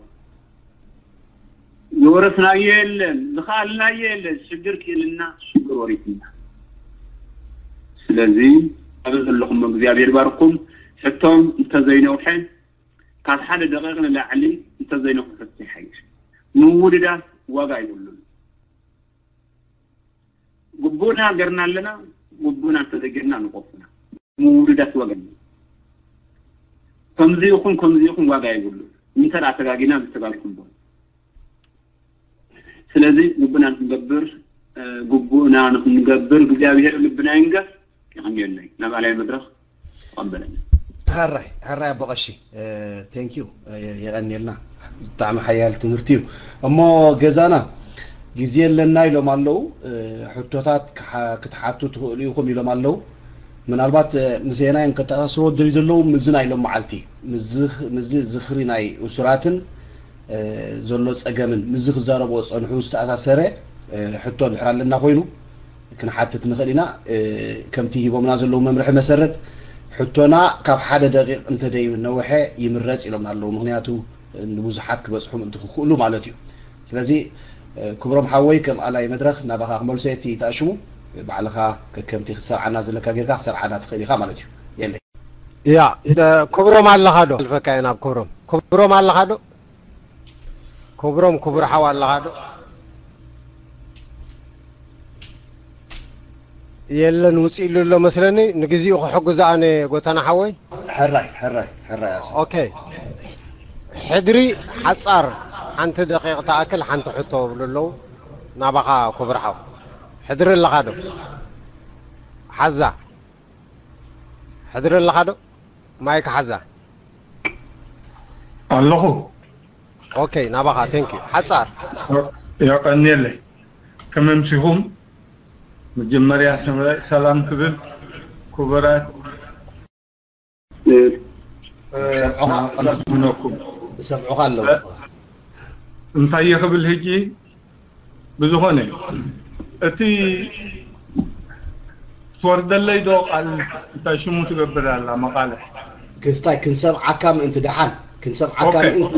ዝወረስናዮ የለን፣ ዝኸኣልናዮ የለን። ሽግር ክኢልና ሽግር ወሪስና። ስለዚ ኣብዚ ዘለኹም እግዚኣብሔር ይባርኩም። ሕቶም እንተዘይነውሐ ካብ ሓደ ደቂቕ ንላዕሊ እንተዘይነውሐ ሕቶ ይሓይሽ። ምውድዳስ ዋጋ ይብሉን። ግቡእና ገርና ኣለና፣ ግቡእና እንተዘይገርና ንቆፍና። ምውድዳስ ዋጋ የለን። ከምዚ ይኹን ከምዚ ይኹን ዋጋ የብሉን። እንተ ደኣ ተጋጊና ብተጋግኹም በሉ። ስለዚ ግቡእና ንክንገብር፣ እ፣ ግቡእና ንክንገብር እግዚኣብሔር ልብና ይንገር። ይቐንየለይ። ናብ ኣላይ መድረኽ ተቐበለኒ። ሕራይ ሕራይ ኣቦ ቀሺ፣ ቴንክ ዩ፣ የቐንየልና። ብጣዕሚ ሓያል ትምህርቲ እዩ። እሞ ገዛና ግዜ ኣለና ኢሎም ኣለዉ። እ፣ ሕቶታት ክሓ- ክትሓቱ ትኽእሉ ኢኹም ኢሎም ኣለዉ። ምናልባት እ፣ ምሴናይ ከተኣሳስርዎ ዝደልዩ ዘለዉ ምስዚ ናይ ሎም መዓልቲ ምስዚ ምስዚ ዝኽሪ ናይ እሱራትን እ፣ ዘሎ ጸገምን ምስዚ ክዛረብዎ ዝጸንሑ ዝተኣሳሰረ እ፣ ሕቶ እንድሕር ኣለና ኮይኑ ክንሓትት ንኽእል ኢና። እ፣ ከምቲ ሂቦምና ዘለዉ መምርሒ መሰረት ሕቶና ካብ ሓደ ደቂቕ እንተደይነውሐ ይምረጽ ኢሎምና ኣለዉ። ምኽንያቱ ንብዙሓት ክበጽሑ ምእንቲ ክኽእሉ ማለት እዩ። ስለዚ ክብሮም ሓወይ ከም ኣላይ መድረኽ ናባኻ ክመልሶ እቲ ተኣሽሙ ባዕልኻ ከከምቲ ክትሰርዓና ዘለካ ጌርካ ክትሰርዓና ትኽእል ኢኻ ማለት እዩ። የለይ። ያ ክብሮም ኣለኻ ዶ? ልፈካ ኢና ኣብ ክብሮም። ክብሮም ኣለኻ ዶ? ክብሮም ክቡር ሓው ኣለኻ ዶ? የለን ውፅእ ኢሉ ኣሎ መስለኒ። ንግዚኡ ክሕግዞ ኣነ ጎተና ሓወይ። ሕራይ ሕራይ ሕራይ ኣሰ ኦኬ ሕድሪ ሓፃር ሓንቲ ደቂቕ ትኣክል ሓንቲ ሕቶ ብሉ ኣለዉ። ናባኻ ክቡር ሓው ሕድሪ ኣለኻ ዶ? ሓዛ ሕድሪ ኣለኻ ዶ? ማይክ ሓዛ። ኣለኹ። ኦኬ ናባኻ ቴንክ ዩ ሓፃር። የቐንየለይ። ከመምሲኹም መጀመርያ ሰላም ክብል ክቡራት ሰምዑኻ ኣለዉ። እንታይ እየ ክብል ሕጂ ብዝኾነ እቲ ትወርደለይ ዶ ቃል እንታይ ሽሙ ትገብር ኣላ መቃልሕ ክስታይ ክንሰምዓካ ምእንቲ ደሓን ክንሰምዓካ ምእንቲ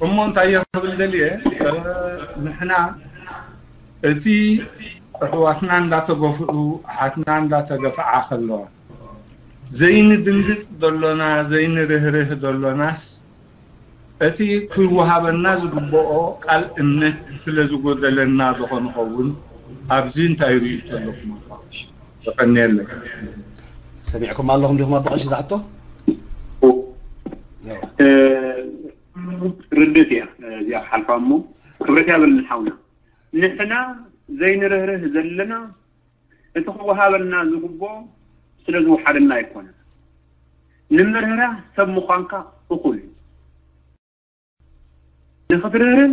እሞ እንታይ እየ ክብል ደልየ ንሕና እቲ ኣሕዋትና እንዳተገፍዑ ኣሓትና እንዳተገፍዓ ከለዋ ዘይንድንግፅ ዘሎና ዘይንርህርህ ዘሎናስ እቲ ክወሃበና ዝግብኦ ቃል እምነት ስለ ዝጎደለና ዶ ከንኸውን ኣብዚ እንታይ ርእይቶ ኣለኩም ኣባ ቀሺ? የቐንየለይ። ሰሚዕኩም ኣለኹም ዲኹም ኣባ ቀሺ ዝሓቶ? ርድእት እያ እዚኣ ክሓልፋ እሞ ክብረት ያበልና ሓውና። ንሕና ዘይንርህርህ ዘለና እቲ ክወሃበና ዝግብኦ ስለ ዝወሓደና ኣይኮነን። ንምርህራህ ሰብ ምዃንካ እኹል እዩ። ንኽትርህርህ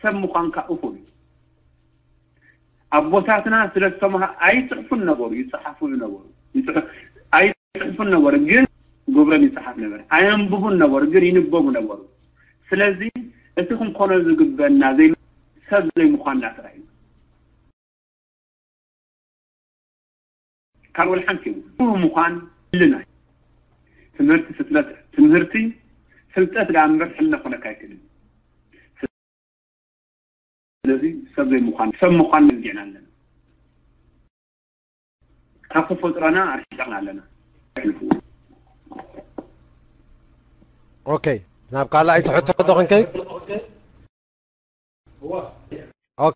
ሰብ ምዃንካ እኹል እዩ። ኣቦታትና ስለ ዝተምሃ ኣይፅሕፉን ነበሩ፣ ይፅሓፉ ነበሩ። ይፅሕ- ኣይፅሕፉን ነበሩ፣ ግን ግብሮም ይፅሓፍ ነበር። ኣየንብቡን ነበሩ፣ ግን ይንበቡ ነበሩ። ስለዚ እቲ ክንኮኖ ዝግበና ዘይ- ሰብ ዘይምዃንና ጥራይ እዩ። ካልእ ሓንቲ እዩ። ምዃን ህልና እዩ። ትምህርቲ ፍልጠት፣ ትምህርቲ ፍልጠት ደኣ እምበር ሕልና ክኾነካ ኣይክእልን። ስለዚ ሰብ ዘይምዃን፣ ሰብ ምዃን ነጊዕና ኣለና። ካብ ተፈጥሮና ኣርሒቕና ኣለና። ኦኬ፣ ናብ ካልኣይቲ ሕቶ ዶ ክንከይድ? ኦኬ።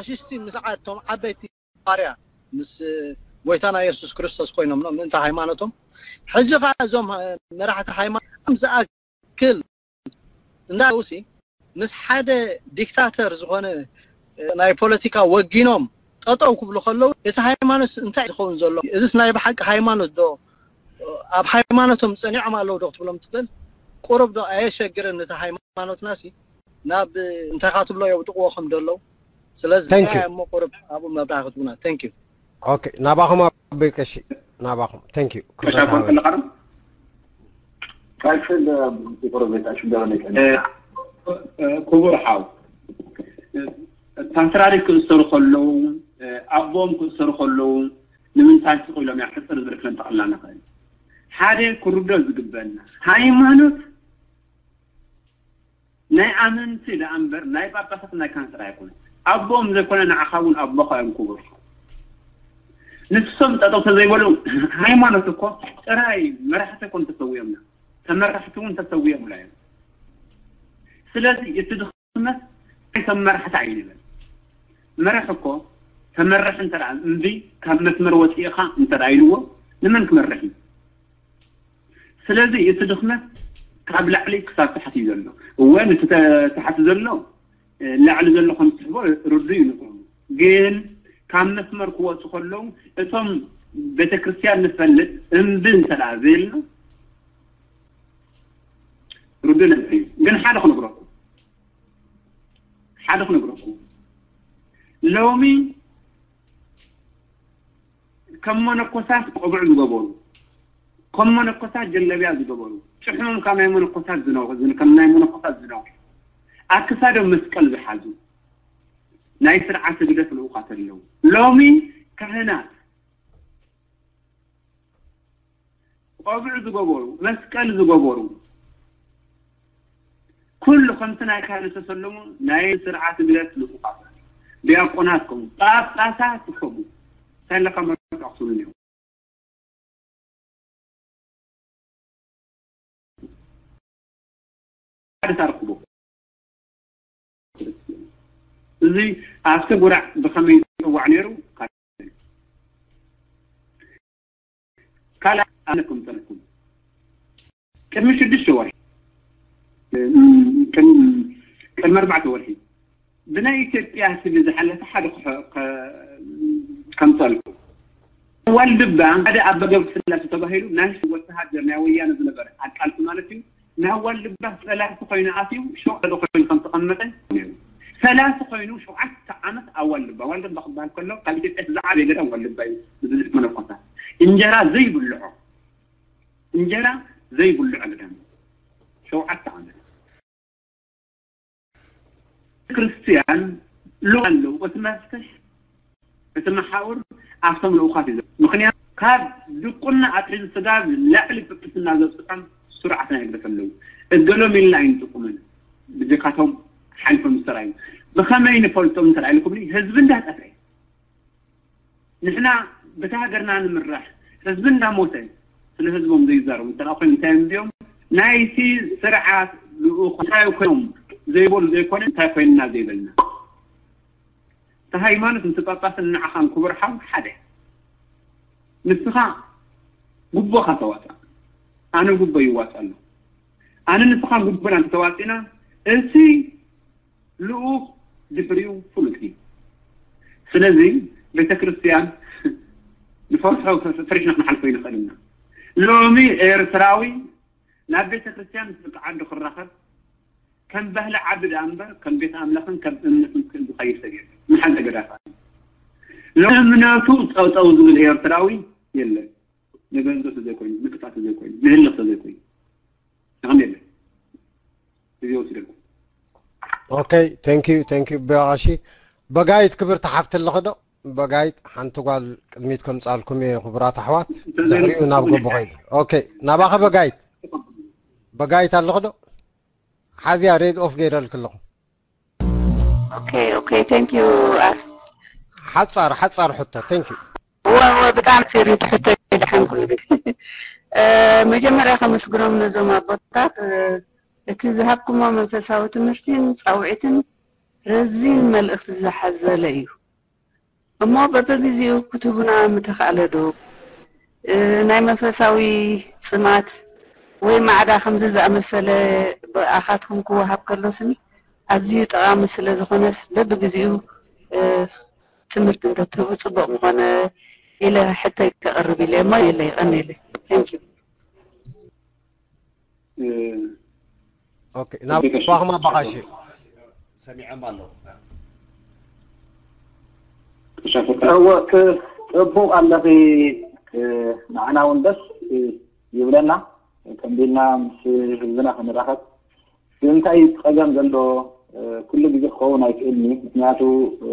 ሽስቲ ምስ ዓቶም ዓበይቲ ባርያ ምስ ጎይታና የሱስ ክርስቶስ ኮይኖም ነው ምእንቲ ሃይማኖቶም። ሕጂ ከዓ እዞም መራሕቲ ሃይማኖቶም ዝኣክል እንዳውሲ ምስ ሓደ ዲክታተር ዝኾነ ናይ ፖለቲካ ወጊኖም ጠጠው ክብሉ ከለዉ እቲ ሃይማኖት እንታይ ዝኸውን ዘሎ? እዚስ ናይ ብሓቂ ሃይማኖት ዶ? ኣብ ሃይማኖቶም ጸኒዖም ኣለዉ ዶ ክትብሎም ትኽእል? ቁሩብ ዶ ኣየሸግርን እቲ ሃይማኖትና ሲ ናብ እንታይ ካ ትብሎ የውጥቕዎ ከም ደለዉ? ስለዚ Thank you። እንታይ እሞ ቁሩብ ኣብኡ መብራህርሂ ክትቡና። Thank you። ኦኬ፣ ናባኹም ኣቦይ ቀሺ፣ ናባኹም። Thank you። ክብረት ተሻፈን ሃበና። ከለኻ ቀጽል። ቁሩብ ቤት ኣሽደበለቀ። እ፣ እ፣ ክቡር ሓው፣ እ፣ ፓትርያርክ ክእሰሩ ከለዉ፣ እ፣ ኣቦም ክእሰሩ ከለዉ ንምንታይ ስቕ ኢሎም? ያ ሕጽር ዝርክለን ጠቕላላ ንኽእል። ሓደ ክርዶ ዝግበና፣ ሃይማኖት ናይ ኣመንቲ ደኣ እምበር ናይ ጳጳሳት ናይ ካንሰር ኣይኮነን። ኣቦም ዘይኮነ ንዓኻ እውን ኣቦኻ እዮም ክቡር። ንሶም ጠጠው ተዘይበሉ፣ ሃይማኖት እኮ ጥራይ መራሕቲ እኮ ተሰዊኦምና፣ ተመራሕቲ እውን ተሰዊኦምና እዮም። ስለዚ እቲ ድኽመት ናይ ሰብ መራሕቲ ኣይንበል። መራሕ እኮ ተመራሕ እንተ ደኣ እምቢ ካብ መስመር ወፂእኻ እንተ ደኣ ኢልዎ ንመን ክመርሕ እዩ? ስለዚ እቲ ድኽመት ካብ ላዕሊ ክሳብ ታሕቲ እዩ ዘሎ። እወ፣ ነቲ ተ- ታሕቲ ዘሎ፣ እ፣ ላዕሊ ዘሎ ከም ዝስሕቦ ርዱእ እዩ ንቑም። ግን ካብ መስመር ክወፁ ከለዉ እቶም ቤተክርስትያን ንፈልጥ እምቢ እንተ ደኣ ዘይልና ርዱእ ነገር እዩ። ግን ሓደ ክነግረኩም፣ ሓደ ክነግረኩም፣ ሎሚ ከም መነኮሳት ቆብዕ ዝገበሩ፣ ከም መነኮሳት ጀለብያ ዝገበሩ፣ ጭሕሞም ካብ ናይ መነኮሳት ዝነው- ዝን- ከም ናይ መነኮሳት ዝነው፣ ኣብ ክሳዶም መስቀል ዝሓዙ ናይ ስርዓት ህግደፍ ልኡኻት ኣለዉ። ሎሚ ካህናት ቆብዕ ዝገበሩ፣ መስቀል ዝገበሩ፣ ኩሉ ከምቲ ናይ ካህን ዝተሰለሙ ናይ ስርዓት ህግደፍ ልኡኻት፣ ዲያቆናት ከምኡ፣ ጳጳሳት ከምኡ፣ እንታይ ኣለካ መርቃ ክትብሉ እኒኦ። ሓደ ታርክቦ። እዚ ኣብቲ ጉራዕ ብኸመይ ዝጽዋዕ ነይሩ? ካልእ ኣነ ክምጸልኩም። ቅድሚ ሽዱሽተ ወርሒ፣ ቅድሚ ቅድሚ ኣርባዕተ ወርሒ ብናይ ኢትዮጵያ ቲቪ ዝሓለፈ ሓደ ክሕ- ከ- ከምጸልኩ። ዋልድባ ሓደ ኣባ ገብረስላሴ ተባሂሉ ናይ ወተሃደር ናይ ወያነ ዝነበረ ኣቃልሲ ማለት እዩ። ናብ ዋልድባ ፈላሲ ኮይኑ ኣትዩ ሸውዓተ ኮይኑ ከም ተቐመጠ ነይሩ። ፈላሲ ኮይኑ ሸውዓተ ዓመት ኣብ ዋልድባ፣ ዋልድባ ክበሃል ከሎ ካብ ኢትዮጵያ እቲ ዝዓበየ ገዳም ዋልድባ እዩ። ብብዝሒ መነኮሳት እንጀራ ዘይብልዖ፣ እንጀራ ዘይብልዖ ገዳም ሸውዓተ ዓመት። ክርስትያን ልኡኽ ኣለዉ። እቲ መፍትሕ፣ እቲ መሓውር ኣብቶም ልኡኻት እዩ ዘሎ። ምኽንያቱ ካብ ድቁና ኣትሒዙ ስጋብ ላዕሊ ጵጵስና ዘብፅሖም ስሩዓት ናይ ህግደፍ ኣለዉ። እገሎም ኢልና ኣይንጥቁምን። ብጀካቶም ሓሊፎም ዝሰራዩ ብኸመይ ንፈልጦም እንተ ኢልኩምኒ፣ ህዝቢ እንዳጠፍአ፣ ንሕና በቲ ሃገርና ንምራሕ፣ ህዝቢ እንዳሞተ ስለ ህዝቦም ዘይዛረቡ እንተ ኮይኑ እንታይ እዮም? እንዲኦም ናይቲ ስርዓት ልኡኽ እንታይ ኮይኖም ዘይበሉ ዘይኮነ እንታይ ኮይንና ዘይበልና። እቲ ሃይማኖት ምስ ጳጳስን ንዓኻን ክቡር ሓው ሓደ። ንስኻ ጉቦኻ ተዋፅእ፣ ኣነ ጉቦ ይዋፅእ ኣሎ። ኣነ ንስኻ ጉቦና እንተተዋፂእና እቲ ልኡኽ ድሕሪኡ ፍሉጥ እዩ። ስለዚ ቤተ ክርስትያን ንፈርሖ ፈሪሕና ክንሓልፎ ይንኽእል ኢና። ሎሚ ኤርትራዊ ናብ ቤተ ክርስትያን ምስ ደቂ ዓዱ ክራኸብ ከም ባህሊ ዓዲ ደኣ እምበር ከም ቤት ኣምላኽን ከም እምነትን ዝኸይድ ሰብ የለን። ንሓንቲ ገዳፋ ሎም እምነቱ ጠውጠው ዝብል ኤርትራዊ የለን። ንገንዘብ ተዘይኮይኑ፣ ንቅጣት ተዘይኮይኑ፣ ንህልኽ ተዘይኮይኑ ንኸም የለን። እዚ ወስደልኩ። Okay, thank you, thank you በቃ። እሺ፣ በጋይት ክብርቲ ሓፍቲ ኣለኺ ዶ? በጋይት ሓንቲ ጓል ቅድሚት ከምጻልኩም እየ ክቡራት ኣሕዋት። ድሕሪኡ ናብ ጎቦ ኸይዱ። Okay፣ ናባኸ በጋይት። በጋይት ኣለኺ ዶ? ሓዝያ ሬድ ኦፍ ገይረልኪ ኣለኹ። Okay, okay, thank you ኣስ ሓጻር ሓጻር ሕቶ። Thank you። ወ ወ ብጣዕሚ serious ሕቶ ይድሓን ኩሉ ግዜ እ፣ መጀመርያ ከመስግኖም ነዞም ኣቦታት እ፣ እቲ ዝሃብኩሞ መንፈሳዊ ትምህርትን ጻውዒትን ረዚን መልእኽቲ ዝሓዘለ እዩ። እሞ በበግዜኡ ክትህቡና ምተኻእለ ዶ? እ፣ ናይ መንፈሳዊ ጽማት ወይ ማዕዳ ከምዚ ዝኣመሰለ ብኣኻትኩም ክወሃብ ከሎ ስኒ ኣዝዩ ጠቓሚ ስለ ዝኾነስ በብግዜኡ እ፣ ትምህርቲ እንተትህቡ ጽቡቕ ምኾነ ኢለ ሕቶይ ከቕርብ ኢለ እሞ የለ ይቐንየለይ። Thank you። እ፣ Okay፣ ናባኹም ኣባኻሽ። ሰሚዖም ኣለኹ። ቀሻ ፍቅረ እወ ክ- ጽቡቕ ኣለኺ። እ፣ ንዓና እውን ደስ እ፣ ይብለና ከምዚ ኢልና ምስ ህዝብና ክንራኸብ። ግን እንታይ ጸገም ዘሎ እ፣ ኩሉ ግዜ ክኸውን ኣይክእልን እዩ። ምክንያቱ እ፣